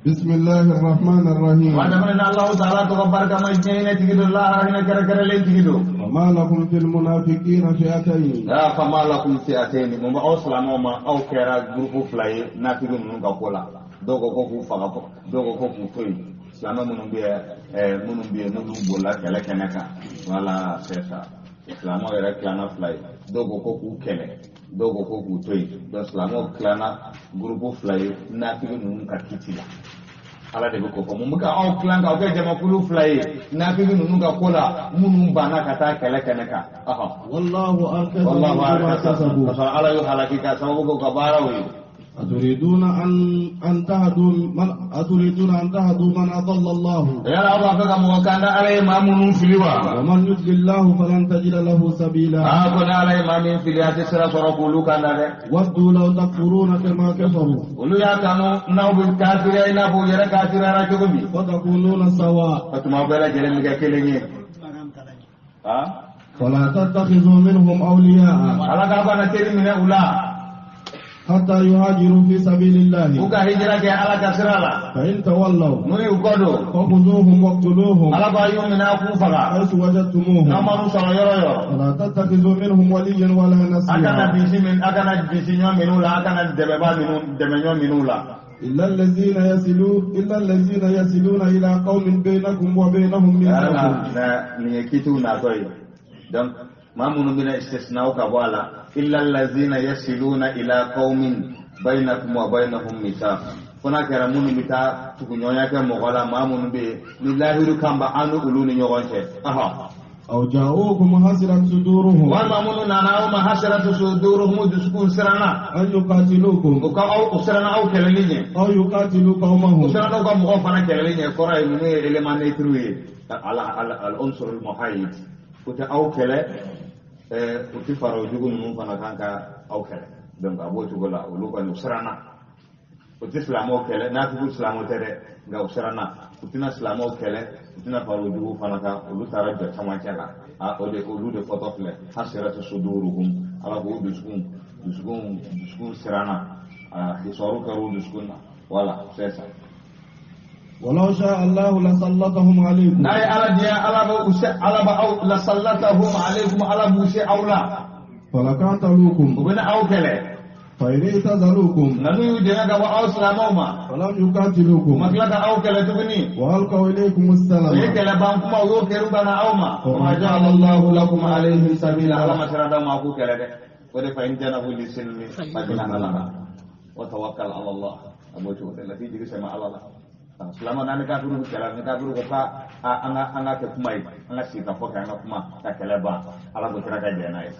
بسم الله الرحمن الرحيم. Wa daminɛ na Alahu taala tɔgɔ barikama diɲɛ hinɛ tigi don, lahara hinɛ kɛrɛnkɛrɛnlen tigi don. وما لكم في المنافقين فئتين. Ya fama lakum fi'atayn, mun bɛ aw silamɛw ma, aw kɛra gurupu fila ye nafigi ninnu ka ko la? Dɔw ko ko k'u faga, dɔw ko ko k'u to yen. Silamɛ minnu bɛ yen, minnu bɛ yen n'olu bolila kɛlɛ kɛnɛ kan, voilà, c'est ça. Silamɛw yɛrɛ tilana fila ye, dɔw ko ko k'u kɛlɛ, dɔw ko ko k'u to yen. Donc silamɛw tilana gurupu fila ye nafigi ninnu ka kiti la. Ala de bɛ ko fɔ, mun bɛ ka aw tilan k'aw kɛ jamakulu fila ye nafigi ninnu ka ko la, minnu banna ka taa kɛlɛ kɛnɛ kan? والله أركسهم والله بما ka كسبوا. sɔrɔ Ala y'u halaki ka sababu kɛ u ka baaraw ye. أتريدون أن تهدوا من أضل الله. Yala aw b'a fɛ ka mɔgɔ kanda Ala ye maa minnu fili wa? ومن يضلل الله فلن تجد له سبيلا. Aa, ko ni Ala ye maa min fili, a tɛ sira sɔrɔ k'olu kanda dɛ. ودوا لو تكفرون كما كفروا. Olu y'a kanu n'aw bɛ kafiriya i n'a fɔ u yɛrɛ kafiriyara cogo min. فتكونون سواء. O tuma aw bɛɛ lajɛlen bɛ kɛ kelen ye. فلا تتخذوا منهم أولياء. Ala k'a kana teri minɛ u la. حتى يهاجروا في سبيل U الله. ka hijira kɛ Ala ka sira la. فإن تولوا N'u y'u kɔ don, فخذوهم واقتلوهم Ala ko a y'u minɛ, a k'u faga حيث n'aw وجدتموهم. man'u sɔrɔ yɔrɔ yɔrɔ. ولا تتخذوا منهم وليا ولا A kana نصيرا. bisi min, a kana bisi ɲɔ minnu la, a kana dɛmɛba minnu dɛmɛ ɲɔ minnu la. إلا الذين يصلون إلى قوم بينكم وبينهم ميثاق. Na nin ye kitiw natɔ ye. Donc maa minnu bɛna istisnaw ka bɔ a la, illa allazina yasiluna ila qaumin bainakum wa bainahum mithaq, fo n'a kɛra minnu bɛ taa tuguɲɔgɔnya kɛ mɔgɔ la, maa minnu bɛ yen ni lahiru kan bɛ an ni olu ni ɲɔgɔn cɛ. أو جاءوكم حسرت صدورهم. Walima minnu nana aw ma, hasiratu suduruhum, dusukun siranna. أن يقاتلوكم. U ka aw, u siranna aw kɛlɛli ɲɛ. أو يقاتلوا U قومهم. siranna u ka mɔgɔw fana kɛlɛli ɲɛ. Kɔrɔ ye ninnu ye élément neutre ye, ala ala al unsur al muhayyid. U tɛ aw kɛlɛ, u tɛ fara o jugu ninnu fana kan ka aw kɛlɛ. Donc a b'o cogo la, olu kɔni u siranna, u tɛ silamɛw kɛlɛ n'a tugu silamɛw tɛ dɛ, nka u siranna, u tɛna silamɛw kɛlɛ, u tɛna fara o jugu fana kan. Olu taara jɔ camancɛ la. A o de olu de fɔtɔ filɛ, hasiratu suduruhum. Ala k'u dusukun siranna, a hisɔru kɛra u dusukun na. Voilà, c'est ça. ولو شاء الله لسلطهم عليكم. N'a ye Ala diya, Ala b'u se, Ala b'aw lasallatahum alaykum, Ala b'u se aw la. فلقاتلوكم. U bɛna aw kɛlɛ. فإن اعتزلوكم. Nka n'u y'u dɛmɛ ka bɔ aw silamɛw ma, فلم u ma يقاتلوكم. tila ka aw kɛlɛ tuguni, وألقوا إليكم u ye السلام. kɛlɛ ban kuma, u y'o kɛrun ka na aw ma, wa ma ja'ala Allahu lakum alayhim sabila, Ala ma sira d'aw ma a k'u kɛlɛ dɛ. O de fa in janahu lisilmi fajnah laha wa tawakkal ala Allah. A b'o cogo de la, k'i jigi sɛmɛ Ala la. Silamɛ n'an ni kafiru bɛ kɛlɛ, ni kafiru ko k'a an ka kɛ kuma ye, an ka sigi ka fɔ kɛ, an ka kuma ka kɛlɛ ban, Ala ko kira ka jɛn n'a ye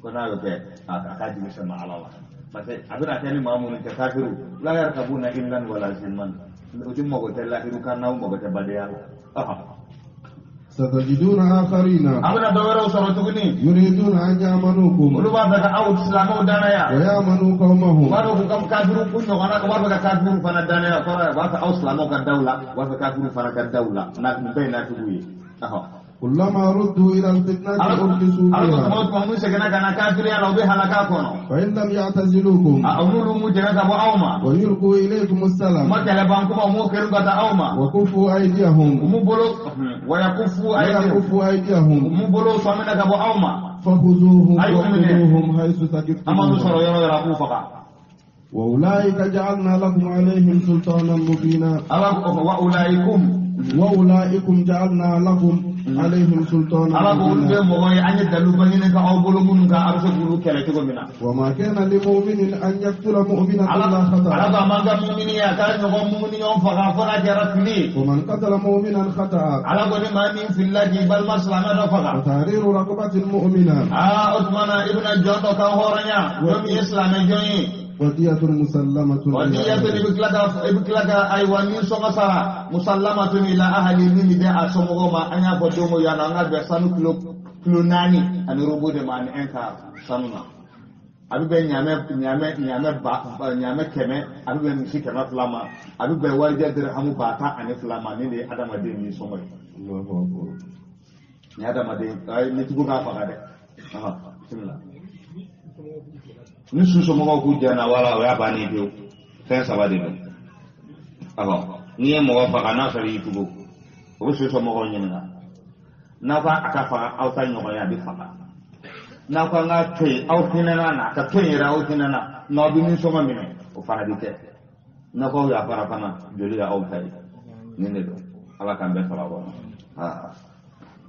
ko n'a y'o kɛ, a k'a jigi sɛmɛ Ala la, parce que a bɛna kɛ ni maa minnu cɛ, kafiru la yarkabuna illan wala zimman, u ti mago tɛ lahiru kan na, u mago tɛ badenya la. ستجدون آخرين. A bɛna dɔ wɛrɛw sɔrɔ tuguni. يريدون أن يأمنوكم. Olu b'a fɛ ka aw silamɛw danaya. ويأمنوا U قومهم. b'a fɛ k'u ka kafiru k'u ɲɔgɔnna, u b'a fɛ ka kafiru fana danaya. Kɔrɔ ye u b'a fɛ aw silamɛw ka daw la, u b'a fɛ kafiru fana ka daw la, na nin bɛɛ ye nafigiw ye. كلما ردوا إلى الفتنة Ala ko أركسوا Ala ko فيها. tuma o tuma n'u seginna ka na kafiriya la, u bɛ halaka kɔnɔ. فإن لم يعتزلوكم. A n'olu m'u jɛngɛ ka bɔ aw ma, ويلقوا إليكم u السلام. ma kɛlɛ ban kuma, u m'o kɛrun ka taa aw ma, وكفوا u أيديهم. m'u bolo wayakufu ayidihim, ويكفوا u أيديهم. m'u bolo sɔminɛ ka bɔ aw ma, فخذوهم أي واقتلوهم حيث an ma n'u sɔrɔ ثقفتموهم. yɔrɔ yɔrɔ, a k'u faga. وأولئك جعلنا لكم عليهم سلطانا مبينا. Ala ko wa ulaikum. وأولئكم جعلنا لكم عليهم سلطانا Ala ko olu bɛ مبينا. mɔgɔ ye, an ye dalu bange ka aw bolo minnu kan, a bɛ se k'olu kɛlɛ cogo min na. وما كان لمؤمن أن يقتل مؤمنا Ala إلا Ala خطأ. ko a man ka mumini ye a ka ɲɔgɔn mumini ɲɔgɔn faga fo n'a kɛra fili ye. ومن قتل مؤمنا خطأ. Ala ko ni maa min filila k'i balima silamɛ dɔ faga, وتحرير رقبة مؤمنة. Aa, o tuma na i bɛna jɔn dɔ kan hɔrɔnya, jɔn min ye silamɛ jɔn ye. ودية مسلمة Wa إلى diyatun, i أهله. bɛ tila ka i bɛ tila ka ayiwa ni sɔngɔ sara, musallamatun ila ahali, min bɛ di a somɔgɔw ma. An y'a fɔ don o yan nɔ, an ka bɛn sanu kilo 4 ani robo de ma ani un quart sanu na. A bɛ bɛn ɲaamɛ 100, a bɛ bɛn misi 200 ma, a bɛ bɛn warijɛ dirahamu 10,002 ma. Nin de ye adamaden ni sɔngɔ ye. الله أكبر. Ni adamaden ayi ni tugu k'a faga dɛ. Bisimila. Ni su somɔgɔw k'u jɛna, wala o y'a bannen pewu. Fɛn saba de don. N'i ye mɔgɔ faga n'a sɔrɔ i y'i tugu, o bɛ su somɔgɔw ɲininka. N'a ko a ka faga aw ta ɲɔgɔn ye, a bɛ faga. N'a ko an k'a to yen, aw hinɛna na, a ka to yen yɛrɛ, aw hinɛna, n'aw bɛ nisɔngɔ minɛ, o fana bɛ kɛ. N'a ko aw yafara fana, joli ye aw ta ye. Nin de don. Ala k'an bɛɛ saba kɔnɔ.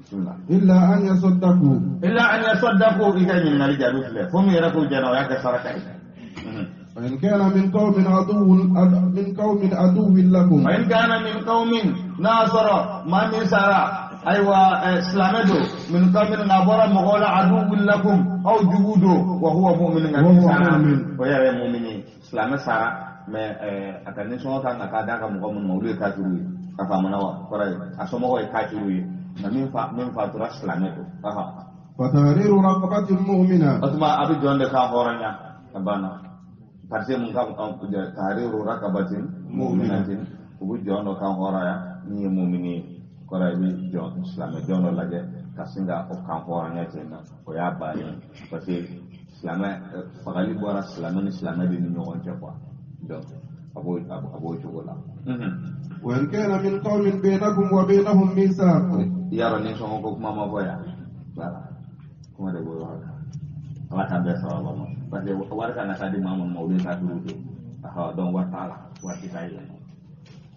Bisimilah. Illa an yasaddaqu. Illa an yasaddaqu, i ka ɲininkali jaabi filɛ. Fo min yɛrɛ k'o jɛna, o y'a kɛ saraka ye. فإن كان من قوم عدو من قوم عدو لكم. فإن كان من قوم ناصر ما من سارا أيوة سلامدو من قوم نابر مغول عدو لكم أو جهودو وهو مؤمن وهو مؤمن ويا مؤمنين سلام سارا ما أكن سو كان كذا كم مولى كاتروي أفهمنا وا كراي أسمعه كاتروي من فاتورة سلامدو أها فتحرير رقبة مؤمنة أتما أبي جون دكا هورانيا أبانا parce que mun ka tahriru raqabatin mu'minatin u bɛ jɔn dɔ kan hɔrɔnya min ye mumini ye kɔrɔ i bɛ jɔn silamɛ jɔn dɔ lajɛ ka sin ka o kan hɔrɔnya ten na o y'a bannen parce que silamɛ fagali bɔra silamɛ ni silamɛ de ni ɲɔgɔn cɛ quoi donc a b'o cogo la. Wa in kana min qawmin bainakum wa bainahum mithaq. I y'a dɔn ni sɔngɔ ko kuma ma fɔ yan voilà kuma de b'o yɔrɔ kan. Ala k'an bɛɛ sababa ma parce que wari kana taa di maa minnu ma olu ye kafiriw de ye donc wari t'a la wari tɛ taa yen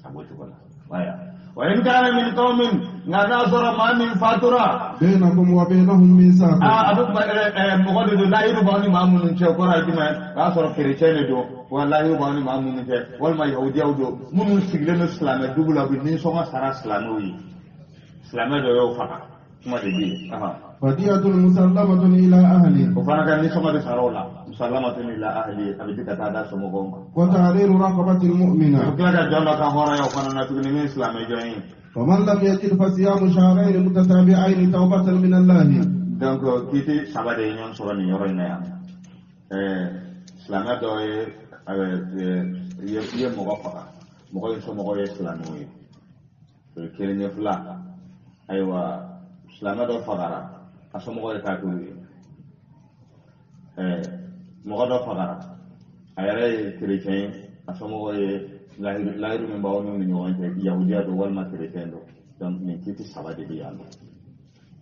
a b'o cogo la waya wa in kana min qaumin nka n'a sɔrɔ maa min fatura bainakum wa bainahum mithaq a bɛ mɔgɔ de don layiru b'aw ni maa minnu cɛ kɔrɔ ye jumɛn o y'a sɔrɔ kerecɛn de don wa layiru b'aw ni maa minnu cɛ walima yahudiyaw don minnu sigilen don silamɛ dugu la u bɛ nisɔngɔ sara silamɛw ye silamɛ dɔ y'o faga kuma de bɛ yen. فدية مسلمة إلى أهله. وفانا كان نسمع بسرولة مسلمة إلى أهله أبي تكتادا سمقوم. وتحرير رقبة المؤمنة. وكلا جل كهورا يوفنا نتغني من إسلام جاين. فمن لم يجد فصيام شهرين متتابعين توبة من الله. Donc kiti saba de ɲɔgɔn sɔrɔ nin yɔrɔ in na yan. Silamɛ dɔ ye ye mɔgɔ faga mɔgɔ in somɔgɔw ye silamɛw ye o ye kelen ye fila ayiwa silamɛ dɔ fagara a somɔgɔw ye kafiriw ye mɔgɔ dɔ fagara a yɛrɛ ye kerecɛn ye a somɔgɔw ye layiru min b'aw n'u ni ɲɔgɔn cɛ yahudiya don walima kerecɛn don donc nin kiti saba de bɛ yan nɔ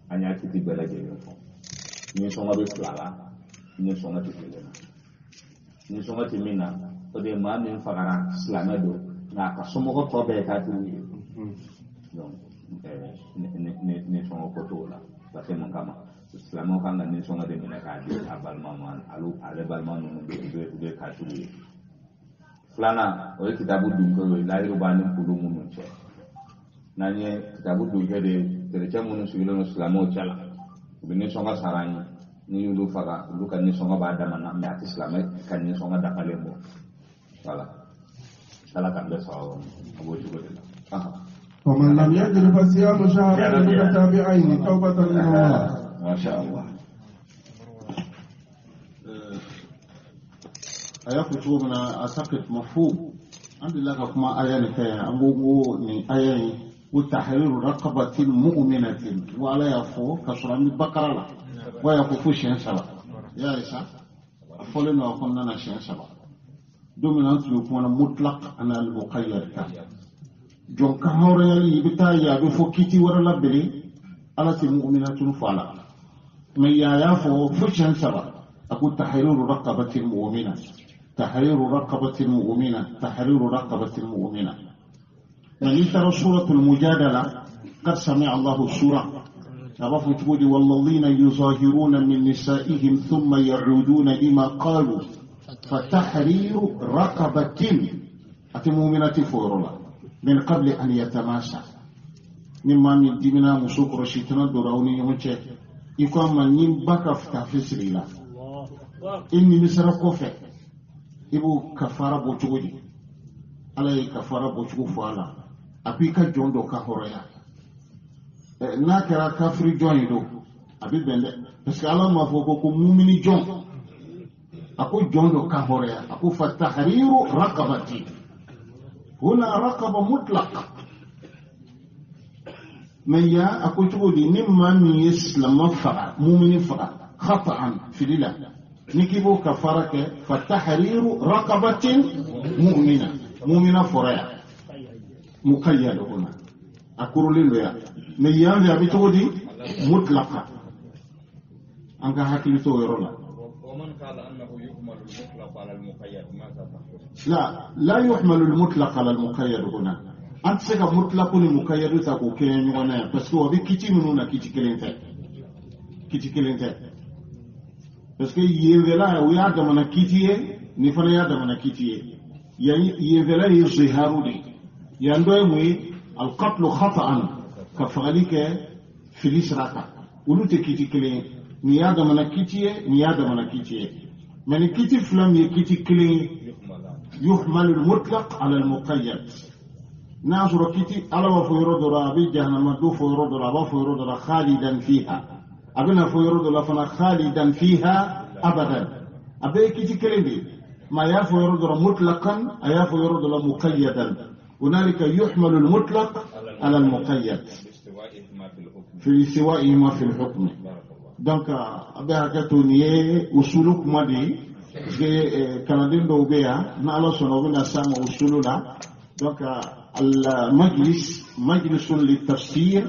an y'a kiti bɛɛ lajɛlen fɔ nisɔngɔ bɛ fila la nisɔngɔ tɛ kelen na nisɔngɔ tɛ min na o de ye maa min fagara silamɛ don nka a ka somɔgɔ tɔ bɛɛ ye kafiriw ye donc nisɔngɔ ko t'o la parce que mun kama silamɛw kan ka nisɔngɔ de minɛ k'a di a balima ma ale balima ninnu bɛ u bɛ kafiriw ye filanan o ye kitabu dunkew ye layiru b'an ni olu minnu cɛ n'an ye kitabu dunke de ye kerecɛn minnu sigilen don silamɛw cɛ la u bɛ nisɔngɔ sara an ye n'i y'olu faga olu ka nisɔngɔ b'a dama na mɛ a tɛ silamɛ ka nisɔngɔ dafalen bɔ wala ala k'an bɛɛ sababu a b'o cogo de la. فمن لم يجد فصيام شهرين متتابعين توبة من الله. ما شاء الله. A y'a fɔ cogo min na a sakit mafhum an delila ka kuma aya nin kan yan an ko ko nin aya in ko tahriru raqabatin mu'minatin ko Ala y'a fɔ ka sɔrɔ an bɛ bakara la ko a y'a fɔ fo siɲɛ saba y'a ye sa a fɔlen don a kɔnɔna na siɲɛ saba don min na an tun bɛ kuma na mutlaq ani al-muqayyad kan jɔn kan hɔrɔnyali i bɛ taa ye a bɛ fɔ kiti wɛrɛ la bele Ala tɛ mu'minatun fɔ a la mɛ yan a y'a fɔ fo siɲɛ saba a ko tahriru raqabatin mu'mina تحرير رقبة مؤمنة تحرير رقبة مؤمنة من ترى سورة المجادلة قد سمع الله السورة أضافوا تقول والذين يظاهرون من نسائهم ثم يعودون لما قالوا فتحرير رقبة مؤمنة فورلا من قبل أن يتماسى مما من دمنا مسوق رشيتنا دراوني يونچه يكون من ينبكى في تفسير إني مصر كوفي i b'o kafara bɔ cogo di Ala ye kafara bɔ cogo fɔ a la a ko i ka jɔn dɔ ka hɔrɔnya n'a kɛra kafiri jɔn ye don a bɛ bɛn dɛ parce que Ala m'a fɔ ko mumini jɔn a ko jɔn dɔ ka hɔrɔnya a ko fa tahriru raqabati huna raqaba mutlaq mɛ yan a ko cogo di ni maa min ye silamɛ faga mumini faga khata'an fili la ni k'i b'o kafara kɛ fa tahriru raqabatin mu'mina mu'mina fɔra yan Muqayyad huna a kurulen don yan, mais yan fɛ a bɛ cogo di? Mutlaqa. An ka hakili to o yɔrɔ la. ومن قال أنه يحمل المطلق على المقيد ماذا تقول؟ لا لا يحمل المطلق على المقيد هنا. An tɛ se ka mutlaqu ni muqayyadu ta k'o kɛ ɲɔgɔn na yan, parce que o bɛ kiti minnu na, kiti kelen tɛ, kiti kelen tɛ, parce que yenfɛla o y'a damana kiti ye, nin fana y'a damana kiti ye. Yan yenfɛla ye ziharu de ye, yan dɔ ye mun ye? Alqatlu khata'an, ka fagali kɛ fili sira kan. Olu tɛ kiti kelen ye. Nin y'a damana kiti ye, nin y'a damana kiti ye, mais ni kiti fila min ye kiti kelen ye, yuhmalu al-mutlaq ala al-muqayyad. N'a y'a sɔrɔ kiti ala b'a fɔ yɔrɔ dɔ la a bɛ jahanama dɔ fɔ yɔrɔ dɔ la, a b'a fɔ yɔrɔ dɔ la khalidan fiha, a bɛna fɔ yɔrɔ dɔ la fana khalidan fiha abadan. A bɛɛ ye kiti kelen de ye, mais a y'a fɔ yɔrɔ dɔ la mutlaqan, a y'a fɔ yɔrɔ dɔ la muqayyadan. Hunalika yuhmalu al-mutlaq ala al-muqayyad fi istiwa'ihima fi al-hukm. Donc a bɛ hakɛ to, nin ye usulu kuma de ye, parce que kalanden dɔw bɛ yan, n'Ala sɔnna u bɛna s'a ma usulu la. Donc المجلس مجلس للتفسير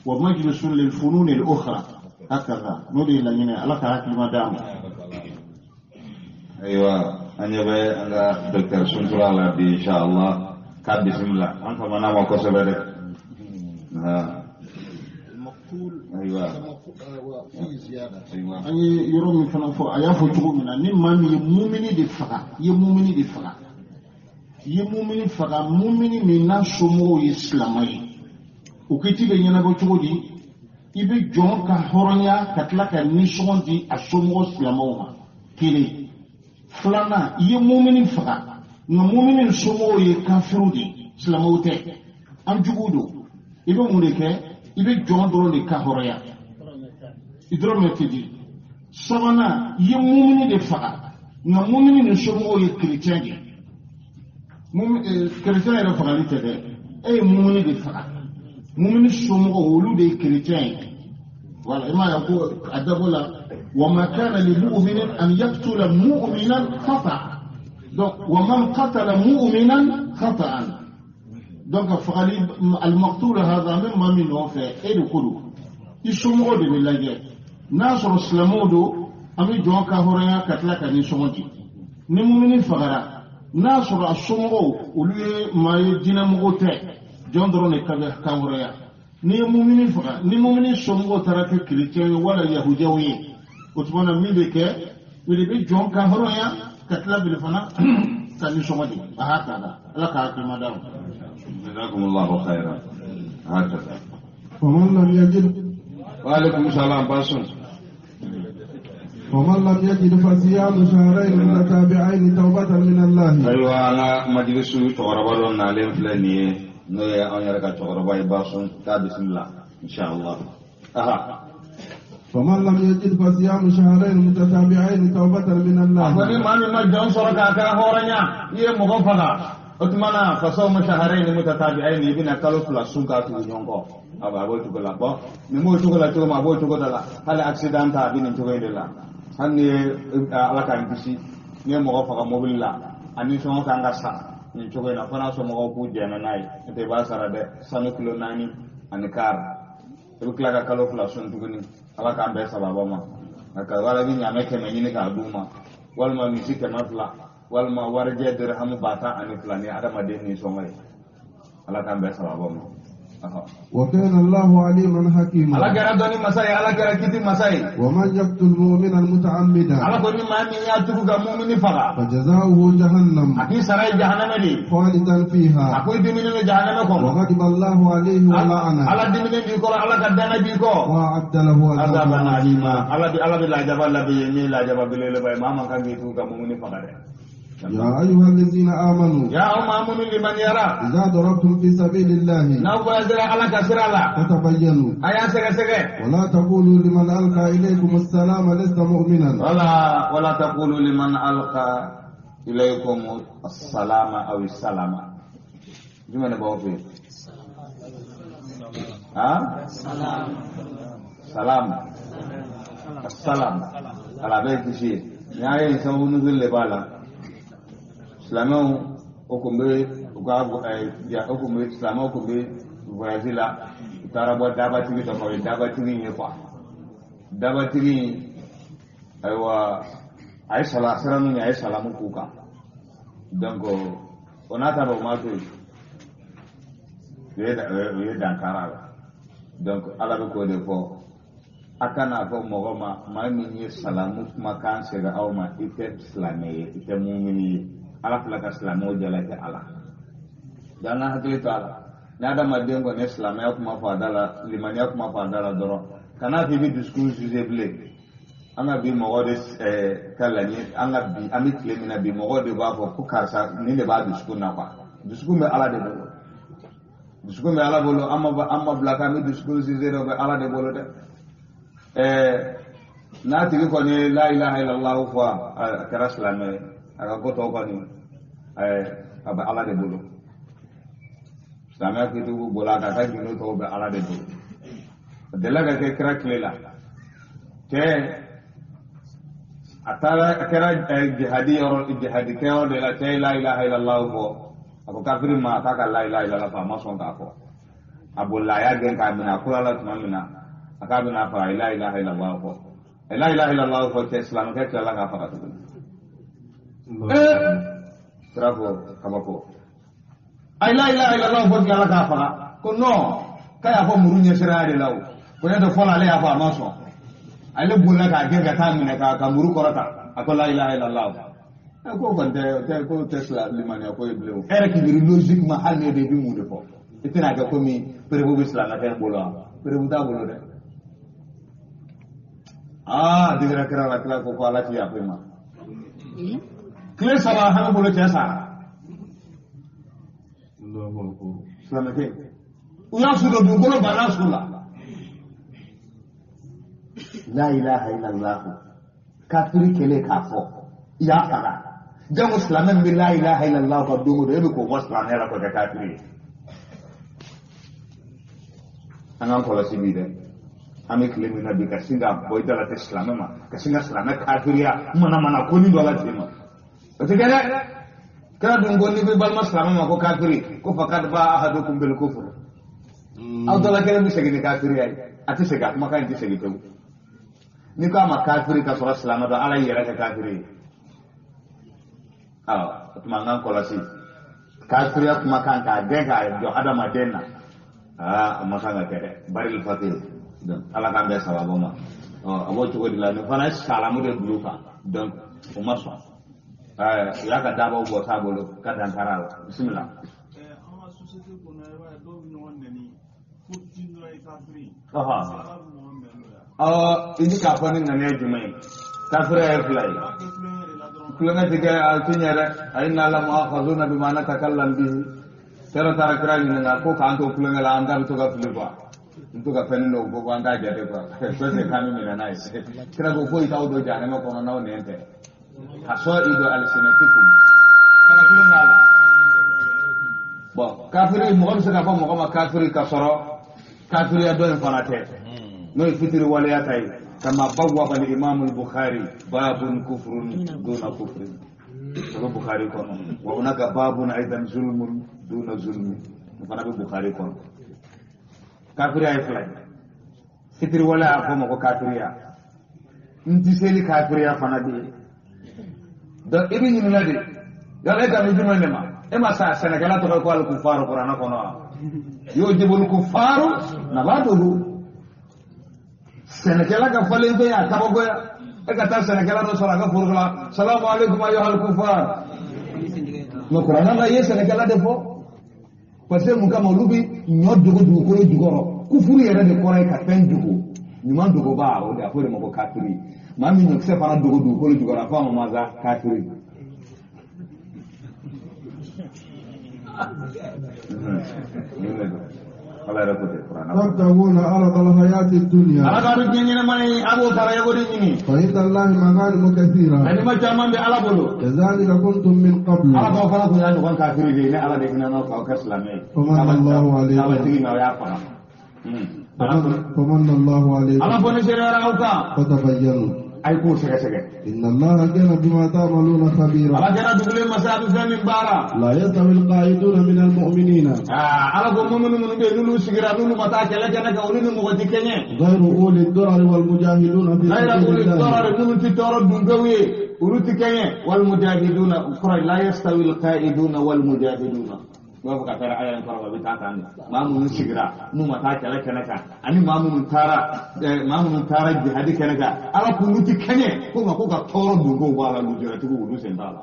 ومجلس للفنون الأخرى هكذا نودي لنا على كهك ما دام. Ayiwa, an ɲɛ bɛ an ka docteur Suntura la bi, inshallah, k'a bisimila. An famana ma kosɛbɛ dɛ. Ayiwa. An ye yɔrɔ min fana fɔ, a y'a fɔ cogo min na, ni maa min ye mumini de faga, i ye mumini de faga, i ye mumini faga, mumini min n'a somɔgɔw ye silamɛ ye, o kiti bɛ ɲɛnabɔ cogo di? I bɛ jɔn ka hɔrɔnya ka tila ka nisɔngɔ di a somɔgɔ silamɛw ma. Kelen. Filanan, i ye mumini faga, nka mumini somɔgɔw ye kafiru de ye, silamɛw tɛ, an juguw don, i bɛ mun de kɛ? I bɛ jɔn dɔrɔn de ka hɔrɔnya, i dɔrɔn tɛ di. Sabanan, i ye mumini de faga, nka mumini ni somɔgɔw ye kerecɛn de ye. Kerecɛn yɛrɛ fagali tɛ dɛ, e ye mumini de faga, mumini somɔgɔw olu de ye kerecɛn ye. Wala i m'a ye ko a dabɔ la wa ma kana li mu'minin an yaqtula mu'minan khata. Donc wa man qatala mu'minan khata'an, donc fagali al-maqtul hadha an bɛ maa min nɔfɛ, e de ko don, i somɔgɔw de bɛ lajɛ. N'a sɔrɔ silamɛw don, an bɛ jɔn ka hɔrɔnya ka tila ka nisɔngɔ di. Ni mumini fagara, n'a sɔrɔ a somɔgɔw olu ye maa ye, diinɛmɔgɔw tɛ, jɔn dɔrɔn de ka hɔrɔnya. N'i ye mumini faga, ni mumini somɔgɔw taara kɛ kerecɛn ye wala yahudiyaw ye, o tuma na min bɛ kɛ, o de bɛ jɔn ka hɔrɔnya ka tila bele fana ka nisɔngɔ di. A ha k'a la, Ala ka hakilima d'a ma. Jazakumullahu khairan. Hakaza. ومن لم يجد Wa alaikum salam basun. ومن لم يجد فصيام شهرين متتابعين توبة من الله. Ayiwa, an ka majilisu cɛkɔrɔba dɔ nalen filɛ nin ye, n'o ye anw yɛrɛ ka cɛkɔrɔba ye, basun, k'a bisimila inshallah. Aha. فمن لم يجد فصيام شهرين متتابعين توبة من A الله. ko ni maa min ma jɔn sɔrɔ k'a kɛra hɔrɔnya, i ye mɔgɔ faga, o tuma na fasawmu shahrayn mutatabi'ayn, i bɛna kalo 2 sun k'a tugu ɲɔgɔn kɔ. A b'o cogo la. Bon, nin b'o cogo la cogo min, a b'o cogo de la. Hali accident ta, a bɛ nin cogo in de la. Hali ni ye, Ala k'an kisi, n'i ye mɔgɔ faga mobili la, a nisɔngɔ kan ka sa nin cogo in na, fo n'a somɔgɔw k'u jɛnna n'a ye, n'o tɛ i b'a sara dɛ, sanu kilo 4.25. I bɛ tila ka kalo 2 sun tuguni. Ala k'an bɛɛ sababa ma. Nka wala i bɛ ɲaamɛ 100 ɲini k'a d'u ma, walima misi 200, walima warijɛ dirhamu 12000 ni adamaden nisɔngɔ ye. Ala k'an bɛɛ sababa ma. وكان الله عليما حكيما. Ala kɛra dɔnni masa ye, Ala kɛra kiti masa ye. ومن يقتل مؤمنا متعمدا Ala ko ni maa min y'a tugu ka mumini faga, فجزاؤه جهنم a k'i sara ye jahanama de ye. خالدا A فيها ko i diminen bɛ jahanama kɔnɔ. وغضب الله عليه ولعنه Ala diminen b'i kɔrɔ, Ala ka dana b'i kɔ. وأعد له عذابا Azaban عظيما. alima. Ala bi lajaba labɛn ye min ye lajaba belebeleba ye. Maa man kan k'i tugu ka mumini faga dɛ. يا أيها الذين آمنوا Ya aw maa minnu limaniyara, إذا ضربتم في سبيل الله n'aw voyagera Ala ka sira la, فتبينوا a y'a sɛgɛsɛgɛ. ولا تقولوا لمن ألقى إليكم السلام لست مؤمنا. Wala taqulu liman alqa ilaykum assalama aw salama. Jumɛn de b'aw fɛ yen? Ha? Salam. Assalam. Ala bɛ kisi. Nin y'a ye sababu nuzul de b'a la. Silamɛw O kun bɛ u ka o kun bɛ silamɛw kun bɛ voyage la, u taara bɔ dabatigi dɔ ma, o ye dabatigi in ye quoi. Dabatigi in, ayiwa, a ye sala sira min, a ye salamu k'u kan. Donc o n'a ta bɛɛ, o ma to yen, u ye dankari a la. Donc Ala bɛ k'o de fɔ: a kana fɔ mɔgɔ ma, maa min ye salamu kumakan segin aw ma, i tɛ silamɛ ye, i tɛ mumini ye. Ala filɛ ka silamɛw jalaki. Ala donc an ka hakili to a la. Ni adamaden kɔni ye silamɛya kuma fɔ a da la, limaniya kuma fɔ a da la dɔrɔn, kana fɔ i bɛ dusukun juger bilen. An ka bi mɔgɔ de ka laɲini, an ka bi, an bɛ tile min na bi, mɔgɔw de b'a fɔ ko karisa nin de b'a dusukun na quoi. Dusukun bɛ Ala de bolo, dusukun bɛ Ala bolo. An ma bila k'an bɛ dusukun juger dɛ, o bɛ Ala de bolo dɛ. N'a tigi kɔni ye la ilaha illallah fɔ, a kɛra silamɛ ye. A ka ko tɔ kɔni, a bɛ Ala de bolo. Silamɛya kitigiw bolo, a ka gindo tɔw bɛ Ala de bolo. A delila ka kɛ kira tile la, cɛ a taara, a kɛra jihadi yɔrɔ, jihadi kɛyɔrɔ de la. Cɛ ye la ilaha illallah fɔ, a ko kafiri ma k'a ka la ilaha illallah fɔ, a ma sɔn k'a fɔ. A bolila, a y'a gɛn k'a minɛ. A kura la tuma min na, a k'a bɛna faga, a ye la ilaha illallah fɔ, a ye la ilaha illallah fɔ. Cɛ silamɛkɛ tilala k'a faga tuguni. Kira ko kabako, a ye la ilaha illallah fɔ, tilala k'a faga. Ko non, k'a y'a fɔ muru ɲɛsiranya de la. O ko ne tɛ fɔlɔ, ale y'a fɔ, a ma sɔn. Ale bolila k'a gɛn ka taa minɛ ka muru kɔrɔta, a ko la ilaha illallah. Ko kɔni tɛ, ko tɛ limaniya ko ye bilen. O e yɛrɛ k'i miiri logiquement, hali ne de bɛ mun de fɔ, i tɛna kɛ komi preuve bɛ silamɛkɛ in bolo wa? Preuve t'a bolo dɛ. Aa, digira kira la. Kira ko Ala ti yafa i ma. Tile 3 hami bolo, cɛ sara. Silamɛkɛ, u y'a su don dugukolo banna su la. La ilaha illallah, kafiri kɛlen k'a fɔ, i y'a faga. Jango silamɛ min bɛ la ilaha illallah ka don o don, e bɛ k'o bɔ silamɛya la k'o kɛ kafiri ye. An k'an kɔlɔsi bi dɛ. An bɛ tile min na bi, ka sin ka bɔ i da la tɛ silamɛ ma, ka sin ka silamɛ kafiriya mana mana ko ni dɔ la ten ma, o tɛ kɛ dɛ. Kira dun ko n'i ko i balima silamɛ ma ko kafiri, ko fakad ba ahadukum bil kufr, aw dɔ la kelen bɛ segin ni kafiriya ye. A tɛ segin, a kumakan in tɛ segin pewu. N'i ko a ma kafiri ka sɔrɔ silamɛ dɔ, Ala y'i yɛrɛ kɛ kafiri ye. Awɔ, o tuma an k'an kɔlɔsi kafiriya kumakan k'a gɛn k'a jɔ adamaden na. Aa, o ma kan ka kɛ dɛ. Baril fakir, donc Ala k'an bɛɛ sababu ma. Ɔ, a b'o cogo de la. Nin fana ye salamu de bil'u kan, donc o ma sɔn. U y'a ka dabaw bɔ t'a bolo ka dankari a la. Bisimila. An ka société kɔnɔ, i b'a ye dɔw bɛ ɲɔgɔn nɛni ko tin dɔrɔn ye kafiri ye. Ala bɛ mɔgɔ minɛ n'o ye. Ɔ, i ni k'a fɔ ni ŋaniya jumɛn ye? Kafiriya ye fila ye. U b'a kɛ kulonkɛ de la dɔrɔn. Kulonkɛ ti kɛ, a ti ɲɛ dɛ. A inna la mu'akhazuna bima natakallam bihi. Kɛra taara kira ɲininka ko k'an to kulonkɛ la, an da bɛ to ka fili quoi, n to ka fɛnnin dɔw fɔ ko an t'a jate quoi, ko c'est k'an bɛ minɛ n'a ye. Kira ko foyi t'aw don jahanama kɔnɔ n'aw nɛn tɛ. Hasaidu alsinatikum, kana kulon k'a la. Bon, kafiri, mɔgɔ bɛ se k'a fɔ mɔgɔ ma kafiri ka sɔrɔ kafiriya dɔ in fana tɛ, n'o ye fitiri waleya ta ye. Kama bawwaba al-imam al-Bukhari babun kufrun duna kufrin, o bɛ Bukhari kɔnɔ. Wa hunaka babun aidan zulmun duna zulmi, o fana bɛ Bukhari kɔnɔ. Kafiriya ye fila ye: fitiri waleya, a fɔ ma ko kafiriya, n ti seli kafiriya fana bɛ yen. Donc i bɛ ɲininka de, yala e ka nin jumɛn de ma? E ma sa sɛnɛkɛla tɔgɔ ko alikufaru kuranɛ kɔnɔ wa? Yujibul kufaru nabatuhu. Sɛnɛkɛla ka falen fɛn y'a kabakoya. E ka taa sɛnɛkɛla dɔ sɔrɔ a ka foro la, salamu aleykum ayyuhal kufar. Mais kuranɛ la, i ye sɛnɛkɛla de fɔ, parce que mun kama? Olu bɛ ɲɔ dogo dugukolo jukɔrɔ. Kufuru yɛrɛ de kɔrɔ ye ka fɛn dogo, ɲuman dogoba, o de a fɔ o de ma ko kafiri. Maa min ɲɔkisɛ fana dogo dugukolo jukɔrɔ, a fɔ a ma masa kafiri. Nin de don. Ala yɛrɛ ko ten kuranɛ kɔnɔ. تبتغون عرض الحياة الدنيا. Ala k'a bɛ diɲɛ ɲɛnama ye, a b'o taara yɔrɔ de ɲini. فعند الله مغانم كثيرة. Ganima caman bɛ Ala bolo. كذلك كنتم من قبل. Ala b'aw fana kun y'a ɲɔgɔn kafiri de ye, ne Ala de hinɛ n'aw k'aw kɛ silamɛ ye. فمن الله عليكم. Kabatigi ma, o y'a faga. فمن الله عليكم. Ala fɔ ne seereyara aw kan. فتبينوا. A ye kow sɛgɛsɛgɛ. Inna Allaha kana bima ta'maluna khabira. Ala kɛra dugulen masa, a bɛ fɛn min baara. La yastawi al-qa'iduna min al-mu'minina. Aa, Ala ko muminu minnu bɛ yen, n'olu sigira, n'olu ma taa kɛlɛ kɛnɛ kan, olu ni mɔgɔ tɛ kɛɲɛ. Ghayru uli ad-darari wal mujahiduna fi Ghayra uli sabilillah. Darari, minnu tɛ tɔɔrɔ dunkew ye, olu tɛ kɛɲɛ. Wal mujahiduna kɔrɔ, la yastawi al-qa'iduna wal mujahiduna. U b'a fɔ ka taa aya in kɔrɔ, a bɛ taa tan de. Maa minnu sigira n'u ma taa kɛlɛ kɛnɛ kan, ani maa minnu taara jihadi kɛnɛ kan, Ala k'olu tɛ kɛɲɛ, ko nka ko ka tɔɔrɔ dunkew b'a la, lujuratigiw, olu sen t'a la.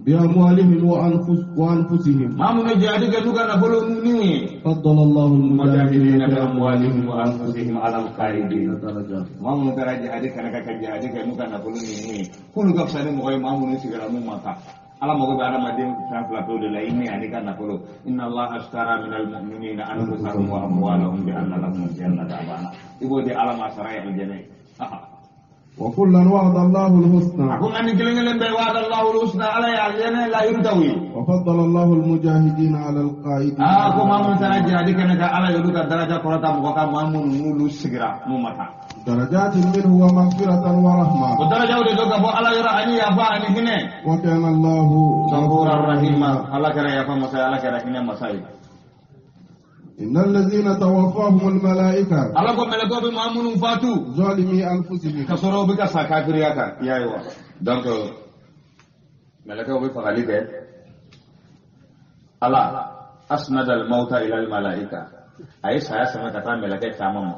Bi amwalihim wa anfusihim. Maa minnu ye jihadi kɛ n'u ka nafolo n'u ye. Faddala Allahu mujahidina al-mujahidina bi amwalihim wa anfusihim ala al-qa'idin. Daraja. Maa minnu taara jihadi kɛnɛ kan ka jihadi kɛ n'u ka nafolo ni n'u ye, k'olu ka fisa ni mɔgɔ ye, maa minnu sigira n'u ma taa. Ala mago bɛ adamaden fɛn fila pewu de la, i ni ani ka nafolo. Inna Allaha ashtara min almu'minina anfusahum wa amwalahum bi anna lahum aljannata. A banna, i b'o di Ala ma, sara ye aljana ye. Wa kullan wa'ada Allahu al-husna. A ko nka nin kelen kelen bɛɛ, wa'ada Allahu alhusna, Ala ye aljana layiru ta u ye. Wa faddala Allahu al-mujahidina ala al-qa'idin. Aa, ko maa minnu taara jihadi kɛnɛ kan, Ala y'olu ka daraja kɔrɔta mɔgɔ kan, maa minnu n'olu sigira n'u ma taa. Darajatin minhu wa maghfiratan wa rahma. O darajaw de don ka bɔ Ala yɔrɔ, ani yafa ani hinɛ. Wa kana Allahu Ghafura rahima, Ala kɛra yafa masa ye, Ala kɛra hinɛ masa ye. Innal ladhina tawaffahum al-malaika. Ala ko mɛlɛkɛw bɛ maa minnu fatu zalimi anfusihim. ka sɔrɔ u bɛ ka sa kafiriya kan, i y'a ye wa? Donc mɛlɛkɛw bɛ fagali kɛ. Ala asnada al-mauta ila al-malaika, a ye saya sɛmɛ ka taa mɛlɛkɛ caman ma,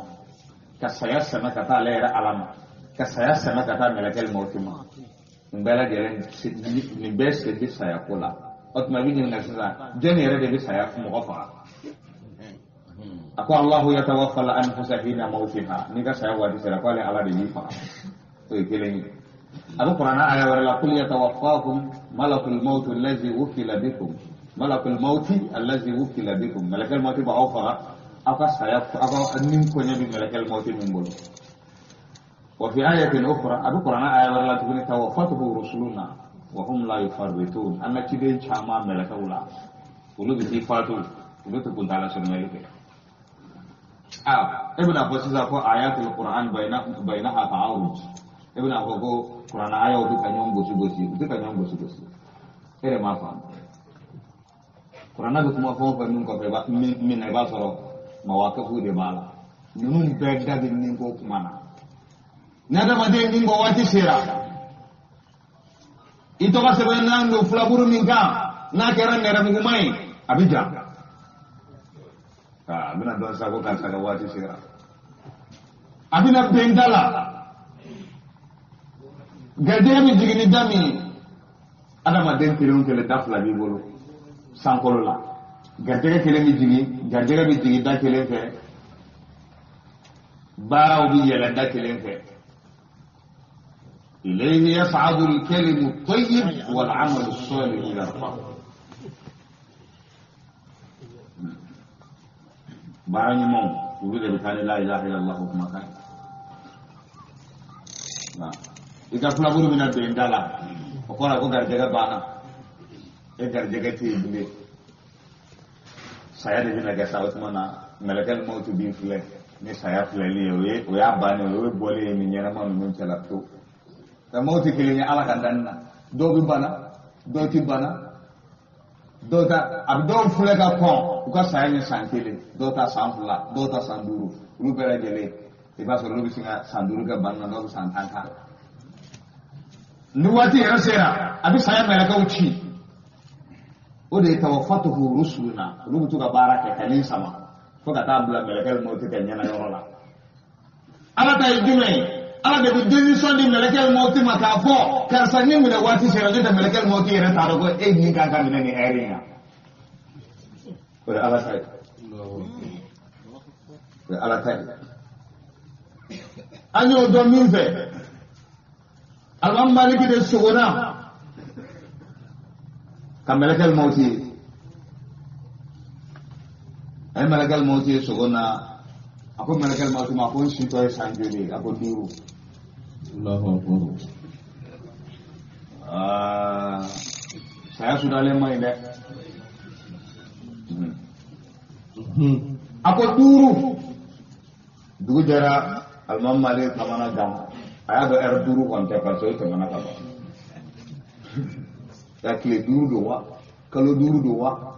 ka saya sɛmɛ ka taa ale yɛrɛ Ala ma, ka saya sɛmɛ ka taa mɛlɛkɛ mawti ma. Nin bɛɛ lajɛlen, nin bɛɛ sen bɛ saya ko la. O tuma i bɛ ɲininka sisan, jɔnni yɛrɛ de bɛ saya mɔgɔ faga? A ko Allahu yatawaffa al-anfusa hina mawtiha. N'i ka saya waati sera, k'ale Ala de b'i faga, o ye kelen ye. A bɛ Kuranɛ aya wɛrɛ la: qul yatawaffakum malakul mawti allazi wukila bikum, malakul mawti allazi wukila bikum. Malakal mawti b'aw faga, aw ka saya, aw ka nin koɲɛ bɛ malakal mawti min bolo. Wa fi ayatin ukhra, a bɛ Kuranɛ aya wɛrɛ la tuguni: tawaffatuhu rusuluna wa hum la yufarritun. An ka ciden caman mɛlɛkɛw la, olu bɛ t'i fatu, olu tɛ kuntala surunali kɛ. Ah, e bɛna fɔ sisan ko ayatul Qur'an baynaha ta'arud. E bɛna fɔ ko Qur'an ayaw bɛ ka ɲɔgɔn gosi gosi, u tɛ ka ɲɔgɔn gosi gosi. E de m'a faamu. Qur'an bɛ kuma fɛn o fɛn min kɔfɛ, min na, i b'a sɔrɔ mawaqifu de b'a la. Ninnu bɛɛ da bɛ nin ko kuma na. Ni adamaden nin ko waati sera, i tɔgɔ sɛbɛn n'an don filaburu min kan, n'a kɛra nɛrɛmuguma ye, a bɛ ja. A bɛna dɔn sa ko karisa ka waati sera. A bɛna bɛn da la, garijɛgɛ bɛ jigin ni da min ye. Adamaden kelen o kelen, da fila b'i bolo sankolo la. Garijɛgɛ kelen bɛ jigin, garijɛgɛ bɛ jigin da kelen fɛ, baaraw bɛ yɛlɛ da kelen fɛ. Ilayhi yas'adu al-kalimu at-tayyib wal-'amalu as-salihu yarfa'u. Baara ɲumanw, olu de bɛ taa ni la ilaha illallah kumakan ye. I ka filaburu bɛna bɛn da la, o kɔrɔ ye ko garijɛgɛ banna, e garijɛgɛ tɛ yen bilen, saya de bɛna kɛ sa. O tuma na mɛlɛkɛ mawutu b'i filɛ ni saya filɛli ye, o ye o y'a bannen ye, o ye bɔlen ye ni ɲɛnama ninnu cɛla pewu. Nka maaw tɛ kelen ye Ala ka danni na. Dɔw bɛ bana, dɔw tɛ bana, dɔw ta a bɛ dɔw filɛ ka kɔn u ka saya ɲɛ san 1, dɔw ta san 2, dɔw ta san 5. Olu bɛɛ lajɛlen, i b'a sɔrɔ olu bɛ sin ka san 5 kɛ bana na, dɔw bɛ san 10 k'a la. Ni waati yɛrɛ sera, a bɛ saya mɛlɛkɛw ci. O de ye tawaffatuhu rusuluna. Olu bɛ to ka baara kɛ ka nin sama fo ka taa bila mɛlɛkɛ mawuti ka ɲɛna yɔrɔ la. Ala ta ye jumɛn ye? Ala de bɛ décision di mɛlɛkɛ mawuti ma k'a fɔ karisa ni minɛ waati sera. N'o tɛ, mɛlɛkɛ mawuti yɛrɛ t'a dɔn ko e nin kan ka minɛ nin ɛri in na. O ye Ala ta ye, o ye Ala ta ye. An y'o dɔn min fɛ, Alimami Maliki de sogona ka mɛlɛkɛ mawuti ye. A ye mɛlɛkɛ mawuti ye sogo na. A ko mɛlɛkɛ mawuti ma ko n si tɔ ye san joli ye? A ko 5. Allahu akbar. Aa, saya sudalen man ɲi dɛ. A ko 5. Dugu jɛra, Alimami Maliki kamana gan. A y'a dɔn ɛri 5 kɔni tɛ parce que o tɛmɛna ka ban. Ya tile 5 don wa, kalo 5 don wa,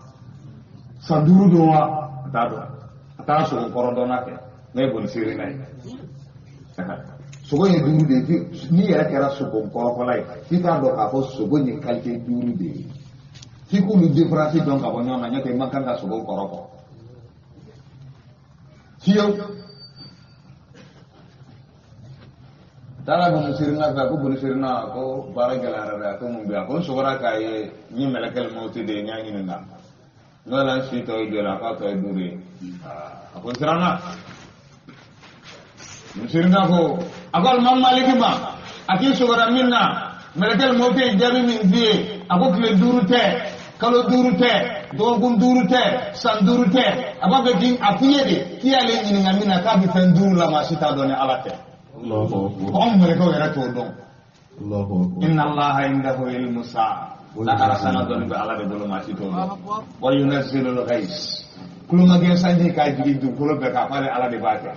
san 5 don wa, a t'a dɔn. A taara sogo kɔrɔ dɔnna kɛ n'o ye bɔnni seere ye. Sogo ye 5 de ye, n'i yɛrɛ kɛra sogo kɔrɔfɔla ye, f'i k'a dɔn k'a fɔ sogo ye qualité 5 de ye. F'i k'olu différence dɔn ka bɔ ɲɔgɔn na, n'o tɛ i man kan ka sogo kɔrɔ kɔ. Fiyewu. Taara bɔnni seere fɛ, ko bɔnni seere ko baara gɛlɛyara dɛ, a ko mun bɛ yan, ko n sɔgɔra k'a ye n ye mɛlɛkɛli mɔti de ye, n y'a ɲininka. N'o la n si tɔ ye joli, a k'a tɔ ye 5 ye. A ko n siranna. Musirina ko a ko alimami Maliki ma, a k'i sɔgɔra min na, mɛlɛkɛli mɔti ye jaabi min f'i ye, a ko tile 5 tɛ, kalo 5 tɛ, dɔgɔkun 5 tɛ, san 5 tɛ, a b'a fɛ k'i a f'i ye de k'i y'ale ɲininka min na k'a bɛ fɛn 5 la, maa si t'a dɔn ni Ala tɛ. Ko anw mɛlɛkɛw yɛrɛ t'o dɔn. Inna Allaha indahu ilmu saa. Lahara sanga dɔnni bɛ Ala de bolo, maa si t'o dɔn. Wa yunazzilul ghais. Kulomagɛn sanji k'a jigin dugukolo bɛɛ kan, k'ale Ala de b'a kɛ.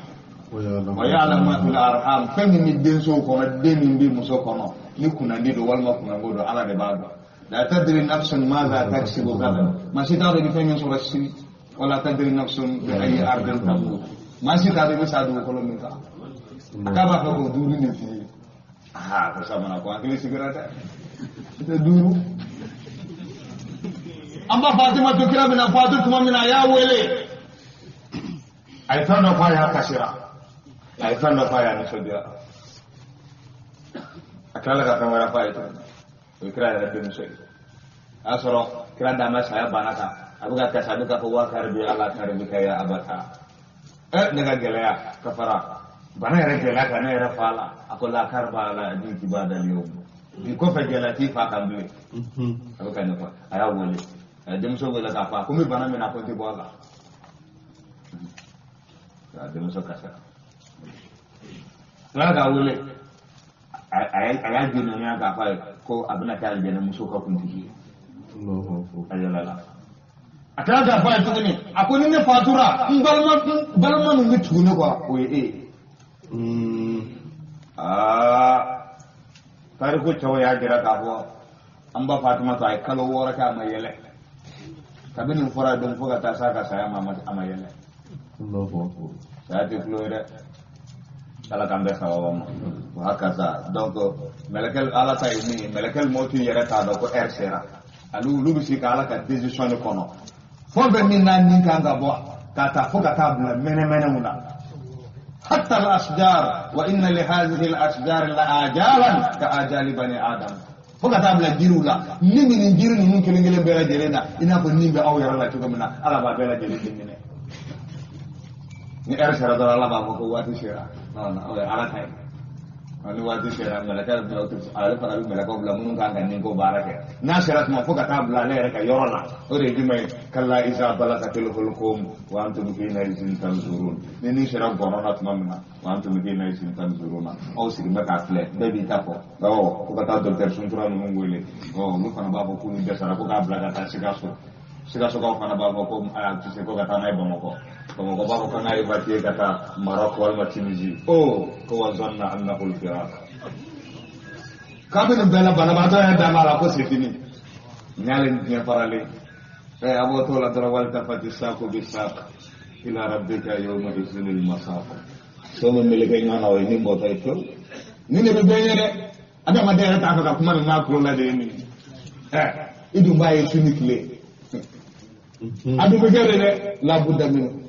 Wa ya'lamu ma fil arham, fɛn min bɛ denso kɔnɔ, den min bɛ muso kɔnɔ, ni kunnandi don walima kunnango don, Ala de b'a dɔn. La tadri nafsun madha taksibu gadan, maa si t'a dɔn i bɛ fɛn min sɔrɔ sini. Wala tadri nafsun bi ayyi ardin tamut, maa si t'a dɔn i bɛ sa dugukolo min kan. A k'a b'a fɛ k'o 5 de f'i ye. Aa ko sabanan ko hakili sigira dɛ, i tɛ 5. An ba Fatima to kira bɛna fatu tuma min na, a y'a wele, a ye fɛn dɔ f'a ye, a kasira. A ye fɛn dɔ f'a ye, a nisɔndiyara. A tilala ka fɛn wɛrɛ f'a ye tuguni, o ye kira yɛrɛ denmuso ye. A y'a sɔrɔ kira dan bɛ saya banna kan, a bɛ ka kasi, a bɛ k'a fɔ wa karibi ala karibi ka ya abata. Ne ka gɛlɛya ka fara bana yɛrɛ gɛlɛya kan, ne yɛrɛ fa la. A ko la kariba ala ni kiba dali o. Bi kɔfɛ gɛlɛya t'i fa kan bilen. A bɛ ka ɲɛfɔ, a y'a wele, a ye denmuso wele k'a fɔ a ko n bɛ bana min na, ko n tɛ bɔ a la. A denmuso kasira. Tila k'a wele, a y'a jɛnɛya k'a fɔ a ye ko a bɛna kɛ alijɛnɛmuso ka kuntigi ye. A yɛlɛla. A tilala k'a fɔ a ye tuguni, a ko ni ne fatura, n balima min bɛ tugu ne kɔ, o ye e ye. Aa tariku cɛw y'a jira k'a fɔ an ba Fatima to a ye kalo 6 kɛ a ma yɛlɛ. Kabini nin fɔra don fo ka taa s'a ka saya ma, a ma yɛlɛ. Saya tɛ tulo ye dɛ. Ala k'an bɛɛ sababa ma. O hakaza. Donc mɛlɛkɛli Ala ta ye min ye, mɛlɛkɛli mɔti yɛrɛ t'a dɔn ko ɛri sera. Olu bɛ se ka Ala ka décision de kɔnɔ. Fɛn o fɛn min n'a ni kan ka bɔ ka taa fo ka taa bila mɛnɛmɛnɛw la. Hatta al-asjar wa inna li hadhihi al-asjar la ajalan ka ajali bani Adam. Fo ka taa bila jiriw la, ni nin jiri ninnu kelen kelen bɛɛ lajɛlen na, i n'a fɔ nin bɛ aw yɛrɛ la cogo min na, Ala b'a bɛɛ lajɛlen de minɛ. Ni ɛri sera dɔrɔn, Ala b'a fɔ ko waati sera. Non, o ye Ala ta ye. Ni waati sera, mɛlɛkɛ ale fana bɛ mɛlɛkɛw bila minnu kan ka nin ko baara kɛ. N'a sera tuma fo ka taa bila ale yɛrɛ ka yɔrɔ la, o de ye jumɛn ye? Kalla iza balagatil hulqum wa antum hina izin tanzurun. Ni ni sera gɔnɔ na tuma min na, wa antum hina izin tanzuruna, aw sigilen bɛ k'a filɛ, bɛɛ b'i ta fɔ. Awɔ, ko ka taa docteur Suntura ninnu wele. Olu fana b'a fɔ k'olu dɛsɛra, ko k'a bila ka taa Sikaso. Sikasokaw fana b'a fɔ ko a tɛ se, ko ka taa n'a ye Bamakɔ. Bamakɔ b'a fɔ ko n'a évacué ka taa Maroc walima Tunisie. Oh, ko wa zanna annahu al-firaq. Kabini bɛɛ la banabaatɔ yɛrɛ dan b'a la ko c'est fini. N y'ale diɲɛ faralen. A b'o t'o la dɔrɔn, wal tafati saqu bi saq ila rabbika yawma izinil masaq. So min meleke ɲɔgɔn na, o ye ni bɔtɔ ye pewu. Ni de bɛ bɛɛ ye dɛ. Adamaden yɛrɛ t'a fɛ ka kuma nin n'a tulo la de ye nin ye. I dun b'a ye su ni tile. A dun bɛ kɛ de dɛ, labudda minhu.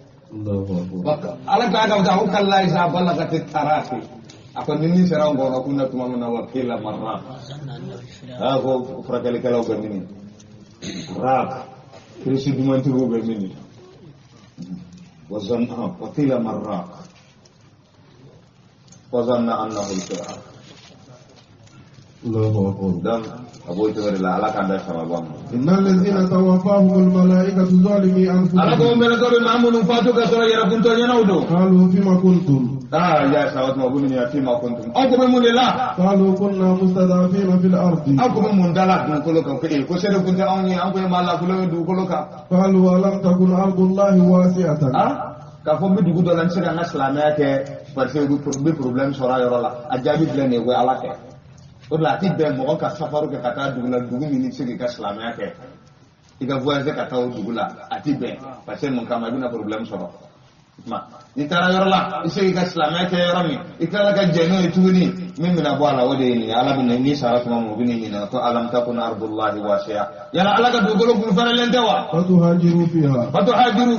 Ala k'a ka ko kalla iza balagati taraqi. A ko ni sera n kɔrɔ kun na tuma min na, wa qila marraq. A ko furakɛlikɛlaw bɛ mini. Raq, kirisi dumantigiw bɛ mini. Wa zanna wa qila marraq. Wa zanna annahu al-firaq. Donc a b'o cogo de la, Ala k'an bɛɛ sababa ma. Inna allazina tawaffahumul malaikatu zalimi anfusihim. Ala ko mɛlɛkɛw bɛ maa minnu fatu ka sɔrɔ yɛrɛkuntɔ ɲɛnaw don. Qalu fima kuntum. Ya sabatu ma bunu ya fima kuntum. Aw ko bɛ mun de la? Qalu kunna mustadafina fil ardi. Aw ko bɛ mun da la dugukolo kan? Ko ko seere kun tɛ anw ye, an ko ye maa lakolon ye dugukolo kan. Qalu alam takun ardullahi wasi'atan. K'a fɔ n bɛ dugu dɔ la n tɛ se ka n ka silamɛya kɛ parce que n bɛ problème sɔrɔ a yɔrɔ la a jaabi filɛ nin ye ko Ala kɛ o de la a ti bɛn mɔgɔ ka safaru kɛ ka taa dugu la dugu min i tɛ se k'i ka silamɛya kɛ i ka voyager ka taa o dugu la a ti bɛn parce que mun kama i bɛna problème sɔrɔ n'i taara yɔrɔ la i se k'i ka silamɛya kɛ yɔrɔ min i tilala ka jɛn n'o ye tuguni min bɛna bɔ a la o de ye nin ye Ala bɛna n'i sara tuma min u bɛn'i ɲininka ko alam takun ardullahi wasi'a yala Ala ka dugukolo kun fɛrɛlen tɛ wa fatuhajiru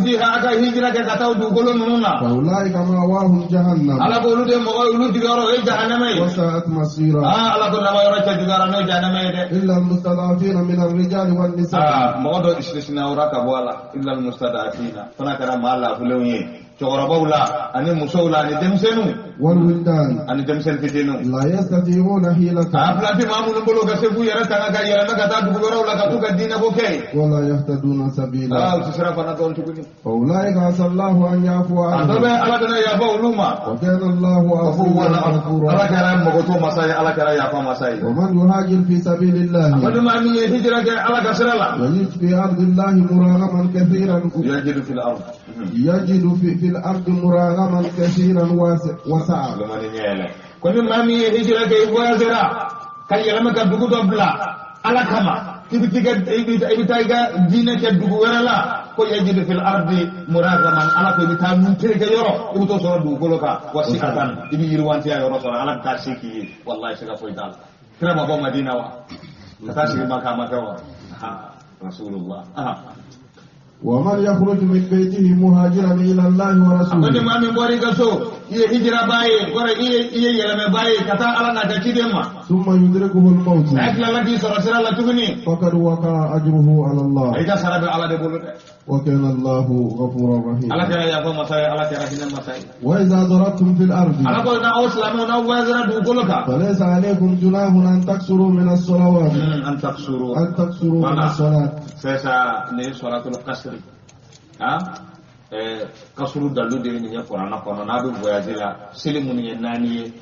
fiha a ka hijira kɛ ka taa o dugukolo ninnu na faulaika ma'wahum jahannam Ala ko olu de mɔgɔ olu jigiyɔrɔ o ye jahanama ye wa sa'at masira Ala ko laban yɔrɔ cɛjuguyara n'o ye jahanama ye dɛ illa almustad'afina min arrijali wan nisa mɔgɔ dɔ istisnawra ka bɔ a la illa almustad'afina fana kɛra maa lafulenw ye cɛkɔrɔbaw la ani musow la ani denmisɛnninw walwildan ani denmisɛnnin fitininw la yastati'una hilatan a fila tɛ maa minnu bolo ka se k'u yɛrɛ tanga ka yɛlɛma ka taa dugu wɛrɛw la ka t'u ka diinɛ ko kɛ yen wala yahtaduna sabila u tɛ sira fana dɔn tuguni faulaika asa Allahu an yafu a dɔ anhum bɛ Ala bɛna yafa olu ma wa kana Allahu afuwan ghafura Ala kɛra mɔgɔtɔ masa ye Ala kɛra yafa masa ye wa man yuhajir fi sabilillahi ko ni maa min ye hijira kɛ Ala ka sira la yajid fi ardillahi muragaman kathiran yajidu fil ard yajidu fi al-ardi muragaman kathiran wasa'a lamani ɲɛ yɛlɛ ko ni maa min ye hijira kɛ i voyagera ka yɛlɛma ka dugu dɔ bila Ala kama k'i bɛ taa i ka diinɛ kɛ dugu wɛrɛ la ko yajidu fil ardi muragaman Ala ko i bɛ taa nun terikɛ yɔrɔ i bɛ t'o sɔrɔ dugukolo kan wasi'atan i bɛ yiriwantiya yɔrɔ sɔrɔ Ala bɛ taa se k'i ye walahi siga foyi t'a la kira ma bɔ Madina wa ka taa sigi Maka a ma kɛ wa Rasulullah ومن يخرج من بيته مهاجرا الى الله a ko ni ورسوله maa min bɔra i ka so i ye hijirabaa ye kɔrɔ i ye yɛlɛmɛbaa ye ka taa Ala n'a ka ciden ma ثم يدركه الموت a tilala k'i sɔrɔ sira la tuguni فقد وقع اجره على الله i ka sara bɛ Ala de bolo dɛ وكان الله غفورا Ala رحيما kɛra yafa masa ye Ala kɛra hinɛ masa ye واذا ضربتم في الارض Ala ko n'aw silamɛw n'aw voyagera dugukolo kan فليس عليكم جناح ان تقصروا من الصلوات an taksuru ان تقصروا من Voilà. الصلاه c'est ça nin ye sɔlatul kasri kasuru dalu de ye nin ye kuranna kɔnɔ n'a bɛ voyage la seli minnu ye naani ye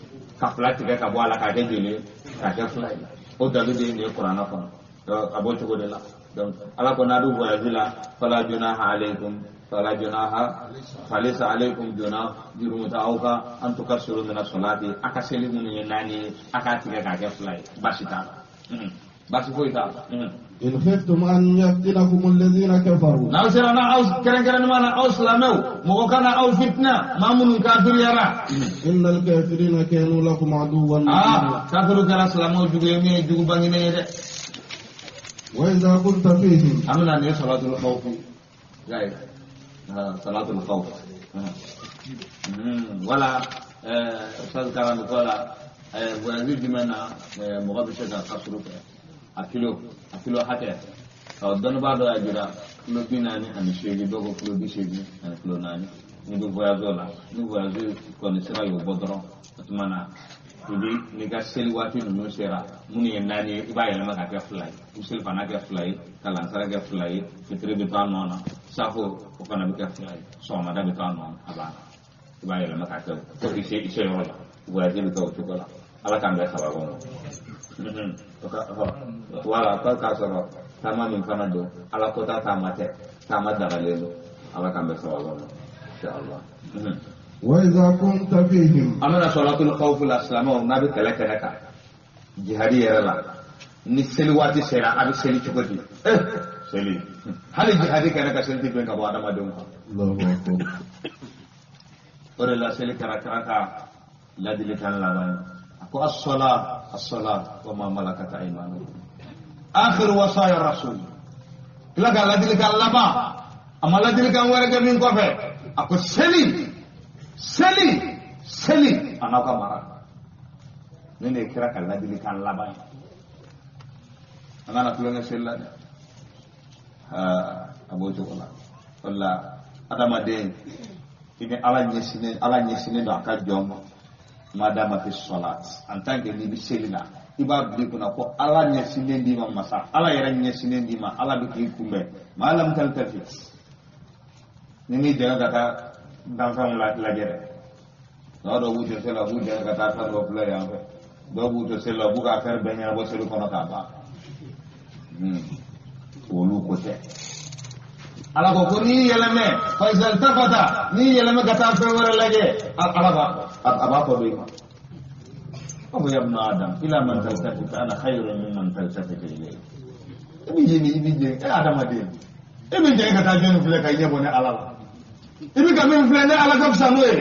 ka fila tigɛ ka bɔ a la k'a kɛ joli ye k'a kɛ fila ye o dalu de ye nin ye kuranna kɔnɔ donc a b'o cogo de la donc Ala ko n'a bɛ voyage la fala junaha alaykum fala junaha falisa alaykum junah jurumu t'aw kan an tukassiru mina solati a ka seli minnu ye naani ye a k'a tigɛ k'a kɛ fila ye baasi t'a la baasi foyi t'a la. إن خفتم أن يفتنكم الذين كفروا n'aw sera na aw kɛrɛnkɛrɛnnenya la aw silamɛw mɔgɔ kana aw fitina maa minnu kafiriyara إن الكافرين كانوا لكم عدوا مبينا kafiru kɛra silamɛw jugu ye min ye jugu bangenen ye dɛ وإذا كنت فيهم an bɛna nin ye salatul khawfi y'a ye salatul khawf wala ustaz karamɔgɔ la voyage jumɛn na mɔgɔ bɛ se ka kasuru kɛ a kilo hakɛ dɔnnibaa dɔ y'a jira kilo 48 dɔw ko kilo 80 ani kilo 4 n'i bɛ voyage o la ni voyage kɔni sira y'o bɔ dɔrɔn o tuma na i bɛ n'i ka seli waati ninnu sera minnu ye naani ye i b'a yɛlɛma k'a kɛ fila ye i bɛ seli fana kɛ fila ye ka lansara kɛ fila ye fitiri bɛ to a nɔ na safo o fana bɛ kɛ fila ye sɔgɔmada bɛ to a nɔ na a banna i b'a yɛlɛma k'a kɛ fo k'i se i se yɔrɔ la voyage bɛ kɛ o cogo la Ala k'an bɛɛ sababu ma. Wala ko k'a sɔrɔ taama min fana don Ala kota taama tɛ taama dagalen don Ala k'an bɛɛ sababu ma inshallah. وإذا كنت فيهم An bɛna sɔlatul khawf la silamɛw n'a bɛ kɛlɛ kɛnɛ kan jihadi yɛrɛ la ni seli waati sera a bɛ seli cogo di seli hali jihadi kɛnɛ ka seli tɛ bin ka bɔ adamadenw kan الله أكبر o de la seli kɛra kira ka ladilikan laban ye a ko as-sala as-sala wa ma malakat aymanukum akhir wasaya rasul kila ka ladilikan laban a ma ladilikan wɛrɛ kɛ min kɔfɛ a ko seli seli seli a n'aw ka mara nin de ye kira ka ladilikan laban ye an kana tulonkɛ seli la dɛ a b'o cogo la o de la adamaden i ni Ala ɲɛsinnen don a ka jɔn ma madama fi salat en tant que n'i bɛ seli la i b'a bila i kunna ko Ala ɲɛsinnen d'i ma masa Ala yɛrɛ ɲɛsinnen d'i ma Ala bɛ k'i kunbɛn maa lam taltafit ni m'i dɛmɛ ka taa danfɛnw lajɛ dɛ dɔw b'u jɔ seli la u b'u dɛmɛ ka taa fɛn dɔ filɛ yan fɛ dɔw b'u jɔ seli la u b'u ka affaire bɛɛ ɲɛnabɔ seli kɔnɔ k'a ban olu ko tɛ Ala ko ko n'i yɛlɛmɛ fa iza iltafata n'i yɛlɛmɛ ka taa fɛn wɛrɛ lajɛ ala b'a a b'a kɔ don i ma. Ko ya ibn Adam ila man taltafit ana khayrun mimman taltafit ilayhi. I b'i jeni i b'i jeni e adamaden e b'i jeni ka taa jɔnni filɛ ka i ɲɛ bɔ ne ala la i bɛ ka min filɛ ne ala ka fisa n'o ye.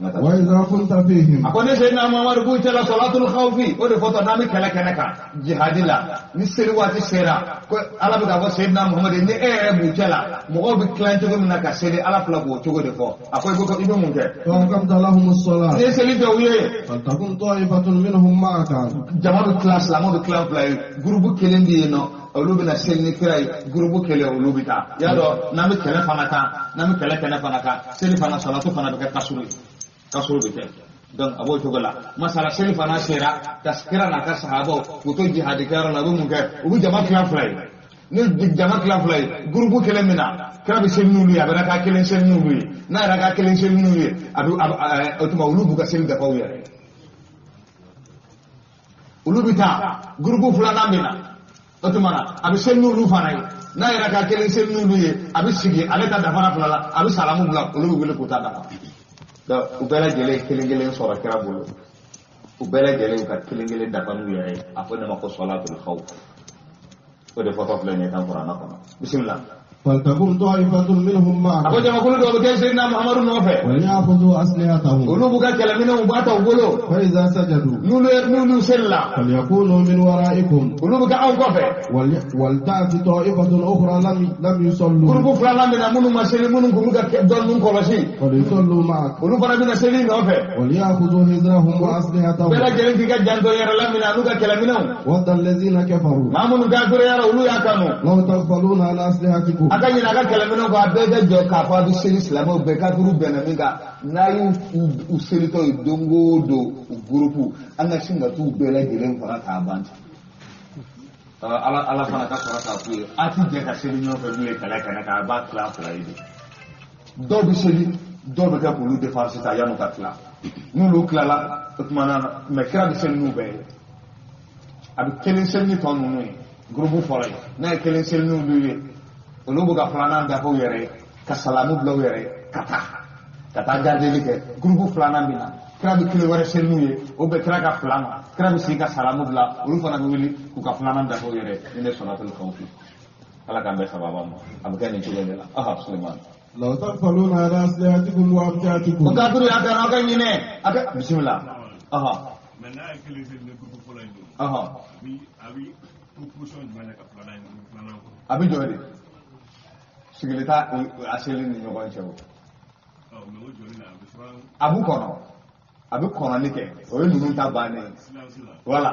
وإذا كنت فيهم A ko ne Seydina Muhammadu k'u cɛla salatul khawfi o de fɔtɔ n'an bɛ kɛlɛ kɛnɛ kan jihadi la ni seli waati sera ko ala bɛ k'a fɔ Seydina Muhammadu ni e yɛrɛ b'u cɛ la mɔgɔw bɛ tilan cogo min na ka seli ala fila k'o cogo de fɔ a ko i ko i bɛ mun kɛ. فأقمت لهم الصلاة N'i ye seli jɔ u ye فلتكن طائفة منهم معك jama bɛ tilan silamɛw bɛ tilan fila ye gurupu kelen bɛ yen nɔ olu bɛna seli ni kira ye gurupu kelen olu bɛ taa y'a dɔn n'an bɛ kɛlɛ fana kan n'an bɛ kɛlɛ kɛnɛ fana kan seli fana salatu fana bɛ kɛ kasuru ye kasuru bɛ kɛ donc a b'o cogo la masala seli fana sera ka kira n'a ka sahabaw k'u to jihadikɛyɔrɔ la u bɛ mun kɛ u bɛ jama tilan fila ye ni jama tilan fila ye gurupu kelen min na kira bɛ seli n'olu ye a bɛ raka kelen seli n'olu ye n'a ye raka kelen seli n'olu ye a bɛ o tuma olu b'u ka seli dafa u yɛrɛ ye olu bɛ taa gurupu filanan bɛ na o tuma na a bɛ seli n'olu fana ye n'a yɛrɛ ka kelen seli n'olu ye a bɛ sigi ale ta dafara fila la a bɛ salamu bila olu bɛ wuli k'u ta dafa donc u bɛɛ lajɛlen ye kelen kelen sɔrɔ kira bolo u bɛɛ lajɛlen y'u ka kelen kelen dafa n'u yɛrɛ ye a fɔ ne ma ko salatul khawf o de fɔtɔ filɛ nin ye tan kuranɛ kɔnɔ bisimila. فلتكن طائفة منهم A ko معك jamakulu dɔw bɛ kɛ Seydina Muhammadu nɔfɛ وليأخذوا أسلحتهم olu b'u ka kɛlɛminɛnw b'a ta u bolo فإذا سجدوا n'olu selila فليكونوا من ورائكم olu bɛ kɛ aw kɔfɛ. ولتأت طائفة أخرى لم يصلوا Gurupu filanan bɛ na minnu ma seli minnu kun bɛ ka dɔ ninnu kɔlɔsi فليصلوا معك olu fana bɛna seli nɔfɛ. وليأخذوا حذرهم Bɛɛ وأسلحتهم lajɛlen k'i ka janto yɛrɛ la minɛ an'u ka kɛlɛminɛnw. ود الذين كفروا Maa minnu kafiriyara olu y'a kanu. لو تغفلون عن أسلحتكم A ka ɲinɛ a ka kɛlɛminɛnw kɔ a bɛɛ ka jɔ k'a fɔ a bɛ seli silamɛw bɛɛ kafiriw bɛnna min kan n'a y'u u selitɔ ye don o don u gurupu an ka sin ka t'u bɛɛ lajɛlen faga k'a ban ten. Ala fana ka sɔrɔ k'a f'u ye a ti jɛ ka seli ɲɔgɔn fɛ n'u ye kɛlɛ kɛnɛ kan a b'a tila fila ye de. Dɔw bɛ seli dɔw bɛ kɛ k'olu défense ta yan'u ka tila n'olu tilala o tuma na mɛ kira bɛ seli n'u bɛɛ ye a bɛ kelen seli ni tɔ ninnu ye gurupu fɔlɔ ye n'a ye kelen seli n'olu ye olu bɛ ka filanan dafa u yɛrɛ ye ka salamu bila u yɛrɛ ye ka taa gardeli kɛ gurupu filanan bɛ na kira bɛ kelen wɛrɛ seli n'u ye o bɛ kira ka fila ma kira bɛ sigi ka salamu bila olu fana bɛ wuli k'u ka filanan dafa u yɛrɛ ye ni ne sɔnna khawfi ala k'an bɛɛ sababa ma a bɛ kɛ nin cogo de la aha Sulemani. لو تغفلون على أسلحتكم O وأمتعتكم kafiru y'a kɛ aw ka ɲinɛ a kɛ bisimila aha Mais n'a ye kelen seli ni groupe fɔlɔ in don aha a bɛ proposition jumɛn kɛ ka filanan in filanan kɔ. A bɛ jɔ de sigili t'a a seli ni ɲɔgɔn cɛ o. Ɔ mais o jɔli la a bɛ siran. A b'u kɔnɔ a bɛ kɔnɔni kɛ o ye ninnu ta bannen ye. Silence la. Voilà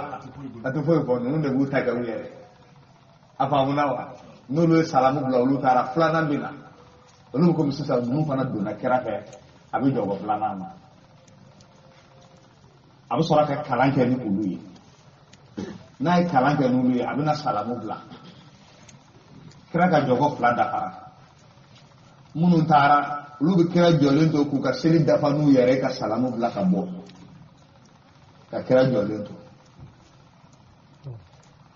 a tɛ foyi fɔ ninnu de b'u ta kɛ u yɛrɛ a faamuna wa n'olu ye salamu bila olu taara filanan bɛ na olu bɛ komi sisan ninnu fana donna kira fɛ a bɛ jɔ filanan na a bɛ sɔrɔ ka kalan kɛ ni olu ye n'a ye kalan kɛ n'olu ye a bɛ na salamu bila kira ka jɔkɔ fila dafara minnu taara olu bɛ kira jɔlen to k'u ka seli dafa n'u yɛrɛ ye ka salamu bila ka bɔ ka kira jɔlen to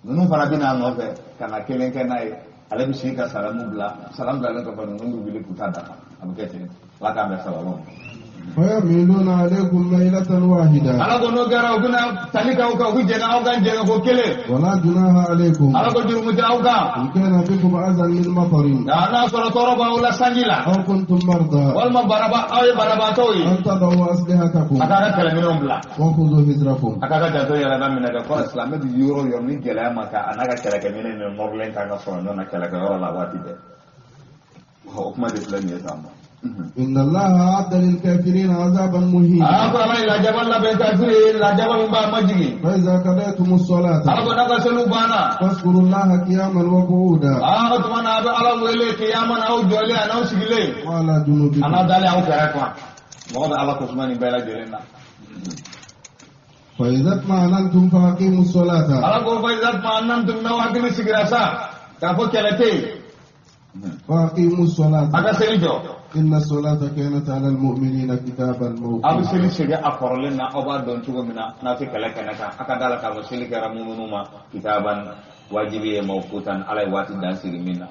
ninnu fana bɛ n'a nɔfɛ ka na kelen kɛ n'a ye ale bɛ sigi ka salamu bila salamu bilalen kɔfɛ ninnu bɛ wuli k'u ta dafa a bɛ kɛ ten ala k'an bɛn sababu ma. فيميلون عليكم ميلة واحدة Ala ko n'o kɛra u bɛna tali k'aw kan u bɛ jɛnɛ aw kan jɛngɛ ko kelen. ولا جناح عليكم Ala ko jurumu tɛ aw kan. إن كان بكم أذى من مطر Nka n'a sɔrɔ tɔɔrɔ b'aw la sanji la أو كنتم مرضى walima baraba aw ye banabaatɔw ye أن تضعوا أسلحتكم a k'a ka kɛlɛminɛnw bila. وخذوا حذركم A k'a ka janto yɛrɛ la minɛ kɛ kɔrɔ silamɛ bɛ yɔrɔ o yɔrɔ ni gɛlɛya ma kɛ a n'a ka kɛlɛkɛminɛn ni nɔrɔlen kan ka sɔrɔ ɲɔgɔn na kɛlɛkɛyɔrɔ la waati bɛɛ. O kuma de filɛ nin ye tan. إن الله أعد للكافرين عذابا مهينا A ko ala ye lajaba labɛn kafiri ye lajaba min b'a majigin. فإذا قضيتم الصلاة Ala ko n'a ka seliw banna. فاذكروا الله قياما وقعودا Aa o tuma na a bɛ ala wele kiyama na aw jɔlen a n'aw sigilen. وعلى A جنوبكم n'aw dalen aw kɛrɛ kan. Mɔgɔ bɛ ala ko suma nin bɛɛ lajɛlen na. فإذا اطمأننتم فأقيموا الصلاة Ala ko fa iza tma'annantum n'aw hakili sigira sa k'a fɔ kɛlɛ tɛ yen. فأقيموا الصلاة A ka seli jɔ. إن الصلاة كانت على المؤمنين كتابا Aw bɛ موقوتا seli segin a kɔrɔlen na aw b'a dɔn cogo min na n'a tɛ kɛlɛ kɛnɛ kan a ka da la k'a fɔ seli kɛra minnu ma kitaban Wajibi ye mawqutan ala ye waati dan sigi min na.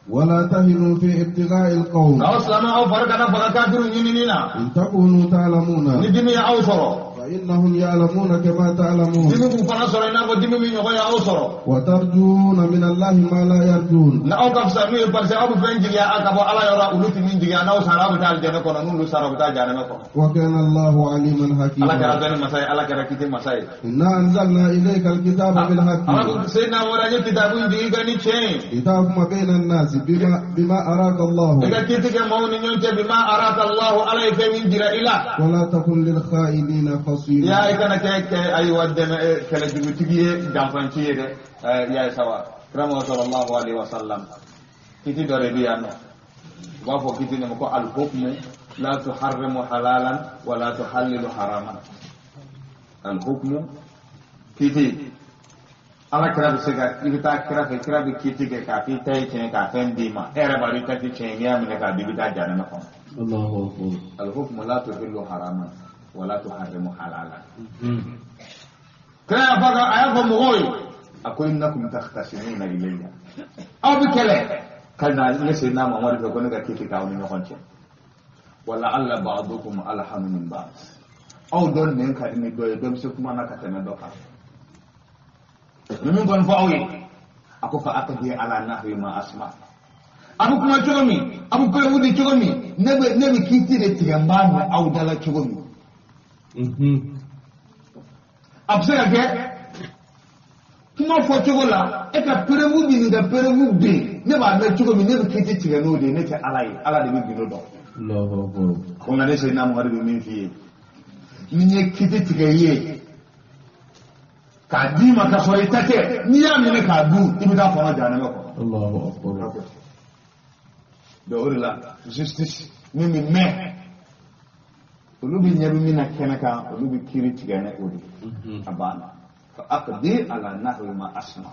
ولا تهنوا في ابتغاء القوم. Aw silamɛ aw fari kana faga kafiru ɲinini na. إن تكونوا تعلمون. Ni dimi ye aw sɔrɔ. فإنهم يعلمون كما تعلمون. Dimi k'u fana sɔrɔ i n'a fɔ dimi min ɲɔgɔn ye aw sɔrɔ. وترجون من الله ما لا يرجون. Na aw ka fisa n'u ye parce que aw bɛ fɛn jigiya a ka bɔ ala yɔrɔ olu tɛ min jigiya n'aw sara aw bɛ taa alijɛnɛ kɔnɔ n'olu sara u bɛ taa jahanama kɔnɔ. وكان الله عليما Ala kɛra حكيما. dɔnni masa ye ala kɛra kiti masa ye. إنا أنزلنا إليك الكتاب Ala بالحق ko Seydina Muhamadu an ye kitabu in jigi ka ni tiɲɛ ye. لتحكم بين الناس بما أراك الله I ka kiti kɛ maaw ni ɲɔgɔn cɛ bima araka Allahu ala ye fɛn min jira i la. ولا تكن للخائنين خصيما. Ya i kana kɛ ayiwa dɛmɛ kɛlɛjugutigi ye janfanci ye dɛ. Ya ye sawa karamɔgɔ sallallahu alaihi wa sallam kiti dɔ de bɛ yan nɔ u b'a fɔ kiti nin ma ko alhukmu la tuharrimu halalan wa la tuhallilu haraman. Alhukmu kiti ala kira bɛ se ka i bɛ taa kira fɛ kira bɛ kiti kɛ k'a f'i ta ye tiɲɛ k'a fɛn d'i ma e yɛrɛ b'a dɔn i ta tɛ tiɲɛ ye n'i y'a minɛ k'a di i bɛ taa jahanama kɔnɔ. الله أكبر. Alhukmu la tuhillu haraman wa la tuharrimu halalan. Kira y'a fɔ a y'a fɔ mɔgɔw ye a ko innakum takhtasimuna ilayya aw bɛ kɛlɛ ka na ne Seydina Muhamadu fɛ ko ne ka kiti k'aw ni ɲɔgɔn cɛ wa la'alla ba'dukum alhanu min ba'd aw dɔ nɛn ka di ni dɔ ye dɔ bɛ se kuma na ka tɛmɛ dɔ kan ni min kɔni fɔ aw ye a ko fa aqdi ala nahwi ma asma a bɛ kuma cogo min a bɛ preuve di cogo min ne bɛ kiti de tigɛ n b'a mɛn aw da la cogo min. A bɛ se ka kɛ kuma fɔ cogo la e ka preuve bi nin ka preuve bɛ yen ne b'a mɛn cogo min ne bɛ kiti tigɛ n'o de ye ne tɛ ala ye ala de bɛ gindo dɔn. الله أكبر. Ko nka ne Seydina Muhamadu bɛ min f'i ye ni n ye kiti tigɛ i ye k'a d'i ma k'a sɔrɔ i ta tɛ n'i y'a minɛ k'a dun i bɛ taa kɔnɔ jahanama kɔnɔ. الله أكبر. Donc o de la justice min bɛ mɛn olu bɛ ɲɛ bɛ min na kɛnɛ kan olu bɛ kiiri tigɛ ni o de ye. A banna fa aqdi ala nahwi ma asma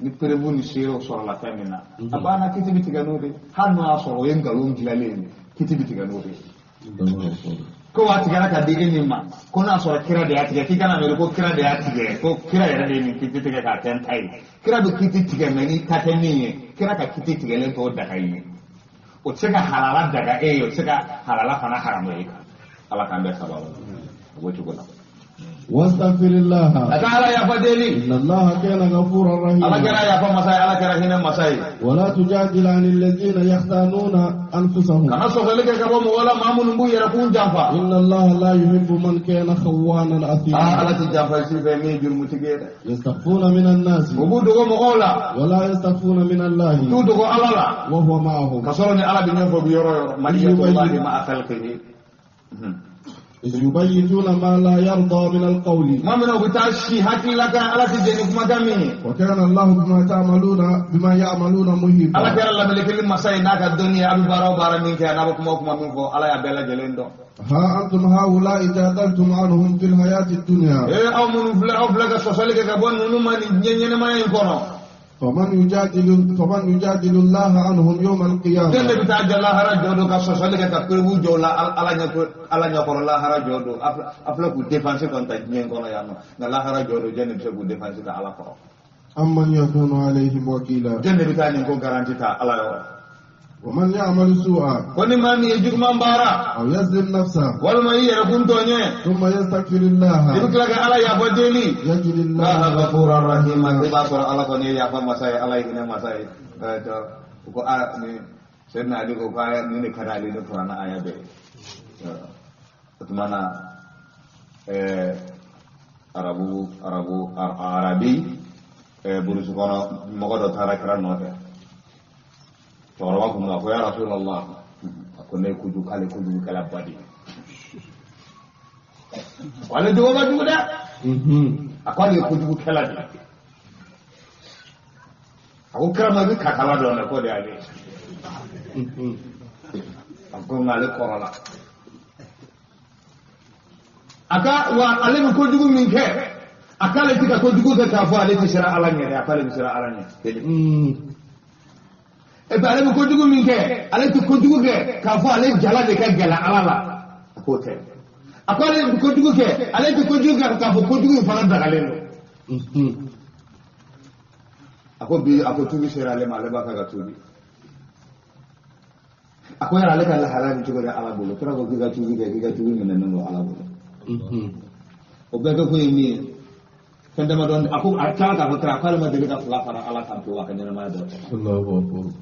ni preuve ni seerew sɔrɔla fɛn min na a banna kiti bɛ tigɛ n'o de ye hali n'o y'a sɔrɔ o ye nkalon dilanlen ye kiti bɛ tigɛ n'o de ye. الله أكبر. Ko wa tigɛra ka di e min ma ko n'a sɔrɔ kira de y'a tigɛ k'i kana miiri ko kira de y'a tigɛ ko kira yɛrɛ de ye nin kiti tigɛ k'a kɛ n ta ye kira bɛ kiti tigɛ mɛ n'i ta tɛ min ye kira ka kiti tigɛlen t'o daga i ye o tɛ se ka halala daga e ye o tɛ se ka halala fana haramu e kan ala k'an bɛɛ sababu o b'o cogo la. واستغفر الله A ka ala yafa deli. إن الله كان غفورا Ala kɛra رحيما. yafa masa ye ala kɛra hinɛ masa ye. ولا تجادل عن الذين يختانون أنفسهم. Kana sɔsɔli kɛ ka bɔ mɔgɔ la maa minnu b'u yɛrɛ kun janfa. إن الله لا يحب من كان خوانا Aa أثيما. ala ti janfa si fɛ min ye jurumutigi ye dɛ. يستخفون من الناس U b'u dogo mɔgɔw la. ولا يستخفون من U الله t'u dogo ala la. وهو معهم. Ka sɔrɔ ni ala bɛ ɲɛfɔ bi yɔrɔ yɔrɔ. Maliyatullahi ma'a khalqihi. إذ يبيتون ما لا يرضى من القول. Tuma min na u bɛ taa si hakilila kan ala ti jɛn ni kumakan min ye. وكان الله بما تعملون بما يعملون Ala محيطا. kɛra lamelekeli masa ye n'a ka dɔnni ye a bɛ baara o baara min kɛ n'a bɛ kuma o kuma min fɔ ala y'a bɛɛ lajɛlen dɔn. ها أنتم هؤلاء جادلتم عنهم في الحياة الدنيا. Ee aw minnu filɛ aw filɛ ka sɔsɔli kɛ ka bɔ ninnu ma nin diɲɛ ɲɛnɛmaya in kɔnɔ. فمن يجادل الله عنهم يوم Jɔn de القيامة. bɛ taa jɔ lahara jɔ don ka sɔsɔli kɛ ka preuve jɔ la ala ɲɛ ala ɲɛkɔrɔ lahara jɔ don a filɛ k'u défense kɔni ta diɲɛ kɔnɔ yan nɔ nka lahara jɔ don jɔn de bɛ se k'u défense ta ala kɔrɔ. أمن يكون عليهم وكيلا. Jɔn de bɛ taa nin ko garanti ta ala yɔrɔ. ومن يعمل سوءا Ko ni maa min ye juguman baara أو يظلم نفسه walima i yɛrɛ kun tɔɲɛ ثم يستغفر i bɛ الله tila ka ala yafa deli. يجد الله الله غفورا رحيما رحيما. i b'a sɔrɔ ala kɔni ye yafa masa ye ala ye hinɛ masa ye. Ko a ni Seydina Ali ko k'a ni ne ka d'ale ni kuranɛ aya bɛɛ ye. O tuma na arabu arabu arabi burusi kɔnɔ mɔgɔ dɔ taara kira nɔfɛ. Cɛkɔrɔba kun ko ya Rasulallah a ko ne ye kojugu k'ale kojugukɛla ba de ye. Ko ale jogo ka jugu dɛ. A ko ale ye kojugukɛla de ye. A ko kira ma i bɛ kakala dɔn dɛ k'o de y'ale ye. A ko nka ale kɔrɔla. A ka wa ale bɛ kojugu min kɛ a k'ale tɛ ka kojugu kɛ k'a fɔ ale tɛ siran ala ɲɛ dɛ a k'ale bɛ siran ala ɲɛ. Et puis ale bɛ kojugu min kɛ ale tɛ kojugu kɛ k'a fɔ ale jala de ka gɛlɛn ala la a k'o tɛ. A ko ale bɛ kojugu kɛ ale tɛ kojugu kɛ k'a fɔ kojugu in fana dagalen don. A ko bi a ko tuubi sera ale ma, ale b'a fɛ ka tuubi. A ko yala ale ka lahala bɛ cogo di Ala bolo? Kira ko k'i ka tuubi kɛ, k'i ka tuubi minɛnen don Ala bolo. O bɛɛ kɛ kun ye min ye, fɛn damadɔ a ko a tilala k'a fɔ kira k'ale ma deli ka fila fara Ala kan pewu a ka ɲɛnamaya bɛɛ kɔnɔ.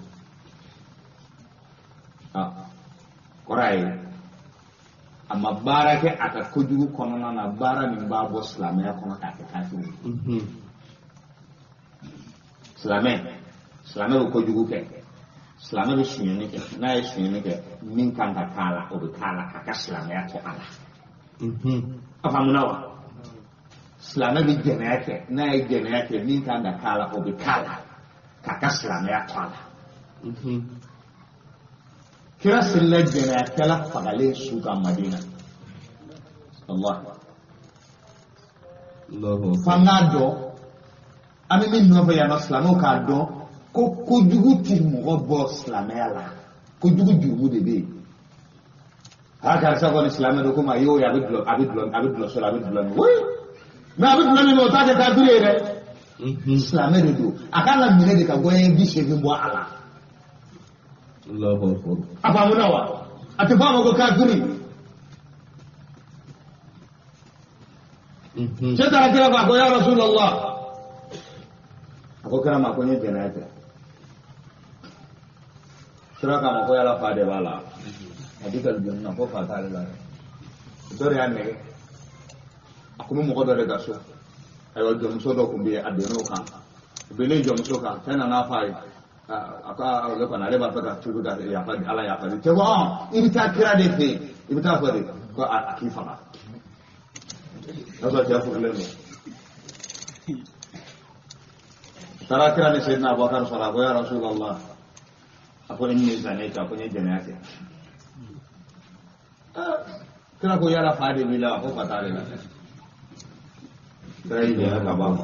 Kɔrɔ ye a ma baara kɛ a ka kojugu kɔnɔna na, baara min b'a bɔ silamɛya kɔnɔ k'a kɛ kafiri ye. Silamɛ bɛ kojugu kɛ, silamɛ bɛ sonyɛni kɛ, n'a ye sonyɛni kɛ min kan ka k'a la o bɛ k'a la k'a ka silamɛya to a la. A faamuna wa? Silamɛ bɛ jɛnɛya kɛ, n'a ye jɛnɛya kɛ min kan ka k'a la o bɛ k'a la k'a ka silamɛya to a la. Kira selila jɛnɛyakɛla fagalen su kan Madina. Allah. F'an k'a dɔn, an bɛ min nɔfɛ yan nɔ, silamɛw k'a dɔn ko kojugu ti mɔgɔ bɔ silamɛya la, kojugu jurumu de bɛ yen. A karisa kɔni silamɛ don, komi a y'o ye a bɛ dulɔ a bɛ dulɔ a bɛ dulɔ so la, a bɛ dulɔ min, oui, mais a bɛ dulɔ min o t'a kɛ kafiri ye dɛ. Silamɛ de don, a kan ka minɛ de ka gɔɲɛ 80 bɔ a la. A faamuna wa? A tɛ fɔ a ma ko kafiri. Cɛ taara kira fɛ, a ko ya Rasulallah, a ko kira ma ko n ye jɛnɛya kɛ. Kira k'a ma ko yala fa de b'a la, a bi ka jɔn na ko fa t'ale la dɛ. Dɔ de y'a nɛgɛ, a kun bɛ mɔgɔ dɔ de ka so. Ayiwa, jɔnmuso dɔ kun bɛ yen, a donn'o kan, a binnen jɔnmuso kan, cɛ nana f'a ye, a ko ale kɔni ale b'a fɛ ka tuubi ka yafa Ala yafa de. Cɛ ko i bɛ taa kira de fɛ yen, i bɛ taa fɔ de ko a k'i faga. O y'a sɔrɔ cɛ furulen don. A taara kira ni Seyidina Abubakar sɔrɔ, a ko ya Rasulallah, a ko inni zanaytu, a ko n ye jɛnɛya kɛ. Kira ko yala fa de b'i la, a ko fa t'ale la. Kira y'i jɛnɛ ka bɔ a ma.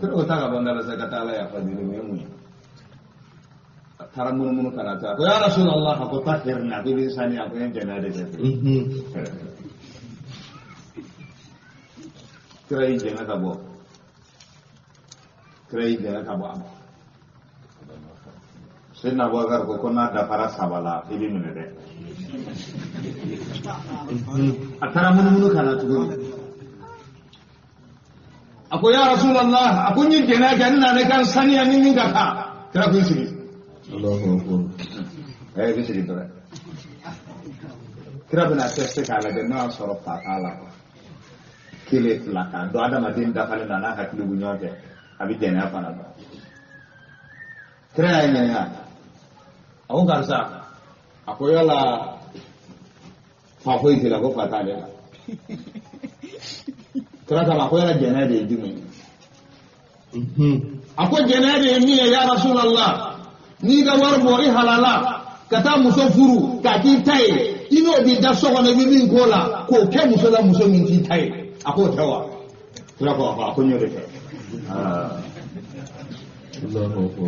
Kira ko taa ka bɔ n da la sa, ka taa Ala yafa deli, o ye mun ye? A taara munumunu ka na taa, a ko ya Rasulallah, a ko tahirni, a ko i bɛ saniya, a ko n ye jɛnɛya de kɛ. Kira y'i jɛnɛ ka bɔ, kira y'i jɛnɛ ka bɔ a ma. Seyidina Abubakar ko n'a dafara 3 la i bɛ minɛ dɛ. A taara munumunu ka na tuguni. A ko ya Rasulallah, a ko n ye jɛnɛya kɛ, n nana i ka n saniya ni min ka kan. Kira ko i sigi. I bɛ sigi dɔrɔn. Kira bɛna teste k'a lajɛ n'o y'a sɔrɔ fa t'a la quoi. 1 2 k'a dɔn adamaden dafalen don, a n'a hakili bɛ ɲɔgɔn fɛ, a bɛ jɛnɛya fana dɔn. Kira y'a ɲininka, a ko karisa, a ko yala fa foyi t'i la? Ko fa t'ale la. Kira k'a ma ko yala jɛnɛya de ye jumɛn ye? A ko jɛnɛya de ye min ye ya Rasulallah, n'i ka wari bɔ i halala ka taa muso furu k'a k'i ta ye, i n'o b'i da so kɔnɔ, i bɛ min k'o la k'o kɛ muso la, muso min t'i ta ye, a k'o tɛ wa? Kira ko a ko n y'o de kɛ.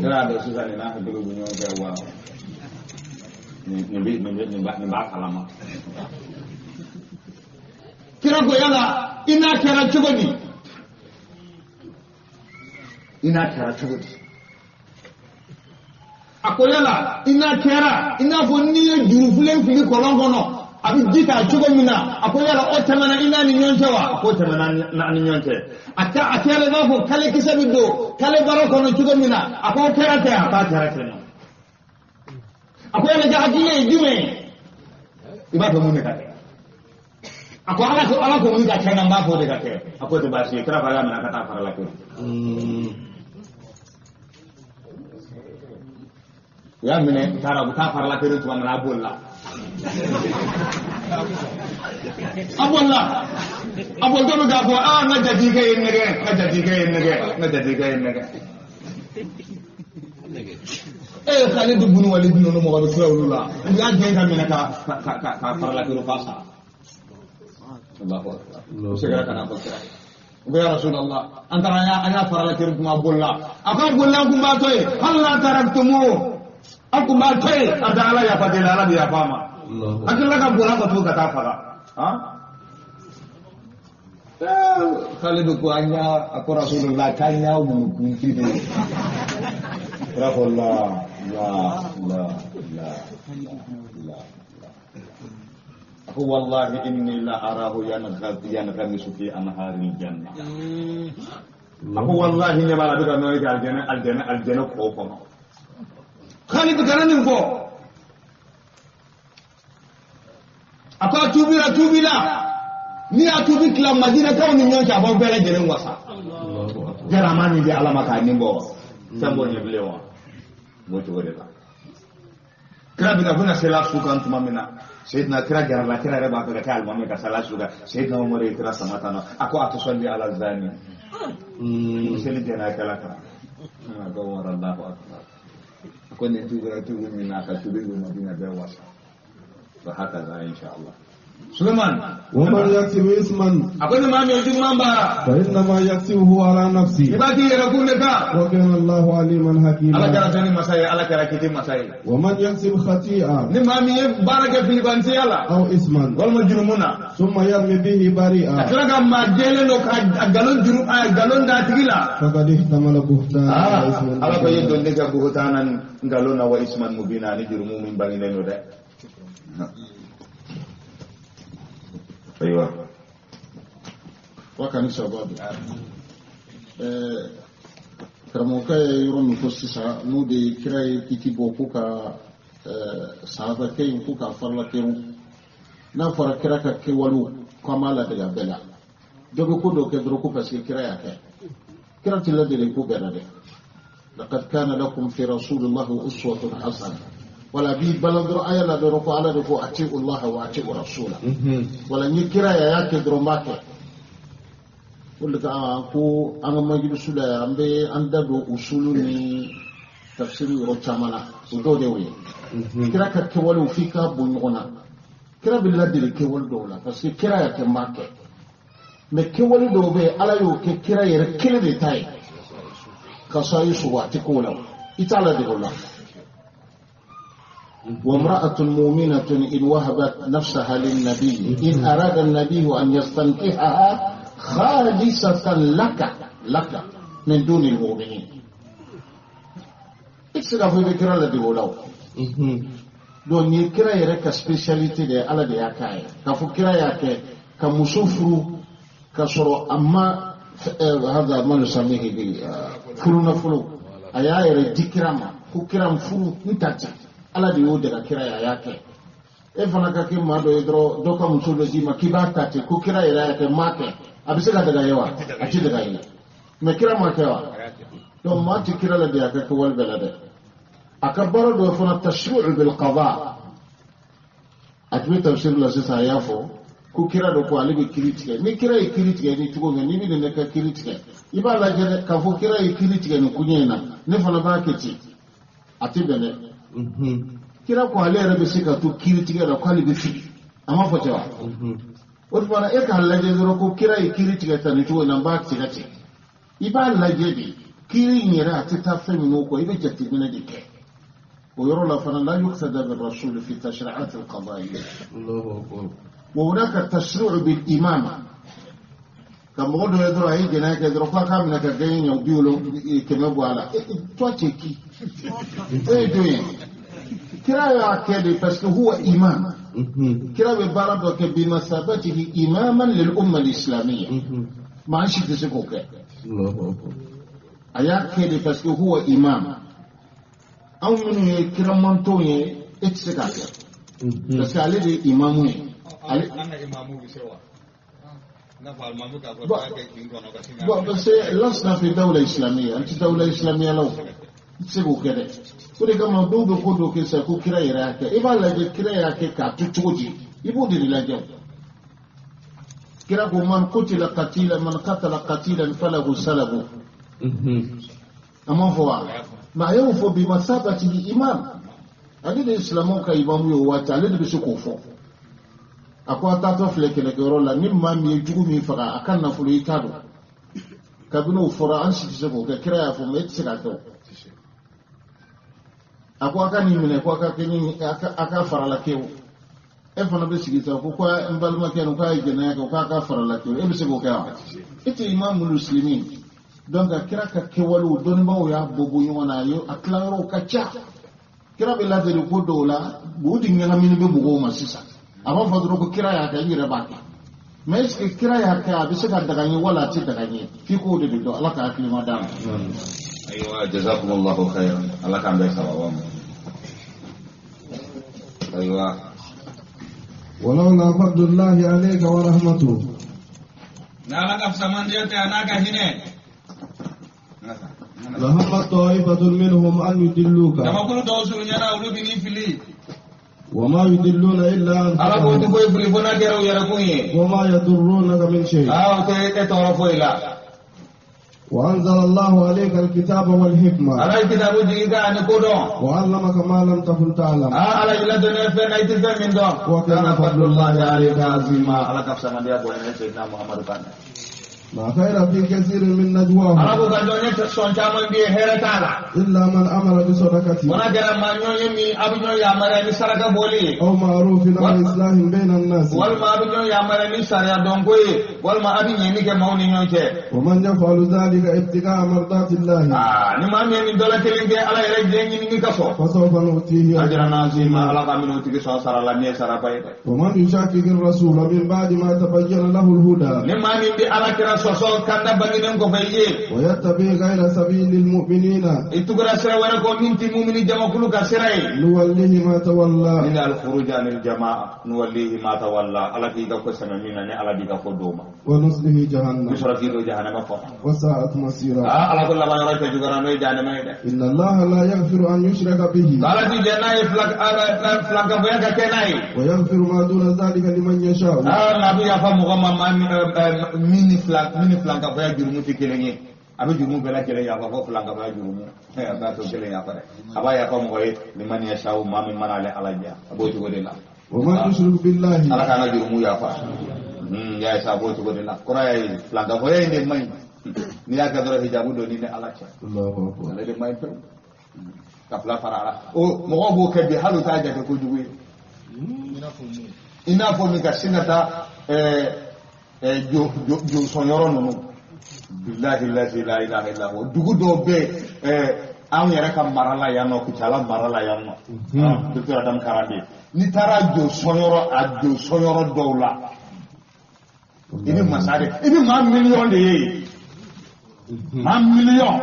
Kira y'a dɔn sisan nin n'a hakili bɛ ɲɔgɔn fɛ wa, nin b'a kalama. Kira ko yala i n'a kɛra cogo di? I n'a kɛra cogo di? A ko yala i n'a kɛra i n'a fɔ n'i ye jurufilen fili kɔlɔn kɔnɔ a bɛ ji ta cogo min na, a ko yala o tɛmɛna i n'a ni ɲɔgɔn cɛ wa? A ko tɛmɛna n'a ni ɲɔgɔn cɛ. A kɛra i b'a fɔ kale kisɛ bɛ don kale baro kɔnɔ cogo min na, a ko o kɛra ten, a k'a kɛra ten nɔ. A ko yala i ka hakili ye jumɛn ye? I b'a fɛ mun de ka kɛ? A ko Ala ko min ka kɛ n b'a fɔ o de ka kɛ. A ko o tɛ baasi ye. Kira ko a y'a minɛ ka taa fara la koyi. U y'a minɛ, u taara, u bɛ taa fara la kelen tuma min na, a bolila. A bolila. A bolitɔ bɛ k'a fɔ, n ka jatigikɛ ye n nɛgɛ, n ka jatigikɛ ye n nɛgɛ, n ka jatigikɛ ye n nɛgɛ. Khalid ibn Walid ninnu mɔgɔ bɛ tila olu la. U y'a gɛn ka minɛ ka fara la kelen f'a sara. Allahu akbar. U seginna ka na fɔ kira ye. U ko ya Rasulallah, an taara an y'a fara la kelen kuma bolila. A ko a bolila, an kun b'a to yen. Hali n'a taraktumu, an kun b'a to yen. A tɛ Ala yafa deli, Ala bɛ yafa a ma. A tilala ka boli ka to ka taa faga. Khalid ko an y'a a ko Rasulullah k'an y'a wulu kuntigi de ye. Kira ko la la la la la. A ko wallahi inni la arahu yanghamisu fi anharil janna. A ko wallahi ɲɛ b'a la a bɛ ka nɔnɔ kɛ alijana alijana alijana kɔ kɔnɔ. Khalid kana nin fɔ. A ko a tuubira tuubila. Ni y'a tuubi tila Madinakaw ni ɲɔgɔn cɛ a b'aw bɛɛ lajɛlen wasa. Jara a ma nin di Ala ma k'a nin bɔ wa? Fɛn b'o ɲɛ bilen wa? N b'o cogo de la. Kira bɛna bɛna sela su kan tuma min na, Seyidina kira jarala kira yɛrɛ b'a fɛ ka kɛ alimami ka sela su kan. Seyidina Umaru ye kira sama tan na, a ko a tusalli ala zani. Seli jɛnɛyakɛla kan. A ko Umaru Allahu akbar. A ko nin tuubira tuubi min na a ka tuubi bɛ Madina bɛɛ wasa. Wa hakaza insha Allah. Suleiman. ومن يكسب إثما أقول ما يجوز من بارا. فإنما يكسبه على نفسه. إباتي يركون لك. وكان الله عليما حكيما. على كرا تاني مساي على كرا كتير مساي. ومن يكسب خطيئة. نما مي بارك في بانسيالا. أو إثما. والمجرمون. ثم يرمي به بريئا. أكلك ما جيلن لو كجالون جرو جالون داتيلا. فقد احتمل بهتانا وإثما. على كي يدون لك بهتانا جالون وإثما مبينا نجرمو من بني لنودا. Ayiwa wa ka ni sababu karamɔgɔkɛ ye yɔrɔ min fɔ sisan n'o de ye kira ye kiti bɔ ko ka sahabakɛ in ko k'a farila kɛrun n'a fɔra kira ka kɛwalew k'an b'a ladege a bɛɛ la dɔ bɛ ko dɔ kɛ dɔrɔn ko parce que kira y'a kɛ kira tɛ ladege ko bɛɛ la dɛ laqad kana lakum fi rasulillahi uswatun hasana wala bi balan dɔrɔn aya la dɔrɔn ko ala de ko atiu Allah wa atiu rasula wala ni kira ya y'a kɛ dɔrɔn b'a kɛ o de ka ko an ka majilisu la yan an bɛ an da don usulu ni tafsiri yɔrɔ caman na o dɔw de y'o ye kira ka kɛwalew f'i k'a bɔ ɲɔgɔn na kira bɛ ladege kɛwale dɔw la parce que kira y'a kɛ n b'a kɛ mais kɛwale dɔw bɛ yen ala y'o kɛ kira yɛrɛ kelen de ta ye ka sɔrɔ a y'i sogo a tɛ k'o la i t'a ladege o la. وامرأة مؤمنة إن وهبت نفسها للنبي إن أراد النبي أن يستنكحها خالصة لك من دون المؤمنين. إكسر في بكرة الذي ولو. دون يكرا يرك سبيشاليتي ده على ده يكاي. كفكرة يك كمسوفر كسر أما هذا ما نسميه فلو فلو. أيا يرجع كرام فلو نتاج. Ala de y'o dega kira ye a y'a kɛ e fana ka kɛ maa dɔ ye dɔrɔn dɔ ka muso dɔ d'i ma k'i b'a ta ten ko kira yɛrɛ y'a kɛ m'a kɛ a bɛ se ka daga ye wa a tɛ daga ye mais kira ma kɛ wa donc maa tɛ kira la de a ka kɛwale bɛɛ la dɛ a ka baara dɔ fana tashri'u bil qada a tun bɛ tafsir la sisan a y'a fɔ ko kira dɔ ko ale bɛ kiiri tigɛ ni kira ye kiiri tigɛ ni cogo min n'i bɛ ne ka kiiri tigɛ i b'a lajɛ dɛ k'a fɔ kira ye kiiri tigɛ nin koɲɛ in na ne fana b'a kɛ ten a tɛ bɛn dɛ. Kira ko ale yɛrɛ bɛ se ka to kiiri tigɛ la k'ale bɛ fili a ma fɔ ten wa o tuma na e k'a lajɛ dɔrɔn ko kira ye kiiri tigɛ tan nin cogo in na n b'a tigɛ ten i b'a lajɛ de kiiri in yɛrɛ a tɛ taa fɛn minnu kɔ i bɛ jateminɛ de kɛ o yɔrɔ la fana la yuqtada bir rasul fi tashri'at al qada'iyya wa hunaka tashri'u bil imama ka mɔgɔ dɔ ye dɔrɔn a ye jɛnɛya kɛ dɔrɔn k'a k'a minɛ ka gɛɲɛ ɲɛ 70 bɔ a la toi tu es qui e ye jɔn ye kira y'a kɛ de parce que huwa imam kira bɛ baara dɔ kɛ bimasabatihi imaman lil umma al islamiyya maa si tɛ se k'o kɛ a y'a kɛ de parce que huwa imam anw minnu ye kiramantonw ye e tɛ se k'a kɛ parce que ale de ye imamu ye ale. Bon, parce que lasna fi dawla islamiyya an ti dawla islamiyya la o i tɛ se k'o kɛ dɛ o de kama dɔw bɛ ko dɔ kɛ sisan ko kira yɛrɛ y'a kɛ i b'a lajɛ kira y'a kɛ k'a to cogo di i b'o de lajɛ o kira ko man qutila qatilan man qatala qatilan falahu salabu a ma fɔ wa mais a y'o fɔ bi masabatihi imam ale de ye silamɛw ka imamu ye o waati ale de bɛ se k'o fɔ. A ko a taatɔ filɛ kɛlɛkɛyɔrɔ la ni maa min ye jugu min faga a ka nafolo i t'a dɔn kabini o fɔra an si tɛ se k'o kɛ kira y'a fɔ mais e tɛ se k'a kɛ o a ko a ka nin minɛ ko a ka kɛ ni a ka farala kɛ o E fana bɛ sigi sa ko n balimakɛ nin k'a ye jɛnɛya kɛ k'a ka fara la kɛ e bɛ se k'o kɛ wa? E tɛ imamul muslimin. Donc kira ka kɛwalew dɔnnibaaw y'a bɔ bɔ ɲɔgɔn na, a tilayɔrɔw ka ca. Kira bɛ ladeli ko dɔw la, o de ɲagaminen bɛ mɔgɔw ma sisan. A b'a fɔ dɔrɔn ko kira y'a kɛ, n yɛrɛ b'a kɛ. Mais est ce que kira y'a kɛ, a bɛ se ka daga n ye wala a tɛ daga n ye? F'i k'o de dɔn. Ala ka hakilima d'a ma. Ayiwa, jazakumullahu khairan. Ala k'an bɛn sababa ma. Ayiwa. ولولا فضل الله عليك ورحمته. N'Ala ka fisamandiya tɛ a n'a ka hinɛ. لهم طائفة منهم أن يضلوك. Jamakulu dɔw surunyana olu bɛ n'i fili. وما يضلون إلا Ala k'o ti أنفسهم. foyi fili fo n'a kɛra u yɛrɛ kun ye. وما يضرونك من شيء. Aa, o tɛ e tɔɔrɔ foyi la. وأنزل الله عليك الكتاب والحكمة. Ala ye kitabu jigin ka ani ko dɔn. وعلمك ما لم تكن تعلم. Aa, Ala y'i ladɔnniya fɛn na i tɛ fɛn min dɔn. وكان فضل الله عليك عظيما. Ala ka fisamandiya bonya ne Seydina Muhammadu kan. لا خير في كثير من نجواهم. Ala ko ka jɔn ye sɔn caman bɛ yen hɛrɛ t'a la. إلا من أمر بصدقة. Fo n'a kɛra maa ɲɔgɔn ye min a bɛ ɲɔgɔn yamaruya ni saraka bɔli ye. أو معروف أو إصلاح بين الناس. Walima a bɛ ɲɔgɔn yamaruya ni sariya dɔnko ye, walima a bɛ ɲɛni kɛ maaw ni ɲɔgɔn cɛ. ومن يفعل ذلك ابتغاء مرضات الله. Aa, ni maa min ye nin dɔ la kelen kɛ Ala yɛrɛ diɲɛ ɲinini ka sɔn. فسوف نؤتيه. Ajran azima, Ala ka minnu tigi sɔn sara la min ye saraba ye dɛ. ومن يشاكك الرسول من بعد ما تبين له الهدى. Ni maa min bɛ Ala kira sɔsɔ kanda bangenen kɔfɛ i ye. ويتبع غير سبيل المؤمنين. I tugura sira wɛrɛ kɔ min tɛ mumini jamakulu ka sira ye. نوله ما تولى. Ni al-khuruj anil jama'a nuwallihi ma tawalla. Ala k'i ka ko sɛmɛ min na ni Ala b'i ka ko d'o ma. ونصله I bɛ جهنم. sɔrɔ k'i don jahanama kɔnɔ. وساءت مصيرا. Aa, Ala ko laban yɔrɔ cɛjuguyara n'o ye jahanama ye dɛ. إن الله لا يغفر أن يشرك به. Ala ti jɛn n'a ye filankafoya ka kɛ n'a ye. ويغفر ما دون ذلك لمن يشاء. Aa, nka a bɛ yafa mɔgɔ ma maa min ni filankafoya jurumu tɛ kelen ye. A bɛ jurumu bɛɛ lajɛlen yafa fo filankafoya jurumu. A b'a to kelen yafa dɛ. A b'a yafa mɔgɔ ye liman yasha'u, maa min mana ale Ala diya. A b'o cogo de la. ومن يشرك بالله. Ala k'an ka jurumu yafa. Ya sa a b'o cogo de la. Kɔrɔ y'a ye filankafoya in de man ɲi. N'i y'a kɛ dɔrɔn hijabu don ni Ala cɛ. Allahu akbar. Ale de man ɲi pewu. Ka fila fara Ala. O mɔgɔw b'o kɛ bi hali u t'a jate kojugu ye. I n'a fɔ min ka sin ka taa josɔnyɔrɔ ninnu. Bilahi lazi la ilaha illa huwa. Dugu dɔw bɛ yen anw yɛrɛ ka mara la yan nɔ, Kucala mara la yan nɔ. Docteur Adamu Karande. N'i taara josɔnyɔrɔ a josɔnyɔrɔ dɔw la, i bɛ masa de, i bɛ maa miliyɔn de ye yen. Maa miliyɔn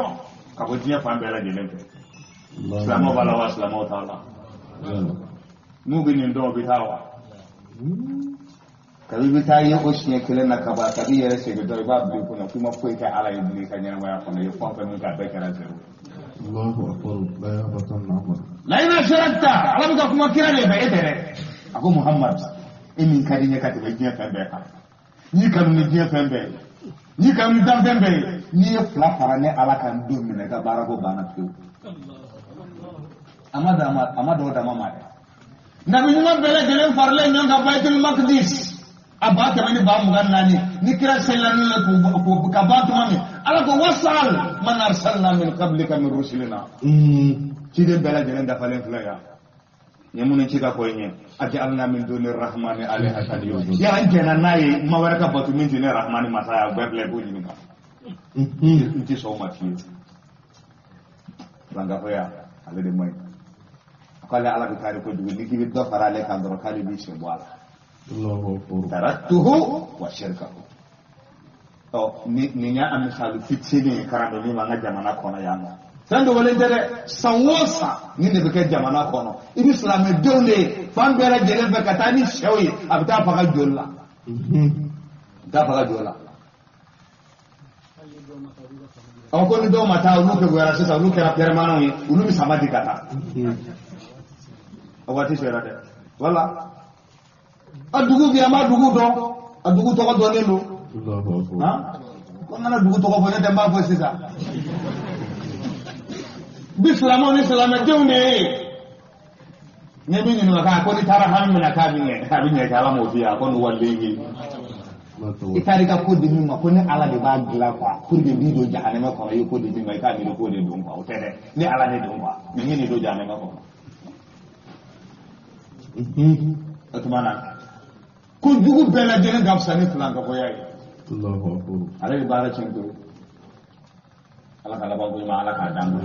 ka bɔ diɲɛ fan bɛɛ lajɛlen fɛ. Silamɛw b'a la wa silamɛw t'a la. N'u bɛ nin dɔn u bɛ taa wa. Kabi i bɛ taa ye o siɲɛ kelen na ka ban, kabi i yɛrɛ segin dɔrɔn i b'a bila i kunna k'i ma foyi kɛ Ala ye bilen i ka ɲɛnamaya kɔnɔ, i ye fɛn o fɛn min kɛ a bɛɛ kɛra zéro. Allahu akbar. La yahbatanna amal. La in ashrakta, Ala bɛ ka kuma kira de fɛ, e tɛ dɛ. A ko Muhammad, e min ka di n ye ka tɛmɛ diɲɛ fɛn bɛɛ kan. N'i kanu ni diɲɛ fɛn bɛɛ ye, n'i kanu ni danfɛn bɛɛ ye, n'i ye fila fara ne Ala kan don min na i ka baara ko banna pewu. A ma dɔw dama ma dɛ. Nabi ɲuman bɛɛ lajɛlen faralen ɲɔgɔn kan Baitul Maqdis. A 124 ni kira selila n'u ye ka ban tuma min, Ala ko wasal man arsalna min qablika min rusulina. Ciden bɛɛ lajɛlen dafalen filɛ yan. N ye minnu ci ka fɔ i ɲɛ, aj'alna min duni rahmani alihatan yu'badu. Yala n jɛnna n'a ye ma wɛrɛ ka bato min tɛ ne rahmani masa ye, a bɛɛ filɛ i b'o ɲininka. N tɛ sɔn o ma fiyewu. Filankafoya ale de man ɲi. A k'ale Ala bɛ taari kojugu, n'i k'i bɛ dɔ fara ale kan dɔrɔn k'ale b'i sen bɔ a la. Allahu akbar. Taraktuhu wa shirkahu. Ɔ nin y'a misali fitinin ye karamɔgɔ min b'an ka jamana kɔnɔ yan nɔ. Fɛn dogolen tɛ dɛ, san o san nin de bɛ kɛ jamana kɔnɔ. I bɛ silamɛdenw de ye fan bɛɛ lajɛlen fɛ ka taa ni sɛw ye, a bɛ taa faga joli la. A bɛ taa faga joli la. Ɔ ko ni dɔw ma taa olu keguyara sisan, olu kɛra pɛrɛmananw ye, olu bɛ sama di ka taa. O waati sera dɛ. Wala. A dugu bi an b'a dugu dɔn, a dugu tɔgɔ dɔnnen don. Ko n kana dugu tɔgɔ fɔ, ne tɛ n b'a fɔ sisan. Bi silamɛw ni silamɛdenw de ye. Ne bɛ ɲininka k'a ko n'i taara hami min na k'a bɛ ɲɛ, a bɛ ɲɛ kɛ Ala m'o f'i ye, a ko nin waleyi. I taara i ka ko di min ma, ko ne Ala de b'a dilan quoi, pour que b'i don jahanama kɔnɔ, i ye ko di min ma, i k'a miiri k'o de don quoi, o tɛ dɛ, ne Ala de don quoi, mais min de don jahanama kɔnɔ. O tuma na kojugu bɛɛ lajɛlen ka fisa ni filankafoya ye. Allahu akbar. Ale bɛ baara tiɲɛ pewu. Ala ka laban ko ɲuman Ala k'a d'an ma.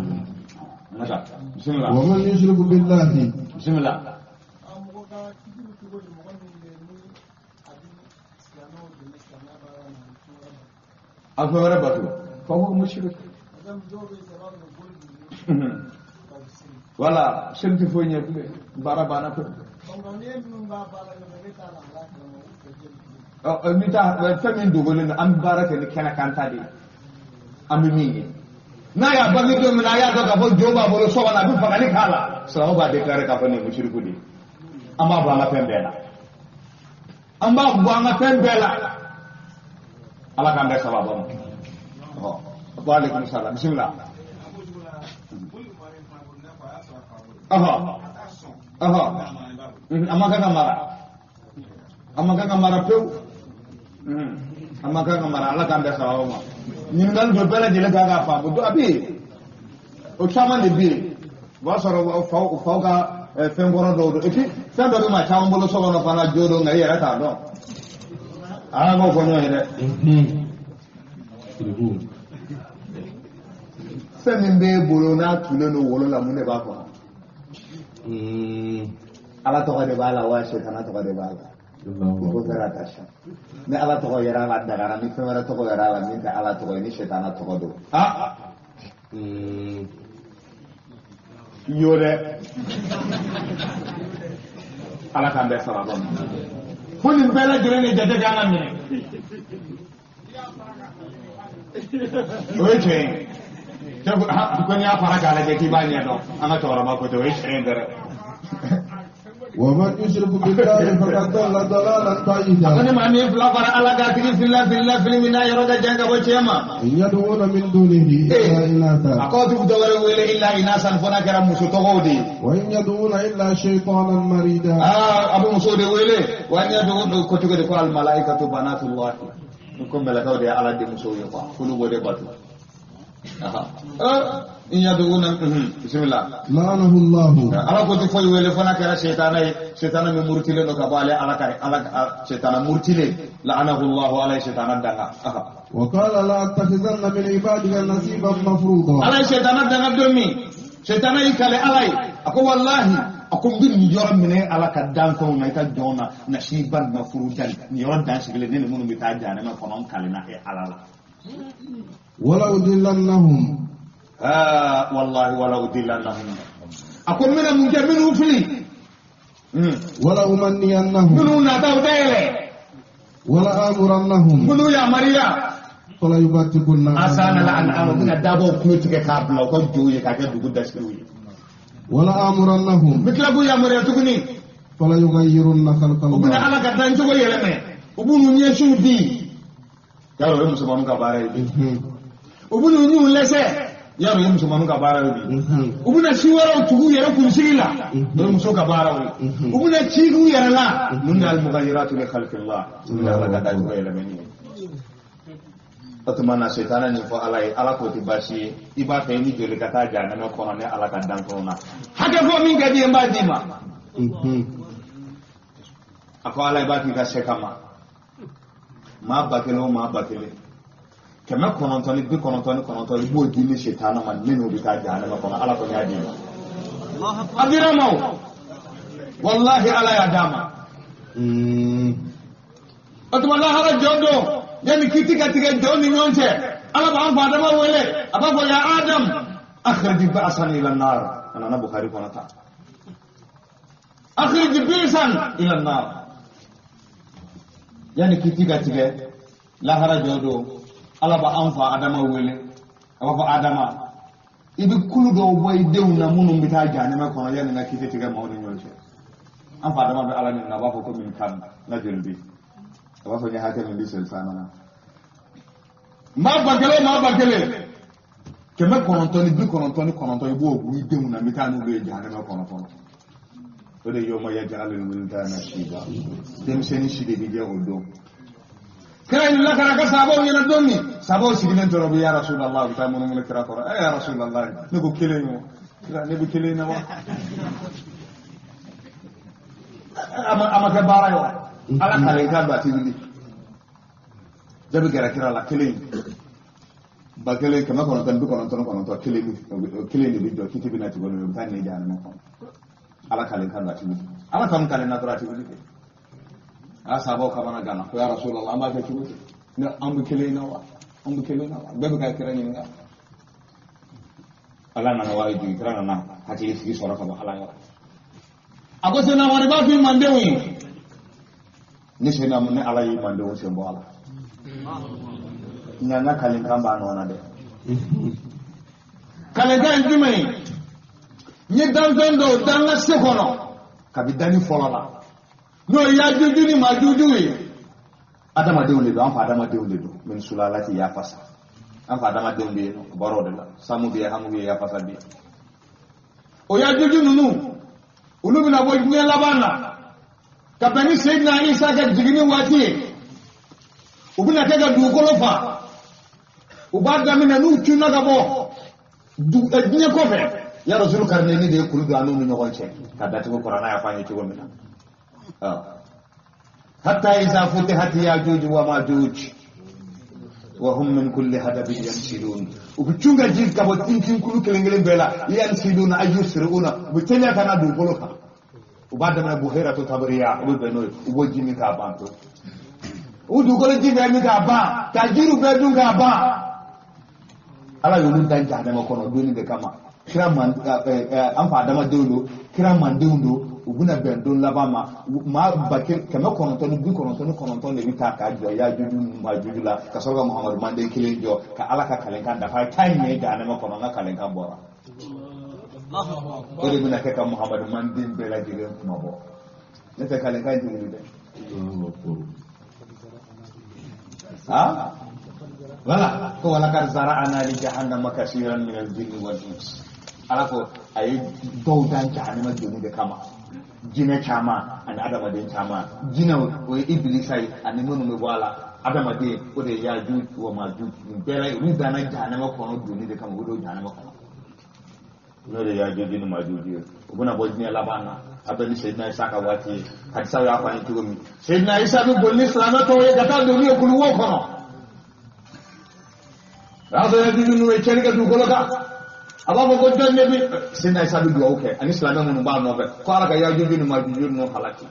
Masa bisimila. Wa man yushrik billahi. Bisimila. Mɔgɔ ka kiri cogo di mɔgɔ min bɛ ni a bɛ silamɛw dɛmɛ silamɛya baara la a bɛ fɛn wɛrɛ bato. A fɛn wɛrɛ bato. Fa ko mushrik. Par exemple dɔw bɛ yen sisan u b'a fɔ boli b'u ye ka u siri. Wala seli tɛ foyi ɲɛ bilen baara banna pewu. Nka ni e minnu b'a baara kɛ e t'a la a b'a kalama u fɛ jeli. Ni taa fɛn min dogolen don an bɛ baara kɛ ni kɛnɛ kan ta de ye. An bɛ min ye. N'a y'a bange don min na a y'a dɔn k'a fɔ jo b'a bolo so kɔnɔ a bɛ fagali k'a la. Silamɛw b'a déclarer k'a fɔ nin ye musiriku de ye. An b'a bɔ an ka fɛn bɛɛ la. An b'a bɔ an ka fɛn bɛɛ la. Ala k'an bɛɛ sababa ma. Wa aleykum salaam bisimila. Ɔhɔ. Ɔhɔ. A man kan ka mara. A man kan ka mara pewu. A man kan ka mara Ala k'an bɛɛ sababa ma. Ɲininkali dɔ bɛɛ lajɛlen kan k'a faamu a bɛ yen o caman de bɛ yen o b'a sɔrɔ faw ka fɛn kɔrɔ dɔw don et puis fɛn dɔ bɛ maa caman bolo so kɔnɔ fana jo don nka i yɛrɛ t'a dɔn an k'o fɔ ɲɔgɔn ye dɛ. Fɛn min b'e bolo n'a tulen don wolo la mun de b'a kɔnɔ? Ala tɔgɔ de b'a la wa setana tɔgɔ de b'a la. Il faut faire attention. Ni Ala tɔgɔ yɛrɛ a la dagara ni fɛn wɛrɛ tɔgɔ yɛrɛ a la min tɛ Ala tɔgɔ ye ni setana tɔgɔ don. Ah! Yo dɛ. Ala k'an bɛɛ sababa ma. Fo nin bɛɛ lajɛlen de jate kan ka minɛ. O ye tiɲɛ ye. Ko n'i y'a fara k'a lajɛ k'i b'a ɲɛdɔn an ka cɛkɔrɔba ko ten o ye tiɲɛ ye dɛrɛ. ومن يشرك بالله فقد ضل ضلالا بعيدا. إن يدعون من دونه إلا إناثا. وإن يدعون إلا شيطانا مريدا. أبو مسعود وإن يدعون كتب الملائكة بنات الله. نكون ملكة على دي مسعود كل بودي باتو. إن يدعون بسم الله لعنه الله على كنت فوي ويلي فنا كرا شيطان شيطان من مرتله لو كبالي على على شيطان مرتله لعنه الله على شيطان دغا وقال لا اتخذن من عبادك نصيبا مفروضا على شيطان دغا دومي شيطان يكال علي اكو والله اكو بن يور من على كدان كون نايتا جونا نصيبا مفروضا يور دان سيغلي ني مونو بيتا جانا ما فنون كالنا على لا ولا أضلنهم والله ولا أضلنهم أقول من منكر فلي ولا أمنينهم منو ناتاو دايله ولا آمرنهم منو يا مريم فلا يبتكن أسانا لأن من دابو كلوتك كابلا وكجوي كاكا دوغو داسكوي ولا آمرنهم مثل أبو يا مريم تغني فلا يغيرن خلق الله وبنا على كدان جوغو يلمه وبنو نيسو دي yaro ye musomaninw ka baara ye bi u bɛna u ɲiw lɛsɛ yaro ye musomaninw ka baara ye bi u bɛna si wɛrɛw tugu u yɛrɛ kunsigi la o ye muso ka baaraw ye u bɛna ci k'u yɛrɛ la ninnu de al-mughayiratu li khalqillah ninnu de Ala ka dacogo yɛlɛmɛni ye o tuma na setana nin fɔ Ala ye Ala k'o tɛ baasi ye i b'a fɛ i ni joli ka taa jahanama kɔnɔ ni Ala ka danfɛnw na hakɛ fɔ min ka di ye n b'a d'i ma a ko Ala i b'a k'i ka se kama maa ba kelen o maa ba kelen 999 i b'o di ni setana ma ne n'o bɛ taa jahanama kɔnɔ Ala kɔni y'a d'i ma a dira ma o walahi Ala y'a d'a ma o tuma lahara jɔ don yanni kiti ka tigɛ jɔn ni ɲɔgɔn cɛ Ala b'an fa Adama wele a b'a fɔ ya Adam akhrij ba'san ila an-nar a nana Bukhari kɔnɔ tan akhrij bi'san ila an-nar yanni kiti ka tigɛ lahara jɔ don Ala b'an fa Adama wele a b'a fɔ Adama i bɛ kulu dɔw bɔ i denw na minnu bɛ taa jahanama kɔnɔ yanni n ka kiti tigɛ maaw ni ɲɔgɔn cɛ an fa Adama bɛ Ala ɲininka a b'a fɔ ko min kan n ka joli bɛ a b'a fɔ n ye hakɛ min di selifana na maa ba kelen o maa ba kelen 999 i b'o bɔ i denw na n bɛ taa n'olu ye jahanama kɔnɔ fɔlɔ o de yawma yaj'alul wildana shiba denmisɛnnin si de bɛ jɛ o don kira in lakara ka sahabaw ɲɛna don min sahabaw sigilen tora bi ya Rasulallah u bɛ taa munumunu kira kɔrɔ ɛ ya Rasulallah ne ko kelen ye o kira ne bɛ kelen na wa A ma kɛ baara ye wa? Ala kalen kan don a ti wuli. Jaabi kɛra kira la kelen 1999 kelen de bɛ jɔ kiti bɛna cogo min u bɛ taa nin jahanama kɔnɔ. Ala kalen kan don a ti wuli. Ala kanu kalen na dɔrɔn a ti wuli kɛ. A sabaw kamana gana ko ya Rasulallah an b'a kɛ cogo di? Ne an bɛ kelen na wa? An bɛ kelen na wa? Bɛɛ bɛ ka kira ɲininka. Ala nana wayi jigin kira nana hakili sigi sɔrɔ ka bɔ Ala yɔrɔ. A ko Seydina Umar i b'a f'i mandenw ye. Ni Seydina ni Ala y'i mandenw sen bɔ a la. Nka n ka kalenkan b'a nɔ na dɛ. Kalenkan ye jumɛn ye? N ye danfɛn dɔw dan n ka se kɔnɔ kabi danni fɔlɔ la. N'o ye Yajuju ni Majuju ye. Adamadenw de don, an fa adamadenw de don. Min sulalati yafasa. An fa adamadenw bɛ yen nɔ, o bɔra o de la. Samu bɛ yen, Hamu bɛ yen, yafasa bɛ yen. O Yajuju ninnu, olu bɛna bɔ diɲɛ laban na. Ka bɛn ni Seydina Isa ka jiginni waati ye. U bɛna kɛ ka dugukolo fa. U b'a daminɛ n'u cunna ka bɔ diɲɛ kɔfɛ. Ya Rasulu Karinɛni de ye kuru don an n'u ni ɲɔgɔn cɛ. Ka datugu Kuranɛ y'a fɔ an ye cogo min na. Hatta iza futihat Yajuj wa Majuj wa hum min kulli hadabin yansilun. U bɛ cun ka ji ka bɔ tintin kulu kelen kelen bɛɛ la. Yansiluna ay yusri'una. U bɛ teliya ka na dugukolo kan. U b'a daminɛ Buhayratu Tabariya, u bɛ bɛn n'o ye. U b'o ji min k'a ban pewu. U dugukolo ji bɛɛ min k'a ban, ka jiriw bɛɛ dun k'a ban. Ala y'olu dan jahanama kɔnɔ donni de kama. Kira man an fa adamadenw don, kira mandenw don. U bɛna bɛn don laban ma. Maa 999 de bɛ taa k'a jɔ Yajuju ni Majuju la ka sɔrɔ ka Muhamadu manden kelen jɔ ka Ala ka kalenkan dafa. A t'a ɲɛ jahanama kɔnɔ, n ka kalenkan bɔra. O de bɛna kɛ ka Muhamadu manden bɛɛ lajɛlen kuma bɔ. Ne tɛ kalenkan tɛ wuli dɛ. Ha? Voilà. Ko walakad zara'ana li jahannama kasiran min al-jinni wal ins. Ala ko a ye dɔw dan jahanama doni de kama. Jinɛ caman ani adamaden caman. Jinɛ o ye Ibilisa ye ani minnu bɛ bɔ a la. Adamaden o de ye Yajuj wa Majuj. Nin bɛɛ la olu danna jahanama kɔnɔ doni de kama, u bɛ don jahanama kɔnɔ. N'o de ye Yajuj ni Majuj ye. U bɛna bɔ diɲɛ laban na. A bɛ ni Seydina Isa ka waati ye. Hadisaw y'a fɔ an ye cogo min. Seydina Isa bɛ boli ni silamɛ tɔw ye ka taa don n'u ye kuluwo kɔnɔ. O y'a sɔrɔ Yajuj ninnu ye tiɲɛni kɛ dugukolo kan. A b'a fɔ ko jɔn de bɛ Seydina Isa bɛ dugawu kɛ ani silamɛ minnu b'a nɔfɛ ko Ala ka Yajuj ni Majuj ninnu halaki.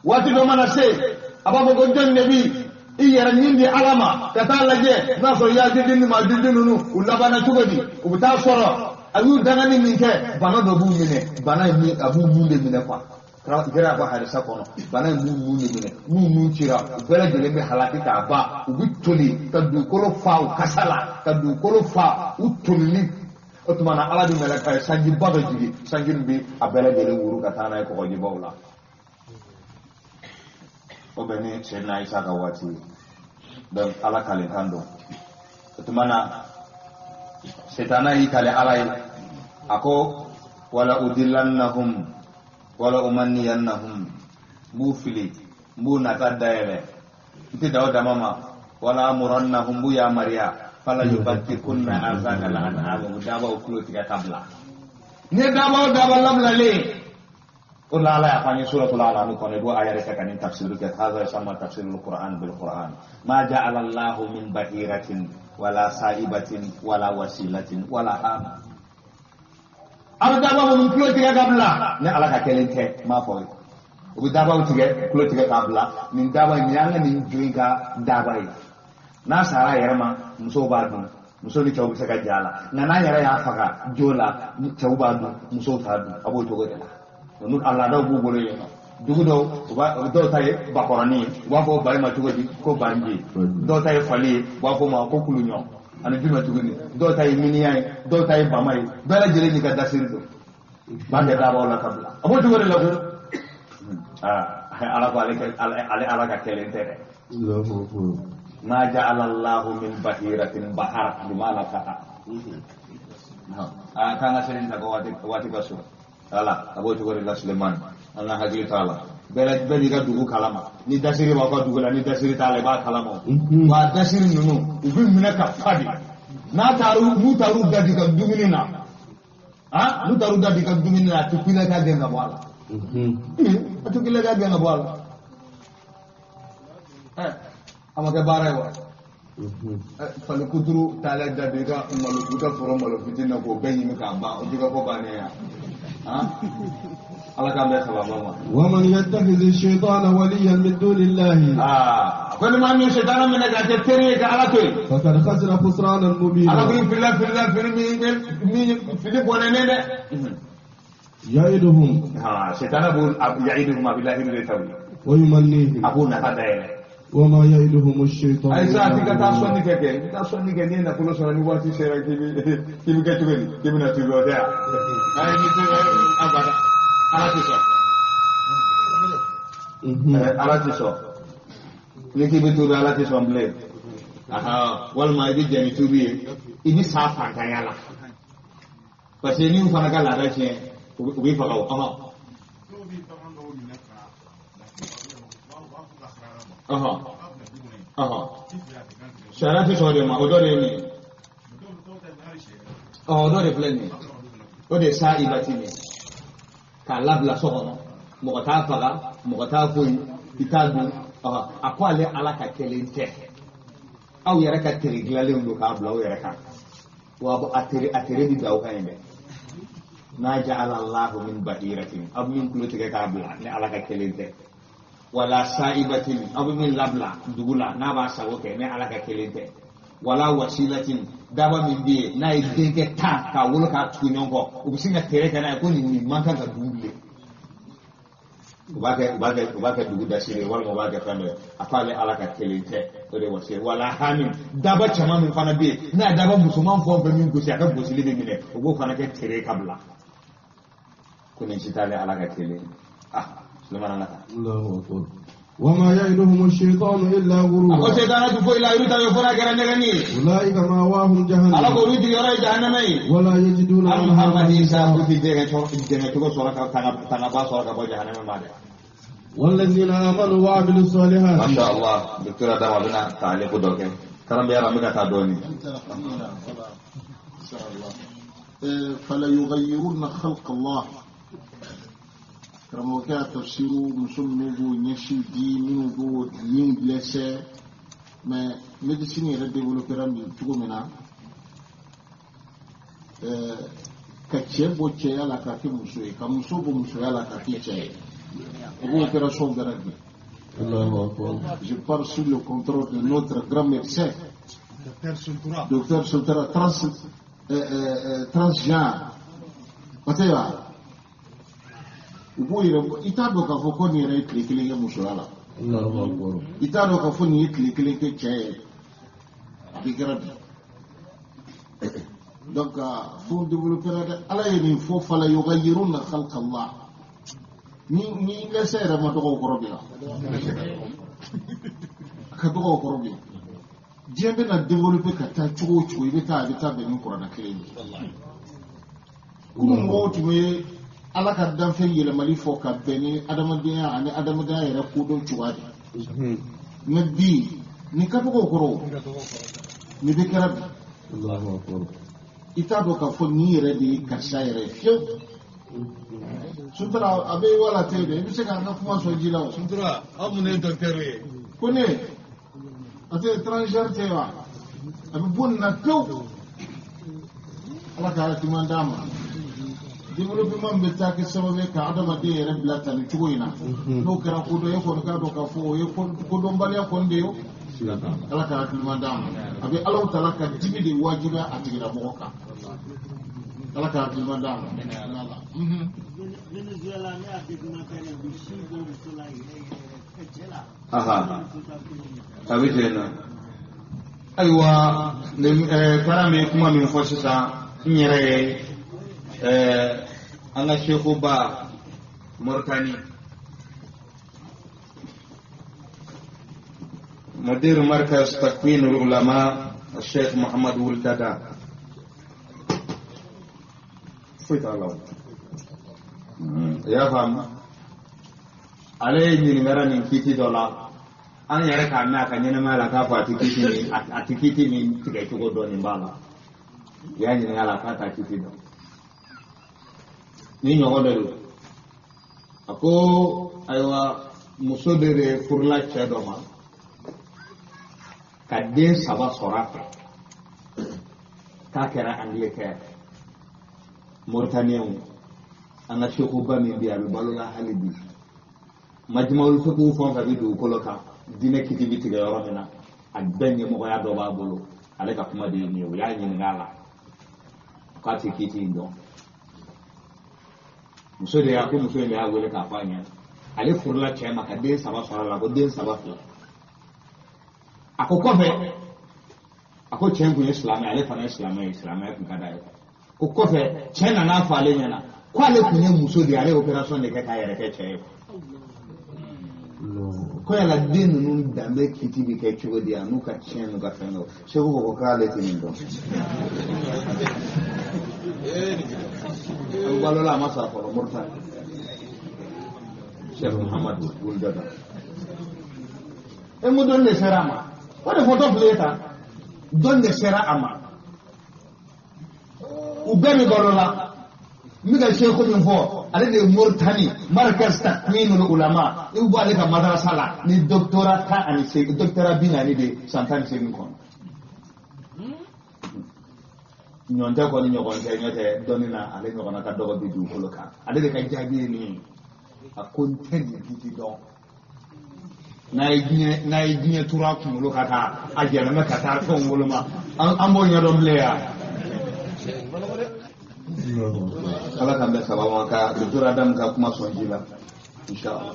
Waati dɔ mana se a b'a fɔ ko jɔn de bɛ i yɛrɛ ɲin di Ala ma ka taa lajɛ n'a sɔrɔ Yajuj ni Majuj ninnu u labanna cogo di. U bɛ taa sɔrɔ a y'u dangani min kɛ bana dɔ b'u minɛ, bana in a b'u mun de minɛ quoi. Kira y'a fɔ hadisa kɔnɔ, bana in b'u mun de minɛ, n'u nun cira u bɛɛ lajɛlen bɛ halaki k'a ban, u bɛ toli ka dugukolo fa u kasa la, ka dugukolo fa u tolili. O tuma na Ala bɛ mɛlɛka ye sanjiba dɔ jigin, sanji min bɛ a bɛɛ lajɛlen wuru ka taa n'a ye kɔgɔjibaw la. O bɛ ni Seydina Isa ka waati ye. Donc Ala kalekan don. O tuma na Setana y'i kale Ala ye, a ko wala udillannahum wala umanniyannahum, n b'u fili, n b'u nata dayɛlɛ, n tɛ da o dama ma, wala amurannahum, n b'u yamaruya, fala yubattikunna azana al-an'am, u dabaw tulo tigɛ ka bila. N'i ye daba o daba labilalen, o la Ala y'a fɔ an ye suratul An'am kɔnɔ, i b'o aya de kɛ ka nin tafsiru kɛ. Hadha yusamma tafsirul Qur'an bil Qur'an. Ma ja'ala Allahu min bahiratin wala sa'ibatin wala wasilatin wala hama. A bɛ daba minnu tulo tigɛ ka bila, ni Ala ka kɛlen tɛ, n b'a fɔ ye. U bɛ dabaw tigɛ, tulo tigɛ k'a bila. Nin daba in, nin y'an ka nin jo in ka daba ye. N'a sara a yɛrɛ ma, musow b'a dun. Muso ni cɛw bɛ se ka jɛ a la. Nka n'an yɛrɛ y'a faga jo la, cɛw b'a dun, musow t'a dun. A b'o cogo de la. Olu a laadaw b'u bolo yen nɔ. Dugu dɔw, u b'a, dɔw ta ye bakɔrɔnin ye, u b'a fɔ ba in ma cogo di, ko banji. Dɔw ta ye fali ye, u b'a fɔ o ma ko kuluɲɔ. Ani jumɛn tuguni. Dɔw ta ye miniyan ye, dɔw ta ye bama ye. Bɛɛ lajɛlen n'i ka dasiri don. Ba kɛ dabaw la ka bila. A b'o cogo de la koyi. Ala ko ale Ala ka kɛlen tɛ dɛ. Ma ja'ala Allahu min bahiratin bahar bima'ana kata. K'an ka seli ta ko waati ka surun. Voilà, a b'o cogo de la Sulemani. An ka hakili t'a la. Bɛɛ b'i ka dugu kalama. Ni dasiri b'aw ka dugu la, ni dasiri t'a la, i b'a kalama o. Wa dasiri ninnu, u bɛ minɛ ka fa de. N'u taar'u da di ka dumuni na, n'u taar'u da di ka dumuni na, a tɛ ku i la i k'a gɛn ka bɔ a la. A to k'i la ka gɛn ka bɔ a la. A ma kɛ baara ye wa? Fali kuturu taalen da don i ka malo i ka foro malo fitinin na k'o bɛɛ ɲimi k'a ban o t'i ka ko bannen ye ala k'an bɛɛ sababa ma. ومن يتخذ الشيطان وليا من دون الله ko ni maa min sitana minɛ k'a kɛ teri ye ka ala to yen. فقد خسر خسرانا مبينا. Ala ko i filila filila fili min fili bɔnɛnen dɛ. يعدهم. Sitana b'o ya'iduhum a bɛ lahidu de ta u ye. ويمنيهم. A b'o nafa dayɛlɛ. وما يعدهم الشيطان. Ayi sa k'i ka taa sɔnni kɛ kɛ i taa sɔnni kɛ n'i ye nafolo sɔrɔ ni waati sera k'i bɛ kɛ cogo di k'i bɛna tuubi o tɛ yan. Ayi ni tɛ abada ala tɛ sɔn. Ala tɛ sɔn ni k'i bɛ tuubi ala tɛ sɔn bilen. Walima i bɛ jɛn ni tuubi ye i bɛ sa fantanya la parce que n'i fana ka laada tiɲɛ u b'i faga o. Sariya tɛ sɔn o de ma o dɔ de ye nin ye o dɔ de filɛ nin ye o de ye sa ibati nin ye k'a labila so kɔnɔ mɔgɔ t'a faga mɔgɔ t'a foyi i t'a dun a ko ale ala ka kelen tɛ aw yɛrɛ ka tere dilanlenw don k'a bila aw yɛrɛ kan wa a tere bɛ bila aw kan yen dɛ n'a ja'ala Allahu min bahiratin aw bɛ min tulo tigɛ k'a bila ni ala ka kelen tɛ wala sa'ibatin aw bɛ min labila dugu la n'a b'a sago kɛ ni ala ka kelen tɛ wala wasilatin daba min bɛ yen n'a ye denkɛ tan k'a wolo k'a tugu ɲɔgɔn kɔ u bɛ sin ka tere kɛ n'a ye ko nin man kan ka dun bilen u b'a kɛ dugu dasiri ye walima u b'a kɛ fɛn dɔ ye a k'ale ala ka kelen tɛ o de ye wasi wala hami daba caman min fana bɛ yen n'a ye daba musoman fɛn o fɛn min gosi a ka gosili bɛ minɛ o b'o fana kɛ tere ka bila ko nin si t'ale ala ka kelen سلمان لك. الله أكبر. وما يعدهم الشيطان إلا غرورا. أقول شيطان تفو إلى يريد أن يفرق كرنغني. أولئك مأواهم جهنم. على قولي يرى جهنم. ولا يجدون عنها محيصا. في جنة سورة تنبا سورة جهنم ما والذين آمنوا وعملوا الصالحات. ما شاء الله دكتور آدم أبنا تعليق دوك. كرم يا رمك تادوني. إن شاء الله. فلا يغيرن خلق الله. Karamɔgɔkɛ y'a tafsiru muso minnu b'o ɲɛsin di minnu b'o nin dɛsɛ mais médecine yɛrɛ développera min cogo min na ka cɛ bɔ cɛya la k'a kɛ muso ye ka muso bɔ musoya la k'a kɛ cɛ ye o b'o opération bɛɛ lajɛlen. Je parle sous le contrôle de notre grand médecin docteur Suntura transgenre o tɛ wa. U b'o yɛrɛ i t'a dɔn k'a fɔ ko nin yɛrɛ ye tile kelen kɛ musoya la i t'a dɔn k'a fɔ nin ye tile kelen kɛ cɛ ye a bɛ kɛra bi donc fo développera dɛ ala ye nin fɔ fala yughayyirunna khalqa Allah ni lɛsɛ yɛrɛ ma dɔgɔ o kɔrɔ bi la a ka dɔgɔ o kɔrɔ bi diɲɛ bɛna développer ka taa cogo o cogo i bɛ taa a bɛ taa bɛn ni kuranɛ kelen ye kunun mɔgɔw tun bɛ ala ka danfɛn yɛlɛmali fɔ ka bɛn ni adamadenya ani adamadenya yɛrɛ kodɔn cogoya de mais bi nin ka dɔgɔ o kɔrɔ nin bɛ kɛra bi i t'a dɔn k'a fɔ nin yɛrɛ de ye karisa yɛrɛ ye fiyewu Suntura a bɛ wala tɛ yen dɛ i bɛ se k'an ka kuma sɔn ji la o. Suntura aw mun ye docteur ye. Ko ne a tɛ transgenre tɛ wa a bɛ bɔ nin na pewu ala ka hakilima d'a ma. Développement bɛ taa kɛ sababu ye ka adamaden yɛrɛ bila tan nin cogo in na n'o kɛra ko dɔ ye kɔni k'a dɔn k'a fɔ o ye kodɔnbaliya kɔni de ye o ala ka hakilima d'a ma a bɛ Alahu taala ka dimi de wajibiya a tigilamɔgɔ kan ala ka hakilima d'a ma. Venezuela ne y'a documentaire ye u bɛ si bɔ muso la yɛrɛ yɛrɛ cɛ la. A bɛ ten na ayiwa karan bɛ kuma min fɔ sisan n yɛrɛ ye. An ka sekuba Mauritanie مدير مركز تكوين العلماء الشيخ محمد ولد دادا foyi t'a la o i y'a faamu ale ye ɲininkara nin kiiti dɔ la an yɛrɛ k'a mɛn a ka ɲɛnɛmaya la k'a fɔ a ti kiiti nin tigɛ cogo dɔn nin b'a la u y'a ɲininka a la k'a t'a kiiti dɔn ni ɲɔgɔn dɔ don A ko ayiwa muso de furula cɛ dɔ ma ka den 3 sɔrɔ a fɛ k'a kɛra Angleterre Mauritanienw an ka sekuba min bɛ yen a bɛ balo la hali bi majimawul fiqhu fɛn o fɛn bɛ dugukolo kan diinɛ kiti bɛ tigɛ yɔrɔ min na a bɛɛ ɲɛmɔgɔya dɔ b'a bolo ale ka kuma de ye nin ye u y'a ɲininka a la k'a tɛ kiti in dɔn muso de y'a ko muso in de y'a wele k'a fɔ a ɲɛna ale furula cɛ ma ka den 3 sɔrɔ a la ko den 3 filɛ a ko kɔfɛ a ko cɛ in kun ye silamɛ ale fana ye silamɛ ye silamɛya kun ka d'a ye ko kɔfɛ cɛ nana fɔ ale ɲɛna ko ale kun ye muso de ye ale ye opération de kɛ k'a yɛrɛ kɛ cɛ ye ko yala den ninnu danbe kiti bɛ kɛ cogo di a n'u ka tiɲɛ n'u ka fɛn dɔ segu ko k'ale tɛ nin dɔn an balola a ma sa fɔlɔ Mauritanie Cheikh Muhammad Ould Daddah e mun dɔn de sera a ma o de fɔtɔ filɛ ye tan dɔn de sera a ma u bɛɛ bɛ balo la n bɛ ka seku min fɔ ale de ye Mauritanie markaz takwinul ulama i bɛ bɔ ale ka madarasa la ni doctorat 18 doctorat 40 de san 18 kɔnɔ ɲɔgɔn tɛ kɔni ɲɔgɔn tɛ ɲɔ tɛ dɔnni na ale ɲɔgɔnna ka dɔgɔ bi dugukolo kan ale de ka jaabi ye nin ye a ko n tɛ nin kiti dɔn n'a ye diɲɛ turu a kunkolo kan ka a yɛlɛma ka taa fɛnw woloma an b'o ɲɛdɔn bilen yan ala k'an bɛn sababu ma ka docteur Adam ka kuma sɔn ji la inshallah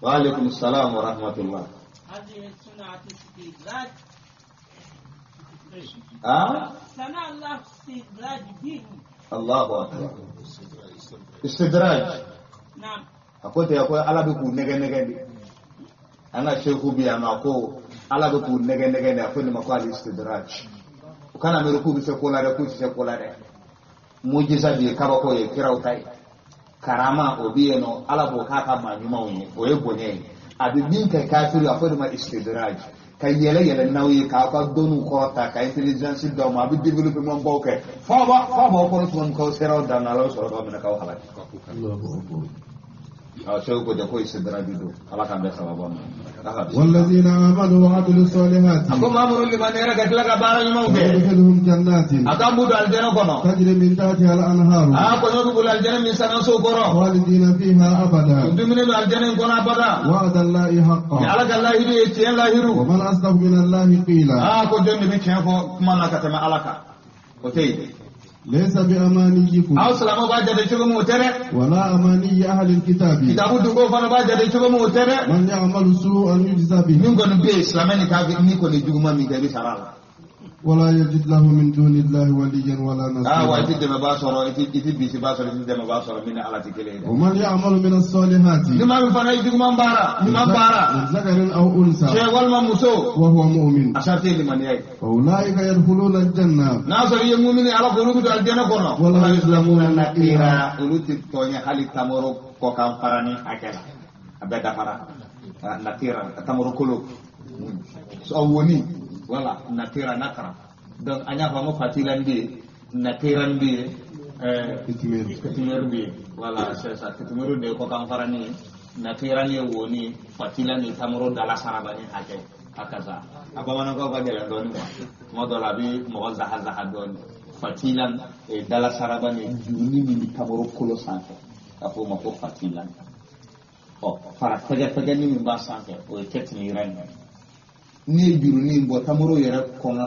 wa alaikum salam wa rahmatullah Allahu akbar istidraj a ko ten a ko ala bɛ k'u nɛgɛ nɛgɛ de an ka seku bi yan nɔ a ko ala bɛ k'u nɛgɛ nɛgɛ de a ko nin ma ko ali istidraj u kana miiri k'u bɛ se ko la dɛ k'u tɛ se ko la dɛ mujisa bi ye kabako ye kiraw ta ye karama o bɛ yen nɔ ala b'o k'a ka maa ɲumanw ye o ye bonya ye a bɛ min kɛ kafiri a fɔ de ma istidraj ka yɛlɛ yɛlɛ n'aw ye k'aw ka dɔnniw kɔrɔta ka intelligence d'aw ma a bɛ développement baw kɛ f'a b'aw kɔnɔ tuma min k'aw sera aw dan na ala bɛ sɔrɔ k'aw minɛ k'aw halaki. والذين آمنوا وعملوا الصالحات يدخلهم جنات تجري من تحتها الأنهار خالدين فيها أبدا وعد الله حقا ومن أصدق من الله قيلا ليس بأمانيكم ولا أماني أهل الكتاب من يعمل سوءا يجزى به ولا يجد له من دون الله وليا ولا نصيرا ومن يعمل من الصالحات من ذكر أو أنثى وهو مؤمن فأولئك يدخلون الجنة ولا يظلمون نقيرا Voilà, natira nakara. Donc, anya famo fatilan bi, natiran bi, kitimer bi. Voilà, c'est ça. Kitimeru de ko kan farani, natiran ye woni, fatilan ni tamoro dala sarabani hake. Akaza. Abamana ko ka gelen doni quoi. Mo do la bi mo zaha zaha doni. Fatilan e dala sarabani juni mi tamoro kolo sanfɛ. Ka fo ma ko fatilan. Oh, fara fɛgɛ fɛgɛ ni min b'a sanfɛ, o ye kɛtiniran ye. Ni ye jurunin bɔ tamoro yɛrɛ kɔnɔ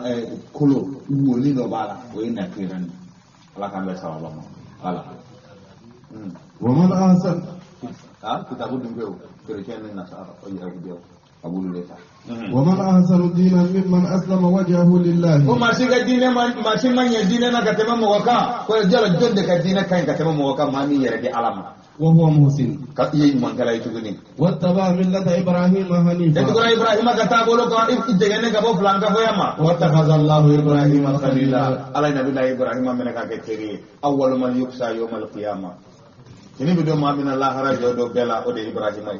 kolo woni dɔ b'a la o ye natiran ye ala k'an bɛn sababa ma voilà. wa man ahsan kitabu dun bɛ o chrétien ni nasara o yahudiyaw a b'olu de ta. wa man ahsanu diinan mimman aslama wajhahu lillahi. Ko maa si ka diinɛ maa si ma ɲɛ diinɛ na ka tɛmɛ mɔgɔ kan ko jala jɔn de ka diinɛ ka ɲi ka tɛmɛ mɔgɔ kan maa min yɛrɛ di ala ma. وهو محسن واتبع ملة إبراهيم حنيفا واتخذ الله إبراهيم خليلا على نبينا إبراهيم من كاكتري أول من يكسى يوم القيامة إني بدو ما من الله رجل بلا أودي إبراهيم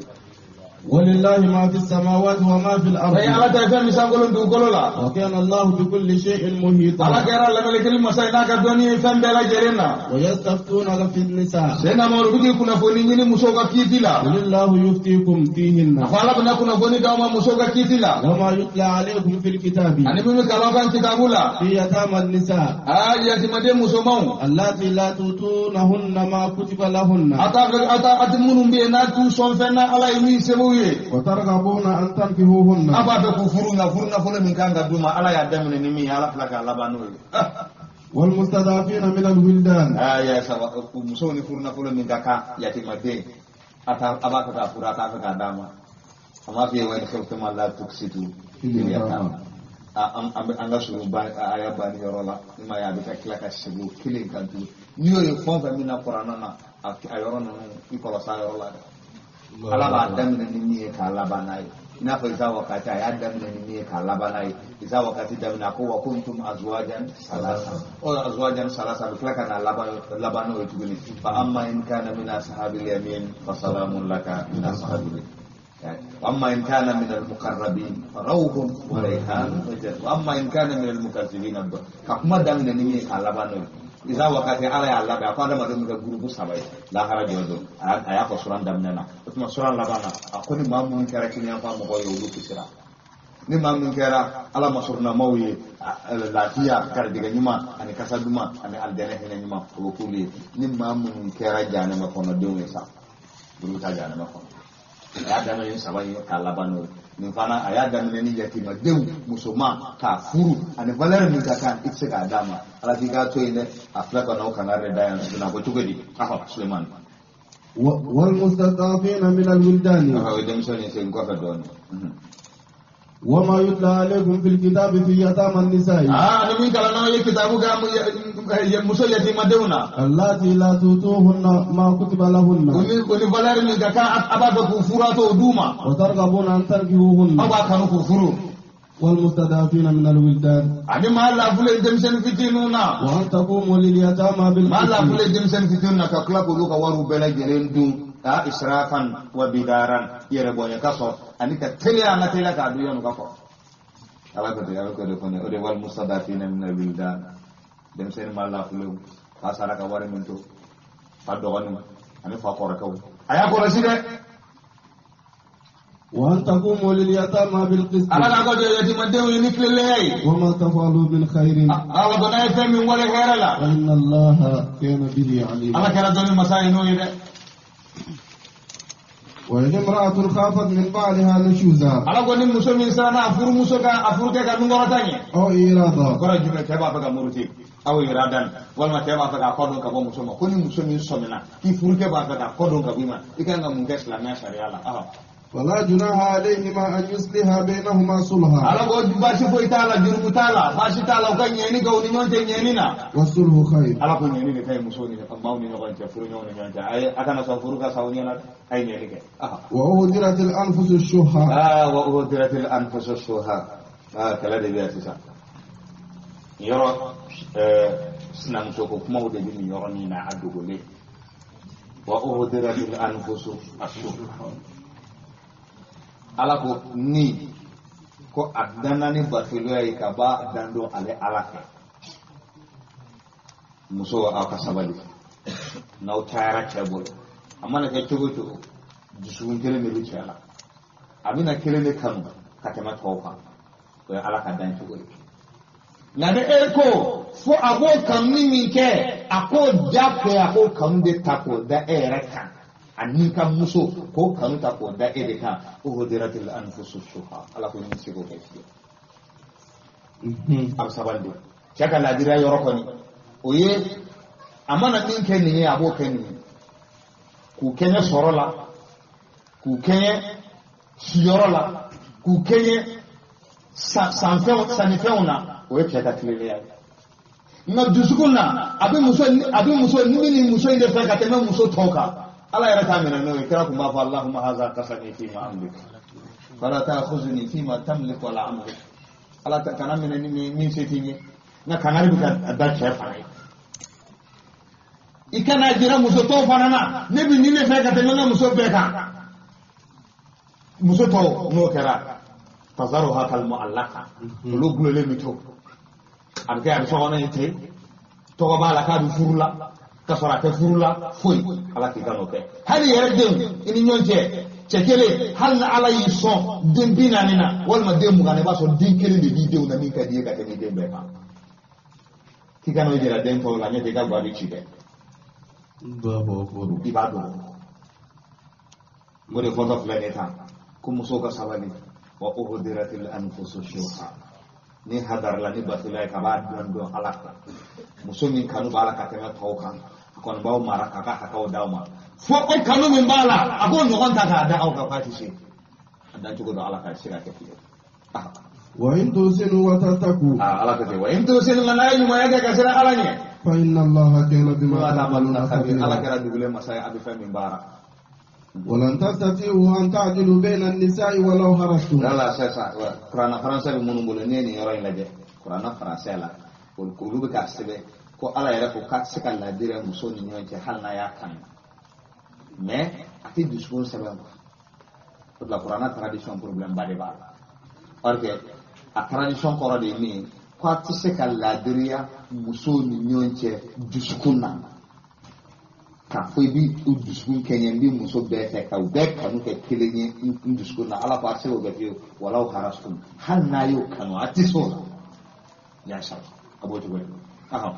ولله ما في السماوات وما في الأرض. أي على تفهم سانغولون دوغولو لا. وكان الله بكل شيء محيطا. على كيرا لملك المساينا كدوني فهم بلا جيرنا. ويستفتونك في النساء. سينا موربي كنا فوني ني مسوكا كيتيلا. قل الله يفتيكم فيهن. فالا بنا كنا فوني داوما مسوكا كيتيلا. وما يتلى عليكم في الكتاب. أني بمي كلاوكان كتابولا. في يتامى النساء. يتيما دي مسوماو. اللاتي لا تؤتونهن ما كتب لهن. أتا أتمنون بينا تو سونفنا على يمين سبوي. وترغبون أن تنكحوهن. أبا بكفرنا فرنا فلان من كان قدوما على يدمن نمي على فلك الله بانوي. والمستضعفين من الولدان. يا سوا مسوني فرنا فلان من كان يتيم الدين. أتا أبا كتافورا تافك داما. أما في وين خلتم الله تكسدوا في اليتامى. أم أنغا سورun ba aya bani yɔrɔ la i ma ye a bɛ ka tila ka segin o kelen kan tuguni n'i y'o ye fɛn o fɛn min na kuranɛ na a yɔrɔ ninnu i kɔlɔsi a yɔrɔ la dɛ. Ala b'a daminɛ ni min ye k'a laban n'a ye i n'a fɔ isa wakati a y'a daminɛ ni min ye k'a laban n'a ye isa wakati daminɛ a ko wa kuntum azwajan salasa ɔ azwajan salasa a bɛ tila ka na laban n'o ye tuguni fa amma in kana min ashabil yamin fa salamun laka min ashabil وأما إن كان من المقربين فروح وريحان وجنة وأما إن كان من المكذبين كما دامن نمي كالبانو إذا وقت على الله بأقوى ما دام غروب سبعة لا خرج يدو أيا فسران دامننا ثم سران لبانا أكون ما من كرا كنيا فام هو يولو كسرا ni ma min kɛra ala masuruna maaw ye lafiya garijɛgɛ ɲuman ani kasa duman ani alijana hinɛ ɲuman o bɛ k'olu ye ni maa minnu kɛra jahanama kɔnɔdenw ye sa olu bɛ taa jahanama kɔnɔ. A y'a daminɛ ni saba ye k'a laban n'o ye nin fana a y'a daminɛ ni yatimadenw musoman k'a furu ani valeur min ka kan i tɛ se k'a d'a ma ala k'i k'a to yen dɛ a filɛ ka n'aw kana yɛrɛ da yan tuguni a ko cogo di ahɔ Sulemani. والمستضعفين من الولدان. O ye denmisɛnnin segin kɔfɛ dɔɔnin. وما يتلى عليكم في الكتاب في يتامى النساء. نمي كلامنا يكتابو كام مسو يتيمدونا. اللاتي لا تؤتوهن ما كتب لهن. وني فالار من كا أبا كفوراتو دوما. وترغبون أن تنكحوهن. أبا كانوا كفرو. والمستضعفين من الولدان. أني ما لا فلي دمسن فتنونا. وأن تقوموا لليتامى بالقسط. ما لا فلي دمسن فتنونا كلا كلوك وارو بلا جرين دون. إسرافا وبدارا يربون يكسر أني كتلي أنا تلي كأدوية نكفر على كده على كده كنا أودي والمستضعفين من الولدان دمسن ما لا فلو فاسارة كواري منتو فادوغاني أني فاكوركو أيا كورسيده وأن تقوموا لليتامى بالقسط. على كده يتيمدين ينكل لي وما تفعلوا من خير. على بناي فهم ولا خير لا. فإن الله كان به عليما. على كده دوني مساينو يده. وإن امرأة خافت من بعلها نشوزا. على قول مسلم سنة أفور مسوكا أفور كذا نورتاني. أو إرادة. كورا جملة كيف أفكر مرتي أو إرادة ولا كيف أفكر أقولون كبو مسلم كل مسلم سمنا كيف فور كيف أفكر أقولون كبيما إذا كان ممكن إسلامية شريعة لا. فلا جناح عليهما أن يصلحا بينهما صلحا. على قول باشي فويتالا جرمتالا باشي تالا وكان يني كوني نون تنينينا. والصلح خير. على قول يني كاي مسوني ماوني نغون تفرو نون نون أي أكنا سافرو كساوني أنا أي يني كاي. وأهدرت الأنفس الشح. وأهدرت الأنفس الشح. كلا دي بيا سا. يرى سنامسوكو كما ودي بني يرى نينا عدو وأهدرت الأنفس الشح. Ala ko ni ko a danna ni bafiloya ye ka ba dan don ale ala fɛ muso aw ka sabali n'aw cayara cɛ bolo a mana kɛ cogo o cogo dusukun kelen de bɛ cɛ la a bɛna kelen de kanu ka tɛmɛ tɔw kan o ye ala ka dan cogo ye nka ni e ko fo a b'o kanu min kɛ a k'o ja kɛ a k'o kanu de ta k'o da e yɛrɛ kan. Ani ka muso k'o kanu ta k'o da e de kan uhudiratil anfusu shuha ala ko ni se k'o kɛ fiyewu a bɛ sabali de cɛ ka laadiriya yɔrɔ kɔni o ye a mana min kɛ nin ye a b'o kɛ nin ye k'u kɛɲɛ sɔrɔ la k'u kɛɲɛ siyɔrɔ la k'u kɛɲɛ sannifɛnw na o ye cɛ ka tilennenya ye nka dusukun na a bɛ muso ni ni muso in de fɛ ka tɛmɛ muso tɔw kan. Ala yɛrɛ t'a minɛ n'o ye kira tun b'a fɔ Allahumma haza qasami fima amlik fala ta'khuzni fima tamlik wala amlik ala kana minɛ ni min se t'i ye nka kangari bɛ ka da cɛ fana ye i kana jira muso tɔw fana na ne bɛ nin de fɛ ka tɛmɛ n ka muso bɛɛ kan. Muso tɔw n'o kɛra tazaruha kal mu'allaqa olu gulolen bɛ to a bɛ kɛ a bɛ sokɔnɔ yen ten tɔgɔ b'a la k'a bɛ furu la ka sɔrɔ a tɛ furu la foyi ala k'i ka n'o kɛ hali yɛrɛ denw i ni ɲɔgɔn cɛ cɛ kelen hali ni ala y'i sɔn den 40 na walima den 20 na i b'a sɔrɔ den kelen de b'i denw na min ka di i ye ka tɛmɛ den bɛɛ kan k'i ka n'o jira den tɔw la n'o tɛ i ka gwa bɛ ci dɛ i b'a dɔn o de fɔtɔ filɛ nin tan ko musow ka sabali wa uhdiratil anfusu shuha ni hadarala ni basila ye ka b'a dɔn dɔn ala kan muso min kanu b'a la ka tɛmɛ tɔw kan a kɔni b'aw mara k'a ka hakɛw d'aw ma fo o kanu min b'a la a k'o ɲɔgɔn ta k'a da aw kan k'a tɛ se a dancogo dɔn ala ka se ka kɛ fiyewu. Wa in tusinu wa tattaqu ala ko ten wa in tusinu nka n'a ye ɲumanya kɛ ka siran ala ɲɛ fa inna allaha kana bima ta'maluna khabira ala kɛra dugulen masa ye a bɛ fɛn min baara. ولن تستطيعوا أن تعدلوا بين النساء ولو حرصتم. Voilà, c'est ça. Kuranna français bɛ minnu bolo n'i ye nin yɔrɔ in lajɛ kuranna français la olu bɛ k'a sɛbɛn ko ala yɛrɛ ko k'a tɛ se ka ladira muso ni ɲɔgɔn cɛ hali n'a y'a kanu mais a tɛ dusukun sɛbɛn quoi. O de la kuranna tradition problème ba de b'a la. Or que a tradition kɔrɔ de ye min ye ko a tɛ se ka ladiriya muso ni ɲɔgɔn cɛ dusukun na. K'a fɔ i b'i dusukun kɛ ɲɛ n b'i muso bɛɛ fɛ ka u bɛɛ kanu kɛ kelen ye n dusukun na ala ko a tɛ se k'o kɛ fiyewu walaw harastum hali n'a y'o kanu a tɛ se o la y'a sɔrɔ a b'o cogo de la.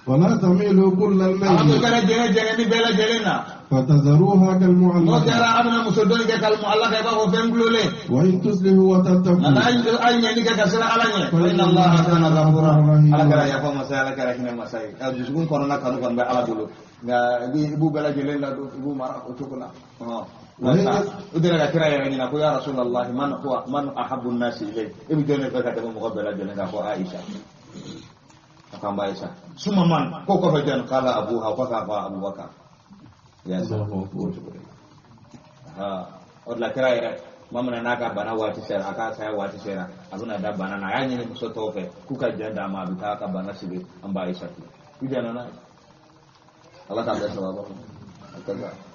Wala tamilu kullal mayl. Ala ko kɛra jɛngɛ jɛngɛ ni bɛɛ lajɛlen na. Fatadharuha kal mu'allaqa. N'o kɛra a bɛna muso dɔ in kɛ kal mu'allaqa i b'a fɔ fɛn gulolen. Wa in tuslihu wa tattaqu. Nka n'a ye ɲɛni kɛ ka siran ala ɲɛ. Fa inna Allaha kana ghafuran. Ala kɛra yafa masa ye ala kɛra hinɛ masa ye. Dusukun kɔnɔna kanu kɔni bɛ ala bolo. Nka i b'u bɛɛ lajɛlen ladon i b'u mara o cogo la. U delila ka kira yɛrɛ ɲininka ko ya Rasulallah man huwa man ahabbu an-nasi ilayk i bɛ jɔn de fɛ ka tɛmɛ mɔgɔ bɛɛ lajɛlen kan ko Aisha. A ko an b'a Aisha. Suma man ko kɔfɛ jɔn k'ala Abuha ko k'a fɔ Abubakar. Yasa o cogo de la. O de la kira yɛrɛ tuma min na n'a ka bana waati sera a ka saya waati sera a bɛna da bana na a y'a ɲini muso tɔw fɛ k'u ka jɛn d'a ma a bɛ taa a ka bana sigi an b'a Aisha filɛ. I jɛnna n'a ye. Allah ta'ala sababu.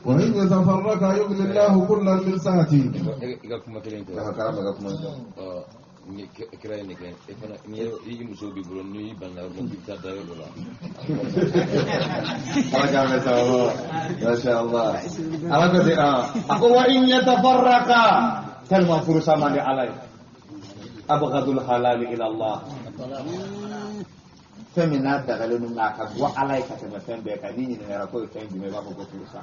Wa in yatafarraqa yughni Allahu kullan min sa'ati. I ka kuma kelen kɛ. Karama ka kuma kɛ. Ni kira ye nin kɛ e fana ni i muso b'i bolo n'i banna yɔrɔ k'i bɛ taa da yɔrɔ dɔ la. Ala k'an bɛn sababu ma. Masha Allah. Ala ko ten a ko wa in yatafarraqa tellement furusa man di Ala ye. Abghadul halali ila Allah. Fɛn min n'a dagalen don nka a ka bɔ ala ye ka tɛmɛ fɛn bɛɛ kan n'i ɲininkara k'o ye fɛn jumɛn i b'a fɔ ko furusa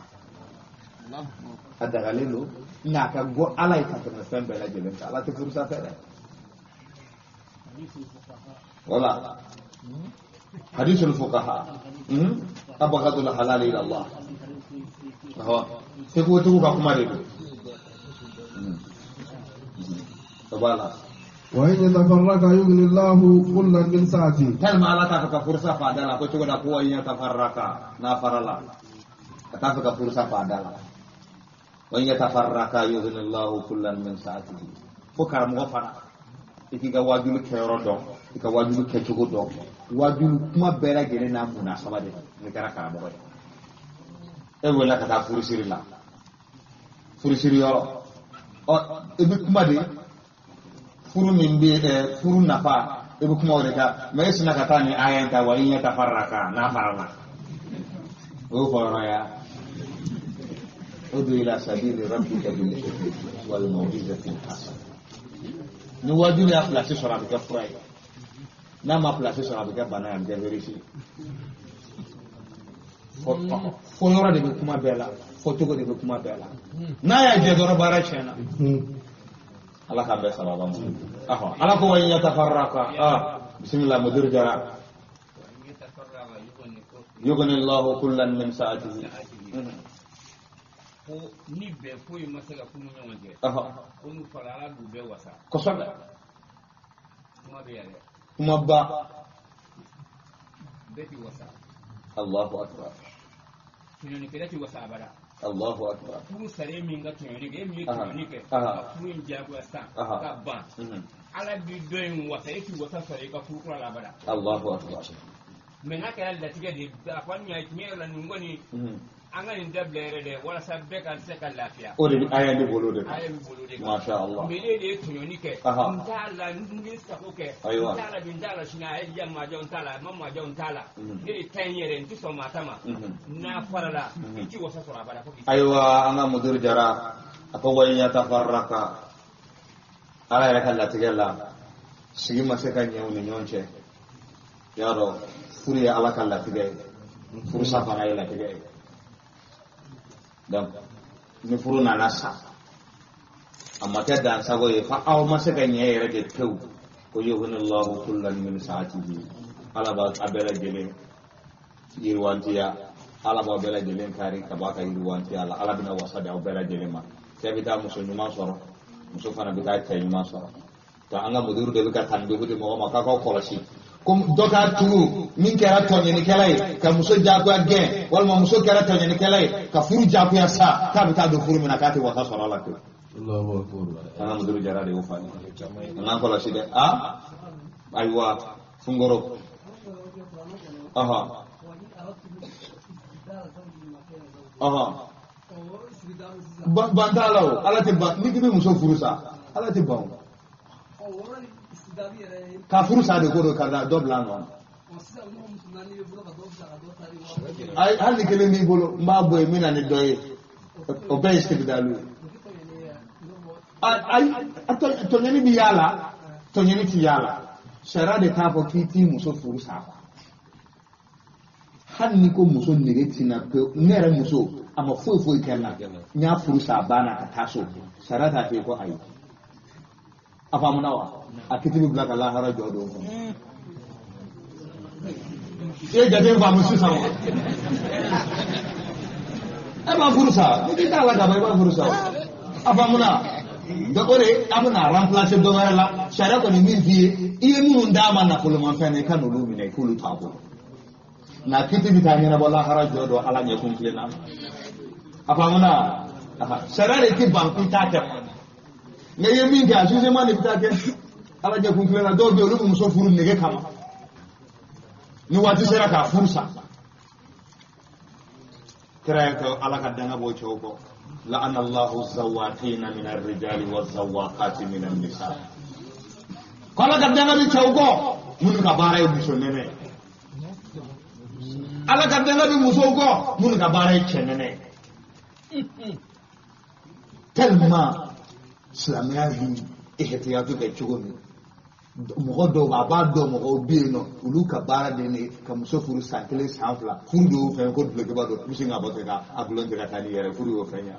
a dagalen don nka a ka bɔ ala ye ka tɛmɛ fɛn bɛɛ lajɛlen kan ala tɛ furusa fɛ dɛ wala hadisul fuqaha abghadul halali ila Allah sekotigiw ka kuma de don o b'a la. Wa in yatafarraqa yughni Allahu kullan min sa'ati. Tellement ala t'a fɛ ka furusa fa da la ko cogo da ko wa in yatafarraqa n'a farala a t'a fɛ ka furusa fa da la wa in yatafarraqa yughni Allahu kullan min sa'atihi. Fo karamɔgɔ fana i k'i ka waajuli kɛyɔrɔ dɔn i ka waajuli kɛcogo dɔn waajuli kuma bɛɛ lajɛlen n'a munasaba de n'i kɛra karamɔgɔ ye. E wele ka taa furusiri la furusiri yɔrɔ ɔ i bɛ kuma de furu min bɛ furu nafa i bɛ kuma o de kan mɛ e sinna ka taa nin aya in ta wa in yatafarraqa n'a farala o y'o fɔ yɔrɔ ya udu ila sabili rabbika bil hikmati wal maw'izati al hasana. Ni waajuli y'a place sɔrɔ a bɛ kɛ fura ye n'a ma place sɔrɔ a bɛ kɛ bana ye a bɛ kɛ virus ye. Fɔ yɔrɔ de bɛ kuma bɛɛ la fɔ cogo de bɛ kuma bɛɛ la n'a y'a jɛ dɔrɔn baara tiɲɛna. Ala k'an bɛɛ sababa ma. Ala ko wa in yatafarraqa bismillah mudir jara yughni Allahu kullan min sa'atihi. Ko ni bɛn foyi ma se ka k'u ni ɲɔgɔn cɛ ko n'u fara ala b'u bɛɛ wasa. Kosɛbɛ. Kuma bɛ yan dɛ. Kuma ba. Bɛɛ ti wasa. Allahu akbar. Tɔɲɔnikɛla ti wasa abada. Allahu akbar. Furu sariya min ka tɔɲɔni kɛ e min ye tɔɲɔni kɛ ka furu in diyagoya sisan ka ban ala b'i dɔ in wasa e ti wasa sɔrɔ i ka furu kura la abada. Allahu akbar. Mɛ n'a kɛra latigɛ de ye a fɔ ɲɛ tiɲɛ yɛrɛ la nin kɔni An ka nin dabila yɛrɛ dɛ walasa bɛɛ ka se ka lafiya. O de bɛ aya de bolo de kan. Aya bɛ bolo de kan. Masha Allah. Mele de ye tɔɲɔni kɛ. N t'a la n bɛ sago kɛ. Ayiwa. N t'a la bi n t'a la sini a ye diya maa jɔ n t'a la a ma maa jɔ n t'a la. Ne de ta in yɛrɛ n tɛ sɔn maa ta ma. N'a farala i t'i wasa sɔrɔ abada fo k'i. Ayiwa an ka mudir Jara a ko wa in yatafarraqa Ala yɛrɛ ka latigɛ la sigi ma se ka ɲɛ u ni ɲɔgɔn cɛ. Y'a dɔn furu ye Ala ka latigɛ ye. Furusa fana ye latigɛ ye. Donc ni furu nana sa a ma kɛ dansago ye fa aw ma se ka ɲɛ yɛrɛ de pewu ko yuhnillahu kullan min saatihi Ala b'a a bɛɛ lajɛlen yiriwantiya Ala b'a bɛɛ lajɛlen kari ka bɔ a ka yiriwantiya la Ala bɛna wasa di aw bɛɛ lajɛlen ma cɛ bɛ taa muso ɲuman sɔrɔ muso fana bɛ taa cɛ ɲuman sɔrɔ donc an ka mudiru de bɛ ka tandugu di mɔgɔ ma k'a k'aw kɔlɔsi ko dɔ k'a tugu min kɛra tɔɲɔnikɛla ye ka muso jagoya gɛn walima muso kɛra tɔɲɔnikɛla ye ka furu jagoya sa k'a bɛ taa don furu min na k'a tɛ wasa sɔrɔ a la pewu. An ka mudiru Jara de y'o fɔ an ye an k'an kɔlɔsi dɛ a ayiwa fungoro ɔhɔ ɔhɔ ban t'a la o Ala tɛ ban n'i k'i bɛ muso furu sa Ala tɛ ban o. Ka furu sa de ko don ka dɔ bila a nɔ na. Ayi hali ni kelen b'i bolo n b'a bɔ yen n bɛ na ni dɔ ye o bɛɛ ye sigidalu ye. Ayi tɔɲɔni bɛ y'a la tɔɲɔni ti y'a la sariya de t'a fɔ k'i t'i muso furu sa quoi. Hali ni ko muso nege ti na pewu ne yɛrɛ muso a ma foyi foyi kɛ n na n y'a furu sa a banna ka taa so sariya t'a f'i ye ko ayi. A faamuna wa a kiti bɛ bila ka lahara jɔ don kɔnɔ. I ye jate faamu sisan wa? E b'a furu sa ni k'i t'a la ka ban i b'a furu sa o. A faamuna donc o de an bɛna remplacer dɔ wɛrɛ la sariya kɔni min f'i ye i ye minnu d'a ma nafolomafɛn na i ka n'olu minɛ i k'olu to a bolo. Nka kiti bɛ taa ɲɛnabɔ lahara jɔ don Ala ɲɛkun tilen na. A faamuna sariya de ti ban k'i t'a kɛ. Nka i ye min kɛ a jugement de bɛ taa kɛ Ala ɲɛkun tilen na dɔw bɛ yen olu bɛ muso furu nege kama ni waati sera k'a furu sa kira y'a kɛ Ala ka danga b'o cɛw kɔ la'ana Allahu zawaqina min ar-rijali wa zawaqati min an-nisa ko Ala ka danga bɛ cɛw kɔ minnu ka baara ye muso nɛnɛ Ala ka danga bɛ musow kɔ minnu ka baara ye cɛ nɛnɛ tellement silamɛya bi ihtiyatu kɛ cogo min mɔgɔ dɔw a b'a dɔn mɔgɔw bɛ yen nɔ olu ka baara de ye ka muso furu san kelen san fila furu de y'o fɛn ko dulokiba don i bɛ sin ka bɔ ten ka a gulon tigɛ ka taa n'i yɛrɛ furu y'o fɛn ye.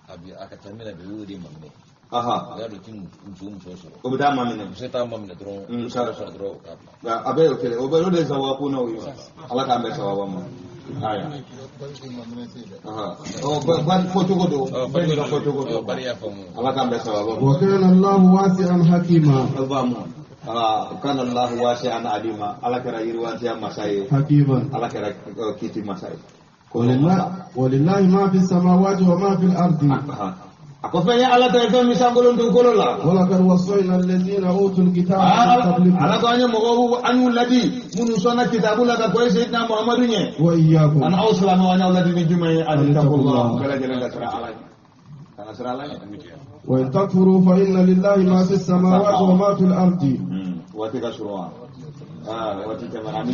A bi a ka ca min na bi o y'o de maminɛ. Aha. O y'a dɔn k'i muso sɔrɔ. O bɛ taa maminɛ. Muso t'a maminɛ dɔrɔn. Muso sɔrɔ dɔrɔn o k'a bila. A bɛɛ y'o kelen o bɛɛ o de ye sababu n'o ye Ala k'an bɛn sababu ma. Aya. Aha. O bari fɔcogo don. Bɛɛ n'i ka fɔcogo don. Bari y'a faamu. Ala k'an bɛn sababu ma. Wa kana Allahu wasi'an hakima. O b'a mu. Kana Allahu wasi'an alima. Ala kɛra yiriwantiya masa ye. Hakiman. Ala kɛra kiti masa ye. Walillahi ma fi samawati wa ma fi al-ardi. A ko fɛn ye Ala ta ye fɛn min sankolon dugukolo la. Walaqad wassayna alladhina utul kitaba min qablikum. Ala ko an ye mɔgɔw an y'u ladi minnu sɔnna kitabu la ka kɔn Seydina Muhamadu ɲɛ. Wa iyyakum. Ani aw silamɛw an y'aw ladi ni jumɛn ye an ittaqullah bɛɛ lajɛlen ka siran Ala ɲɛ. Kana siran Ala ɲɛ. Wa in takfuru fa inna lillahi ma fi samawati wa ma fi al-ardi. Waati ka surun wa? Waati tɛmɛna an bɛ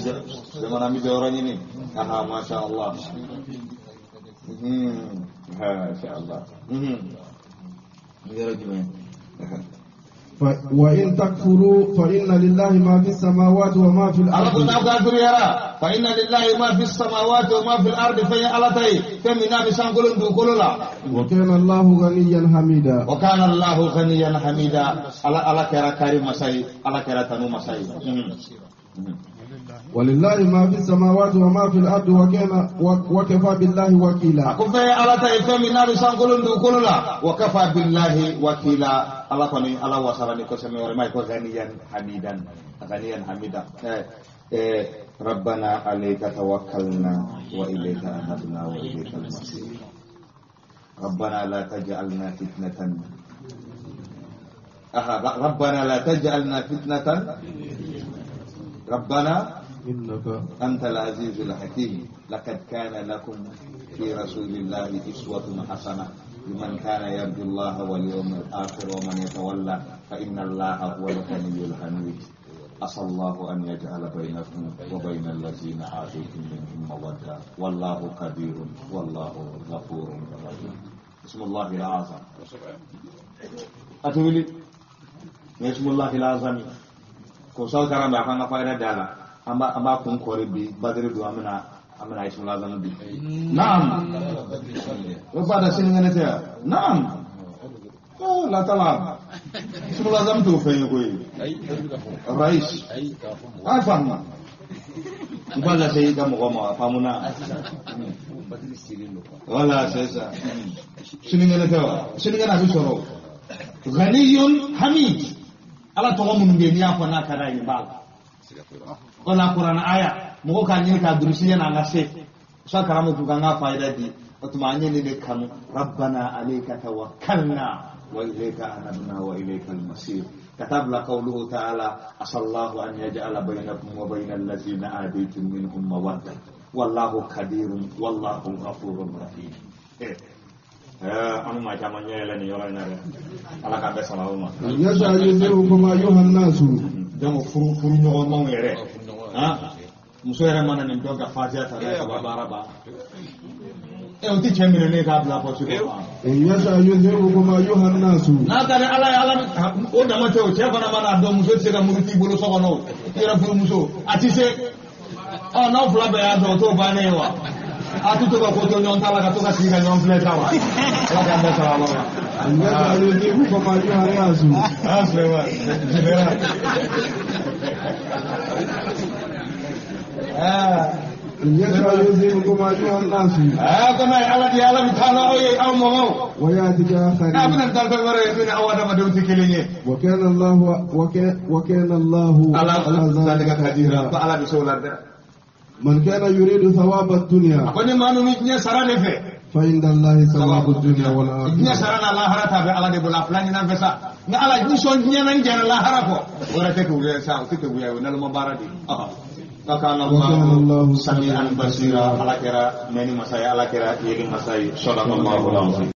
tɛmɛna an bɛ jɔyɔrɔ ɲini. Aha masha Allah. Masha Allah. وإن تكفروا فإن لله ما في السماوات وما في الأرض. فإن لله ما في السماوات وما في الأرض فإن الله تي فمن بسانقولون دوكولولا. وكان الله غنيا حميدا. وكان الله غنيا حميدا. الله الله كرا كريم مساي الله كرا تنو مساي. ولله ما في السماوات وما في الأرض وكان وكفى بالله وكيلا. كفى الله تعالى من نار سانقولون دوكولولا وكفى بالله وكيلا. الله كوني الله وصلني كسمي ورماي غنيا حميدا غنيا حميدا. ربنا عليك توكلنا وإليك أنبنا وإليك المصير. ربنا لا تجعلنا فتنة. ربنا لا تجعلنا فتنة. ربنا إنك أنت العزيز الحكيم. لقد كان لكم في رسول الله أسوة حسنة لمن كان يرجو الله واليوم الآخر ومن يتولى فإن الله هو الغني الحميد. عسى الله أن يجعل بينكم وبين الذين عاديتم منهم مودة والله قدير والله غفور رحيم. اسم الله الأعظم. أتولي اسم الله الأعظم كوسال كرام بأخنا فايدة دالا أما أما كون كوري بي بدر دو أمنا أمنا اسم الله الأعظم بي. نعم. وبعد سنين نتيا. نعم. لا تلعب. اسم الله الأعظم توفي يقول. الرئيس. أفهم. وبعد سيد مغمى فهمنا. ولا سيسا. سنين نتيا. سنين نبي سرو. غني حميد. ala tɔgɔ minnu bɛ yen n'i y'a fɔ n'a ka d'a ye n b'a la o la kuranɛ aya mɔgɔ k'a ɲini k'a durusi yanni an ka se sa karamɔgɔ k'u k'an ka fayida di o tuma an ye nin de kanu rabbana alayka tawakkalna wa ilayka anabna wa ilayka almasir ka taa bila qawluhu ta'ala asallahu an yaj'ala baynakum wa bayna allazina adaytum minhum mawadda wallahu qadirun wallahu ghafurur rahim. An ma caman ɲɛ yɛlɛ nin yɔrɔ in na dɛ ala k'an bɛɛ sababu ma. yasa'ukum ayyuha an-nasu. Donc furu ɲɔgɔnmaw yɛrɛ muso yɛrɛ mana nin dɔn ka fatiya ta n'a ye ka baara ban o ti cɛ minɛ ne k'a bila pɔsi kɔnɔ. yasa'ukum ayyuha an-nasu. N'a ka di ala ye ala o dama tɛ o cɛ fana mana dɔn muso tɛ se ka muruti i bolo so kɔnɔ o i yɛrɛ furumuso a ti se ɔ n'aw fila bɛɛ y'a dɔn o t'o bannen ye wa. A t'u to ka ko to ɲɔgɔn ta la ka to ka sigi ka ɲɔgɔn filɛ sa wa ala k'an bɛɛ sɔrɔ ala ma. Ah Suleiman général. Ah. Kono ala di ala bi taala aw ye aw mɔgɔw. A bɛna taa fɛn wɛrɛ ye min ni aw adamadenw tɛ kelen ye. وكان الله ala zalika kadira ko ala bɛ se o la dɛ. من كان يريد ثواب الدنيا فإن الله ثواب الدنيا والآخرة. وكان الله سميعا بصيرا. على كرا من مساي على كرا يلي مساي صدق الله العظيم.